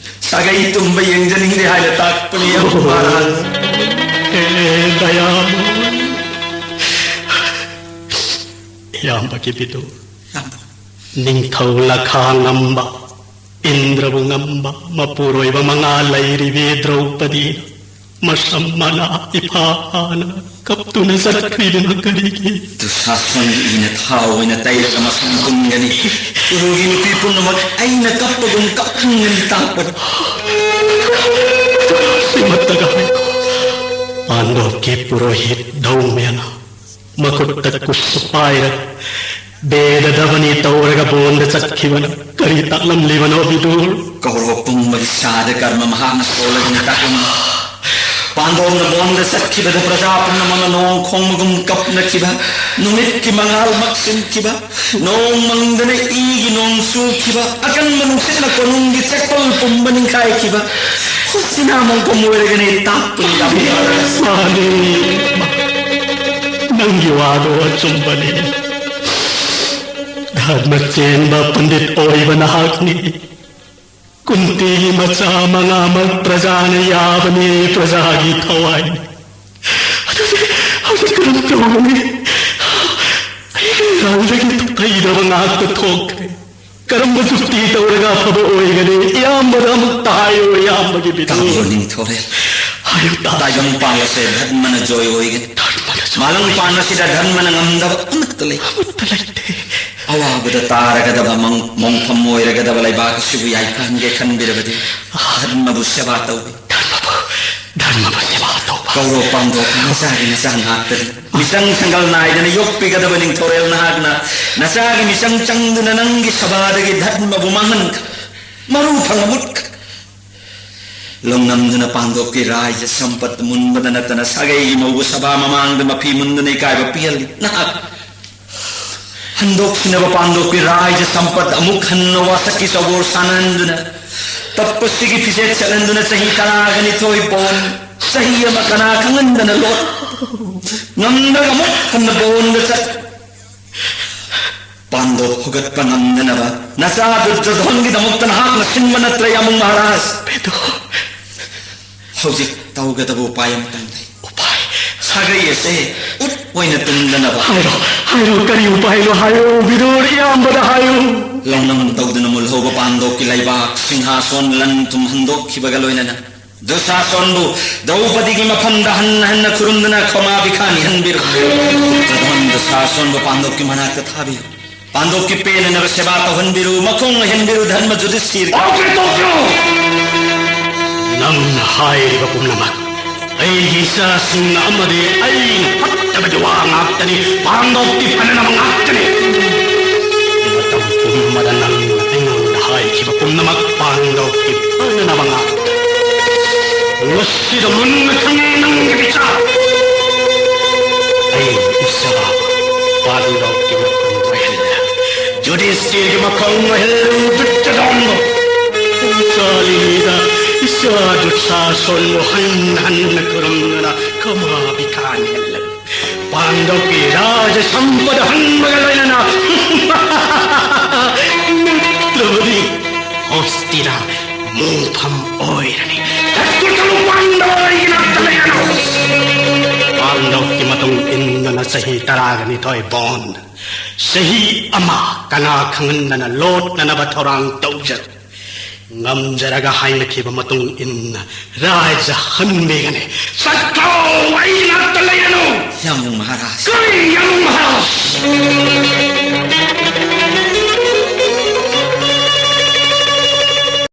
ꯁꯥꯒꯩ ꯇꯨꯝꯕ ꯌꯦꯡꯖꯅꯤꯡꯗꯦ ꯍꯥꯏꯅ ꯇꯥꯛꯄꯅꯤ, ꯃꯍꯥꯔꯥꯖ꯫ ꯍꯦ ꯗꯌꯥꯃꯣ꯫ ꯏꯌꯥꯝꯕꯒꯤ ꯕꯤꯗꯨ꯫ ꯏꯌꯥꯝꯕ꯫ ꯅꯤꯡꯊꯧ ꯂꯈꯥ ꯉꯝꯕ, ꯏꯟꯗ꯭ꯔꯕꯨ ꯉꯝꯕ ꯃꯄꯨꯔꯣꯏꯕ ꯃꯉꯥ ꯂꯩꯔꯤꯕꯤ ꯗ꯭ꯔꯧꯄꯗꯤꯅ ꯃꯁꯝ ꯃꯅꯥ ꯏꯐꯥ ꯐꯥꯅ ꯀꯞꯇꯨꯅ ꯆꯠꯈ꯭ꯔꯤꯗꯨꯅ ꯀꯔꯤꯒꯤ? ꯗꯨꯁꯥꯁꯟꯒꯤ ꯏꯅ ꯊꯥꯎ ꯑꯣꯏꯅ ꯇꯩꯔꯒ ꯃꯁꯝ ꯄꯨꯟꯒꯅꯤ꯫ ꯎꯔꯨꯒꯤ ꯅꯨꯄꯤ ꯄꯨꯝꯅꯃꯛ ꯑꯩꯅ ꯀꯞꯄꯒꯨꯝ ꯀꯞꯍꯟꯒꯅꯤ ꯇꯥꯛꯄꯅꯤ꯫ ꯁꯤꯃꯠꯇꯒ ꯍꯥꯏꯀꯣ꯫ ꯄꯥꯟꯗꯣꯞꯀꯤ ꯄꯨꯔꯣꯍꯤꯠ ꯙꯧꯃꯦꯅ ꯃꯈꯨꯠꯇ ꯀꯨꯁ ꯄꯥꯏꯔ ꯕꯦꯗ ꯗꯕꯅꯤ ꯇꯧꯔꯒ ꯕꯣꯟꯗ ꯆꯠꯈꯤꯕꯅ ꯀꯔꯤ ꯇꯥꯛꯂꯝꯂꯤꯕꯅꯣ, ꯕꯤꯗꯨꯔ? ꯀꯧꯔꯣ ꯄꯨꯝꯕꯒꯤ ꯁꯥꯗ ꯀꯔꯃ ꯃꯍꯥꯛꯅ ꯁꯣꯜꯂꯒꯅꯤ ꯇꯥꯛꯂꯝꯃꯤ꯫ ꯄꯥꯟꯗꯣꯝꯅ ꯕꯣꯟꯗ ꯆꯠꯈꯤꯕꯗ ꯄ꯭ꯔꯖꯥ ꯄꯨꯝꯅꯃꯛꯅ ꯅꯣꯡ ꯈꯣꯡꯕꯒꯨꯝ ꯀꯞꯅꯈꯤꯕ, ꯅꯨꯃꯤꯠꯀꯤ ꯃꯉꯥꯜ ꯃꯛꯁꯤꯟꯈꯤꯕ, ꯅꯣꯡ ꯃꯪꯗꯅ ꯏꯒꯤ ꯅꯣꯡ ꯆꯨꯈꯤꯕ, ꯑꯀꯟꯕ ꯅꯨꯡꯁꯤꯠꯅ ꯀꯣꯅꯨꯡꯒꯤ ꯆꯦꯛꯄꯜ ꯄꯨꯝꯕ ꯅꯤꯡꯈꯥꯏꯈꯤꯕ, ꯍꯨꯁꯤꯅꯥ ꯃꯣꯡꯐꯝ ꯑꯣꯏꯔꯒꯅꯤ ꯇꯥꯛꯄꯅꯤ ꯌꯥꯝ ꯐꯔꯕ꯫ ꯃꯥꯅꯤ, ꯅꯪꯒꯤ ꯋꯥꯗꯣ ꯑꯆꯨꯝꯕꯅꯤ꯫ ꯙꯔꯃ ꯆꯦꯟꯕ ꯄꯟꯗꯤꯠ ꯑꯣꯏꯕ ꯅꯍꯥꯛꯅꯤ꯫ ꯀꯨꯟꯇꯤꯒꯤ ꯃꯆꯥ ꯃꯉꯥꯃꯛ ꯄ꯭ꯔꯖꯥꯅ ꯌꯥꯕꯅꯤ, ꯄ꯭ꯔꯖꯥꯒꯤ ꯊꯋꯥꯏꯅꯤ꯫ ꯑꯗꯨꯗꯤ ꯍꯧꯖꯤꯛ ꯀꯔꯝ ꯇꯧꯒꯅꯤ? ꯑꯩꯒꯤ ꯉꯥꯜꯗꯒꯤ ꯊꯩꯗꯕ ꯉꯥꯛꯇ ꯊꯣꯛꯈ꯭ꯔꯦ꯫ ꯀꯔꯝꯕ ꯆꯨꯛꯇꯤ ꯇꯧꯔꯒ ꯑꯐꯕ ꯑꯣꯏꯒꯅꯤ? ꯏꯌꯥꯝꯕꯗ ꯑꯃꯨꯛꯇ ꯍꯥꯏꯌꯨ, ꯏꯌꯥꯝꯕꯒꯤ ꯕꯤꯗꯨ꯫ ꯇꯥꯕꯤꯌꯣ, ꯅꯤꯡꯊꯧꯔꯦꯜ꯫ ꯍꯥꯏꯌꯨ, ꯇꯥ-, ꯇꯥꯏꯕꯪ ꯄꯥꯟꯕꯁꯦ ꯙꯔꯃꯅ ꯖꯣꯏ ꯑꯣꯏꯒꯅꯤ꯫ ꯙꯔꯃꯅ ꯖꯣꯏ꯫ ꯃꯥꯂꯪ ꯄꯥꯟꯕꯁꯤꯗ ꯙꯔꯃꯅ ꯉꯝꯗꯕ ꯑꯃꯠꯇ ꯂꯩꯇꯦ꯫ ꯑꯃꯠꯇ ꯂꯩꯇꯦ꯫ ꯑꯋꯥꯕꯗ ꯇꯥꯔꯒꯗꯕ, ꯃꯪ-, ꯃꯣꯡꯐꯝ ꯑꯣꯏꯔꯒꯗꯕ ꯂꯩꯕꯥꯛ ꯑꯁꯤꯕꯨ ꯌꯥꯏꯐꯍꯟꯒꯦ ꯈꯟꯕꯤꯔꯕꯗꯤ ꯙꯔꯃꯕꯨ ꯁꯦꯕꯥ ꯇꯧꯕꯤ꯫ ꯙꯔꯃꯕꯨ, ꯙꯔꯃꯕꯨ ꯁꯦꯕꯥ ꯇꯧꯕ꯫ ꯀꯧꯔꯣ ꯄꯥꯟꯗꯣꯞ, ꯅꯆꯥꯒꯤ ꯅꯆꯥ ꯉꯥꯛꯇꯅꯤ꯫ ꯃꯤꯆꯪ ꯁꯪꯒꯜ ꯅꯥꯏꯗꯅ ꯌꯣꯛꯄꯤꯒꯗꯕ ꯅꯤꯡꯊꯧꯔꯦꯜ ꯅꯍꯥꯛꯅ ꯅꯆꯥꯒꯤ ꯃꯤꯆꯪ ꯆꯪꯗꯨꯅ ꯅꯪꯒꯤ ꯁꯦꯕꯥꯗꯒꯤ ꯙꯔꯃꯕꯨ ꯃꯥꯡꯍꯟꯈ꯭ꯔꯦ꯫ ꯃꯔꯨ ꯐꯪꯅ ꯃꯨꯠꯈ꯭ꯔꯦ꯫ ꯂꯧꯅꯝꯗꯨꯅ ꯄꯥꯟꯗꯣꯞꯀꯤ ꯔꯥꯏꯖ ꯁꯝꯄꯠ ꯃꯨꯟꯕꯗ ꯅꯠꯇꯅ ꯁꯥꯒꯩꯒꯤ ꯃꯧꯕꯨ ꯁꯚꯥ ꯃꯃꯥꯡꯗ ꯃꯐꯤ ꯃꯨꯟꯗꯨꯅ ꯏꯀꯥꯏꯕ ꯄꯤꯍꯜꯂꯤ꯫ ꯅꯍꯥꯛ ꯍꯟꯗꯣꯛꯁꯤꯟꯅꯕ ꯄꯥꯟꯗꯣꯞꯀꯤ ꯔꯥꯏꯖ ꯁꯝꯄꯠ ꯑꯃꯨꯛ ꯍꯟꯅ ꯋꯥꯁꯛꯀꯤ ꯆꯧꯕꯣꯔ ꯁꯥꯟꯅꯍꯟꯗꯨꯅ, ꯇꯞꯄꯁꯤꯒꯤ ꯐꯤꯖꯦꯠ ꯁꯦꯠꯍꯟꯗꯨꯅ ꯆꯍꯤ ꯇꯔꯥꯒ ꯅꯤꯊꯣꯏ ꯕꯣꯟ, ꯆꯍꯤ ꯑꯃ ꯀꯅꯥ ꯈꯪꯍꯟꯗꯅ ꯂꯣꯠ꯫ ꯉꯝꯗ꯭ꯔꯒ ꯑꯃꯨꯛ ꯍꯟꯅ ꯕꯣꯟꯗ ꯆꯠ꯫ ꯄꯥꯟꯗꯣꯞ ꯍꯧꯒꯠꯄ ꯉꯝꯗꯅꯕ ꯅꯆꯥ ꯗꯨꯔꯖꯣꯙꯟꯒꯤꯗꯃꯛꯇ ꯅꯍꯥꯛꯅ ꯁꯤꯟꯕ ꯅꯠꯇ꯭ꯔ, ꯌꯥꯝꯕꯨꯡ ꯃꯍꯥꯔꯥꯖ? ꯕꯦꯗꯨ꯫ ꯍꯧꯖꯤꯛ ꯇꯧꯒꯗꯕ ꯎꯄꯥꯏ ꯑꯃꯇꯪ ꯂꯩ꯫ ꯎꯄꯥꯏ? ꯁꯥꯒꯩ ꯑꯁꯦ ꯎꯠ ꯑꯣꯏꯅ ꯇꯨꯝꯗꯅꯕ꯫ ꯍꯥꯏꯔꯣ, ꯍꯥꯏꯔꯣ, ꯀꯔꯤ ꯎꯄꯥꯏꯅꯣ ꯍꯥꯏꯌꯨ, ꯕꯤꯗꯨꯔ, ꯏꯌꯥꯝꯕꯗ ꯍꯥꯏꯌꯨ꯫ ꯂꯧꯅꯝ ꯇꯧꯗꯨꯅ ꯃꯨꯜꯍꯧꯕ ꯄꯥꯟꯗꯣꯞꯀꯤ ꯂꯩꯕꯥꯛ ꯁꯤꯡꯍꯥꯁꯣꯟ ꯂꯟ ꯊꯨꯝ ꯍꯟꯗꯣꯛꯈꯤꯕꯒ ꯂꯣꯏꯅꯅ ꯗꯨꯁꯥꯁꯣꯟꯕꯨ ꯗ꯭ꯔꯧꯄꯗꯤꯒꯤ ꯃꯐꯝꯗ ꯍꯟꯅ ꯍꯟꯅ ꯈꯨꯔꯨꯝꯗꯨꯅ ꯈꯃꯥ ꯕꯤꯈꯥ ꯅꯤꯍꯟꯕꯤꯔꯣ꯫ ꯗꯨꯁꯥꯁꯣꯟꯕꯨ ꯄꯥꯟꯗꯣꯞꯀꯤ ꯃꯅꯥꯛꯇ ꯊꯥꯕꯤꯌꯨ꯫ ꯄꯥꯟꯗꯣꯞꯀꯤ ꯄꯦꯟꯅꯅꯕ ꯁꯦꯕꯥ ꯇꯧꯍꯟꯕꯤꯔꯨ, ꯃꯈꯣꯡ ꯑꯣꯏꯍꯟꯕꯤꯔꯨ, ꯙꯔꯃ ꯌꯨꯙꯤꯁꯊꯤꯔ꯫ ꯇꯣꯛꯈ꯭ꯔꯣ, ꯇꯣꯛꯈ꯭ꯔꯣ! ꯅꯪꯅ ꯍꯥꯏꯔꯤꯕ ꯄꯨꯝꯅꯃꯛ ꯑꯩꯒꯤ ꯏꯆꯥꯁꯤꯡꯅ ꯑꯃꯗꯤ ꯑꯩꯅ ꯐꯠꯇꯕꯒꯤ ꯋꯥ ꯉꯥꯛꯇꯅꯤ, ꯄꯥꯟꯗꯣꯞꯀꯤ ꯐꯅꯅꯕ ꯉꯥꯛꯇꯅꯤ꯫ ꯃꯇꯝ ꯄꯨꯝꯕꯗ ꯅꯪꯅ ꯑꯩꯉꯣꯟꯗ ꯍꯥꯏꯈꯤꯕ ꯄꯨꯝꯅꯃꯛ ꯄꯥꯟꯗꯣꯞꯀꯤ ꯐꯅꯅꯕ ꯉꯥꯛꯇꯅꯤ꯫ ꯃꯁꯤꯗ ꯃꯨꯟꯅ ꯈꯪꯉꯦ ꯅꯪꯒꯤ ꯕꯤꯆꯥꯔ꯫ ꯑꯩ ꯏꯆꯥ ꯄꯥꯟꯗꯣꯞꯀꯤ ꯃꯈꯣꯡ ꯑꯣꯏꯍꯜꯂꯦ꯫ ꯌꯨꯙꯤꯁꯊꯤꯔꯒꯤ ꯃꯈꯣꯡ ꯑꯣꯏꯍꯜꯂꯨ ꯗꯨꯠꯇ ꯗꯣꯟꯕꯨ꯫ ꯆꯥꯂꯤꯗ ꯏꯆꯥ ꯗꯨꯁꯥꯁꯣꯟꯕꯨ ꯍꯟꯅ ꯍꯟꯅ ꯈꯨꯔꯨꯝꯗꯨꯅ ꯈꯃꯥ ꯕꯤꯈꯥ ꯅꯤꯍꯜꯂꯨ꯫ ꯄꯥꯟꯗꯣꯞꯀꯤ ꯔꯥꯖ ꯁꯝꯄꯗ ꯍꯟꯕꯒ ꯂꯣꯏꯅꯅ ꯅꯠꯇ꯭ꯔꯕꯗꯤ ꯍꯣꯁꯇꯤꯗ ꯃꯣꯡꯐꯝ ꯑꯣꯏꯔꯅꯤ꯫ ꯊꯠꯇꯨ ꯆꯠꯂꯨ ꯄꯥꯟꯗꯣꯞ, ꯑꯩꯒꯤ ꯅꯥꯛꯇ ꯂꯩꯔꯅꯨ꯫ ꯄꯥꯟꯗꯕꯀꯤ ꯃꯇꯨꯡ ꯏꯟꯗꯨꯅ ꯆꯍꯤ ꯇꯔꯥꯒ ꯅꯤꯊꯣꯏ ꯕꯣꯟ, ꯆꯍꯤ ꯑꯃ ꯀꯅꯥ ꯈꯪꯍꯟꯗꯅ ꯂꯣꯠꯅꯅꯕ ꯊꯧꯔꯥꯡ ꯇꯧꯖꯔ ꯉꯝꯖꯔꯒ ꯍꯥꯏꯅꯈꯤꯕ ꯃꯇꯨꯡ ꯏꯟꯅ ꯔꯥꯏꯖ ꯍꯟꯕꯤꯒꯅꯤ꯫ ꯆꯠꯈ꯭ꯔꯣ, ꯑꯩ ꯅꯥꯛꯇ ꯂꯩꯔꯅꯨ꯫ ꯌꯥꯝ ꯅꯨꯡꯉꯥꯏ꯫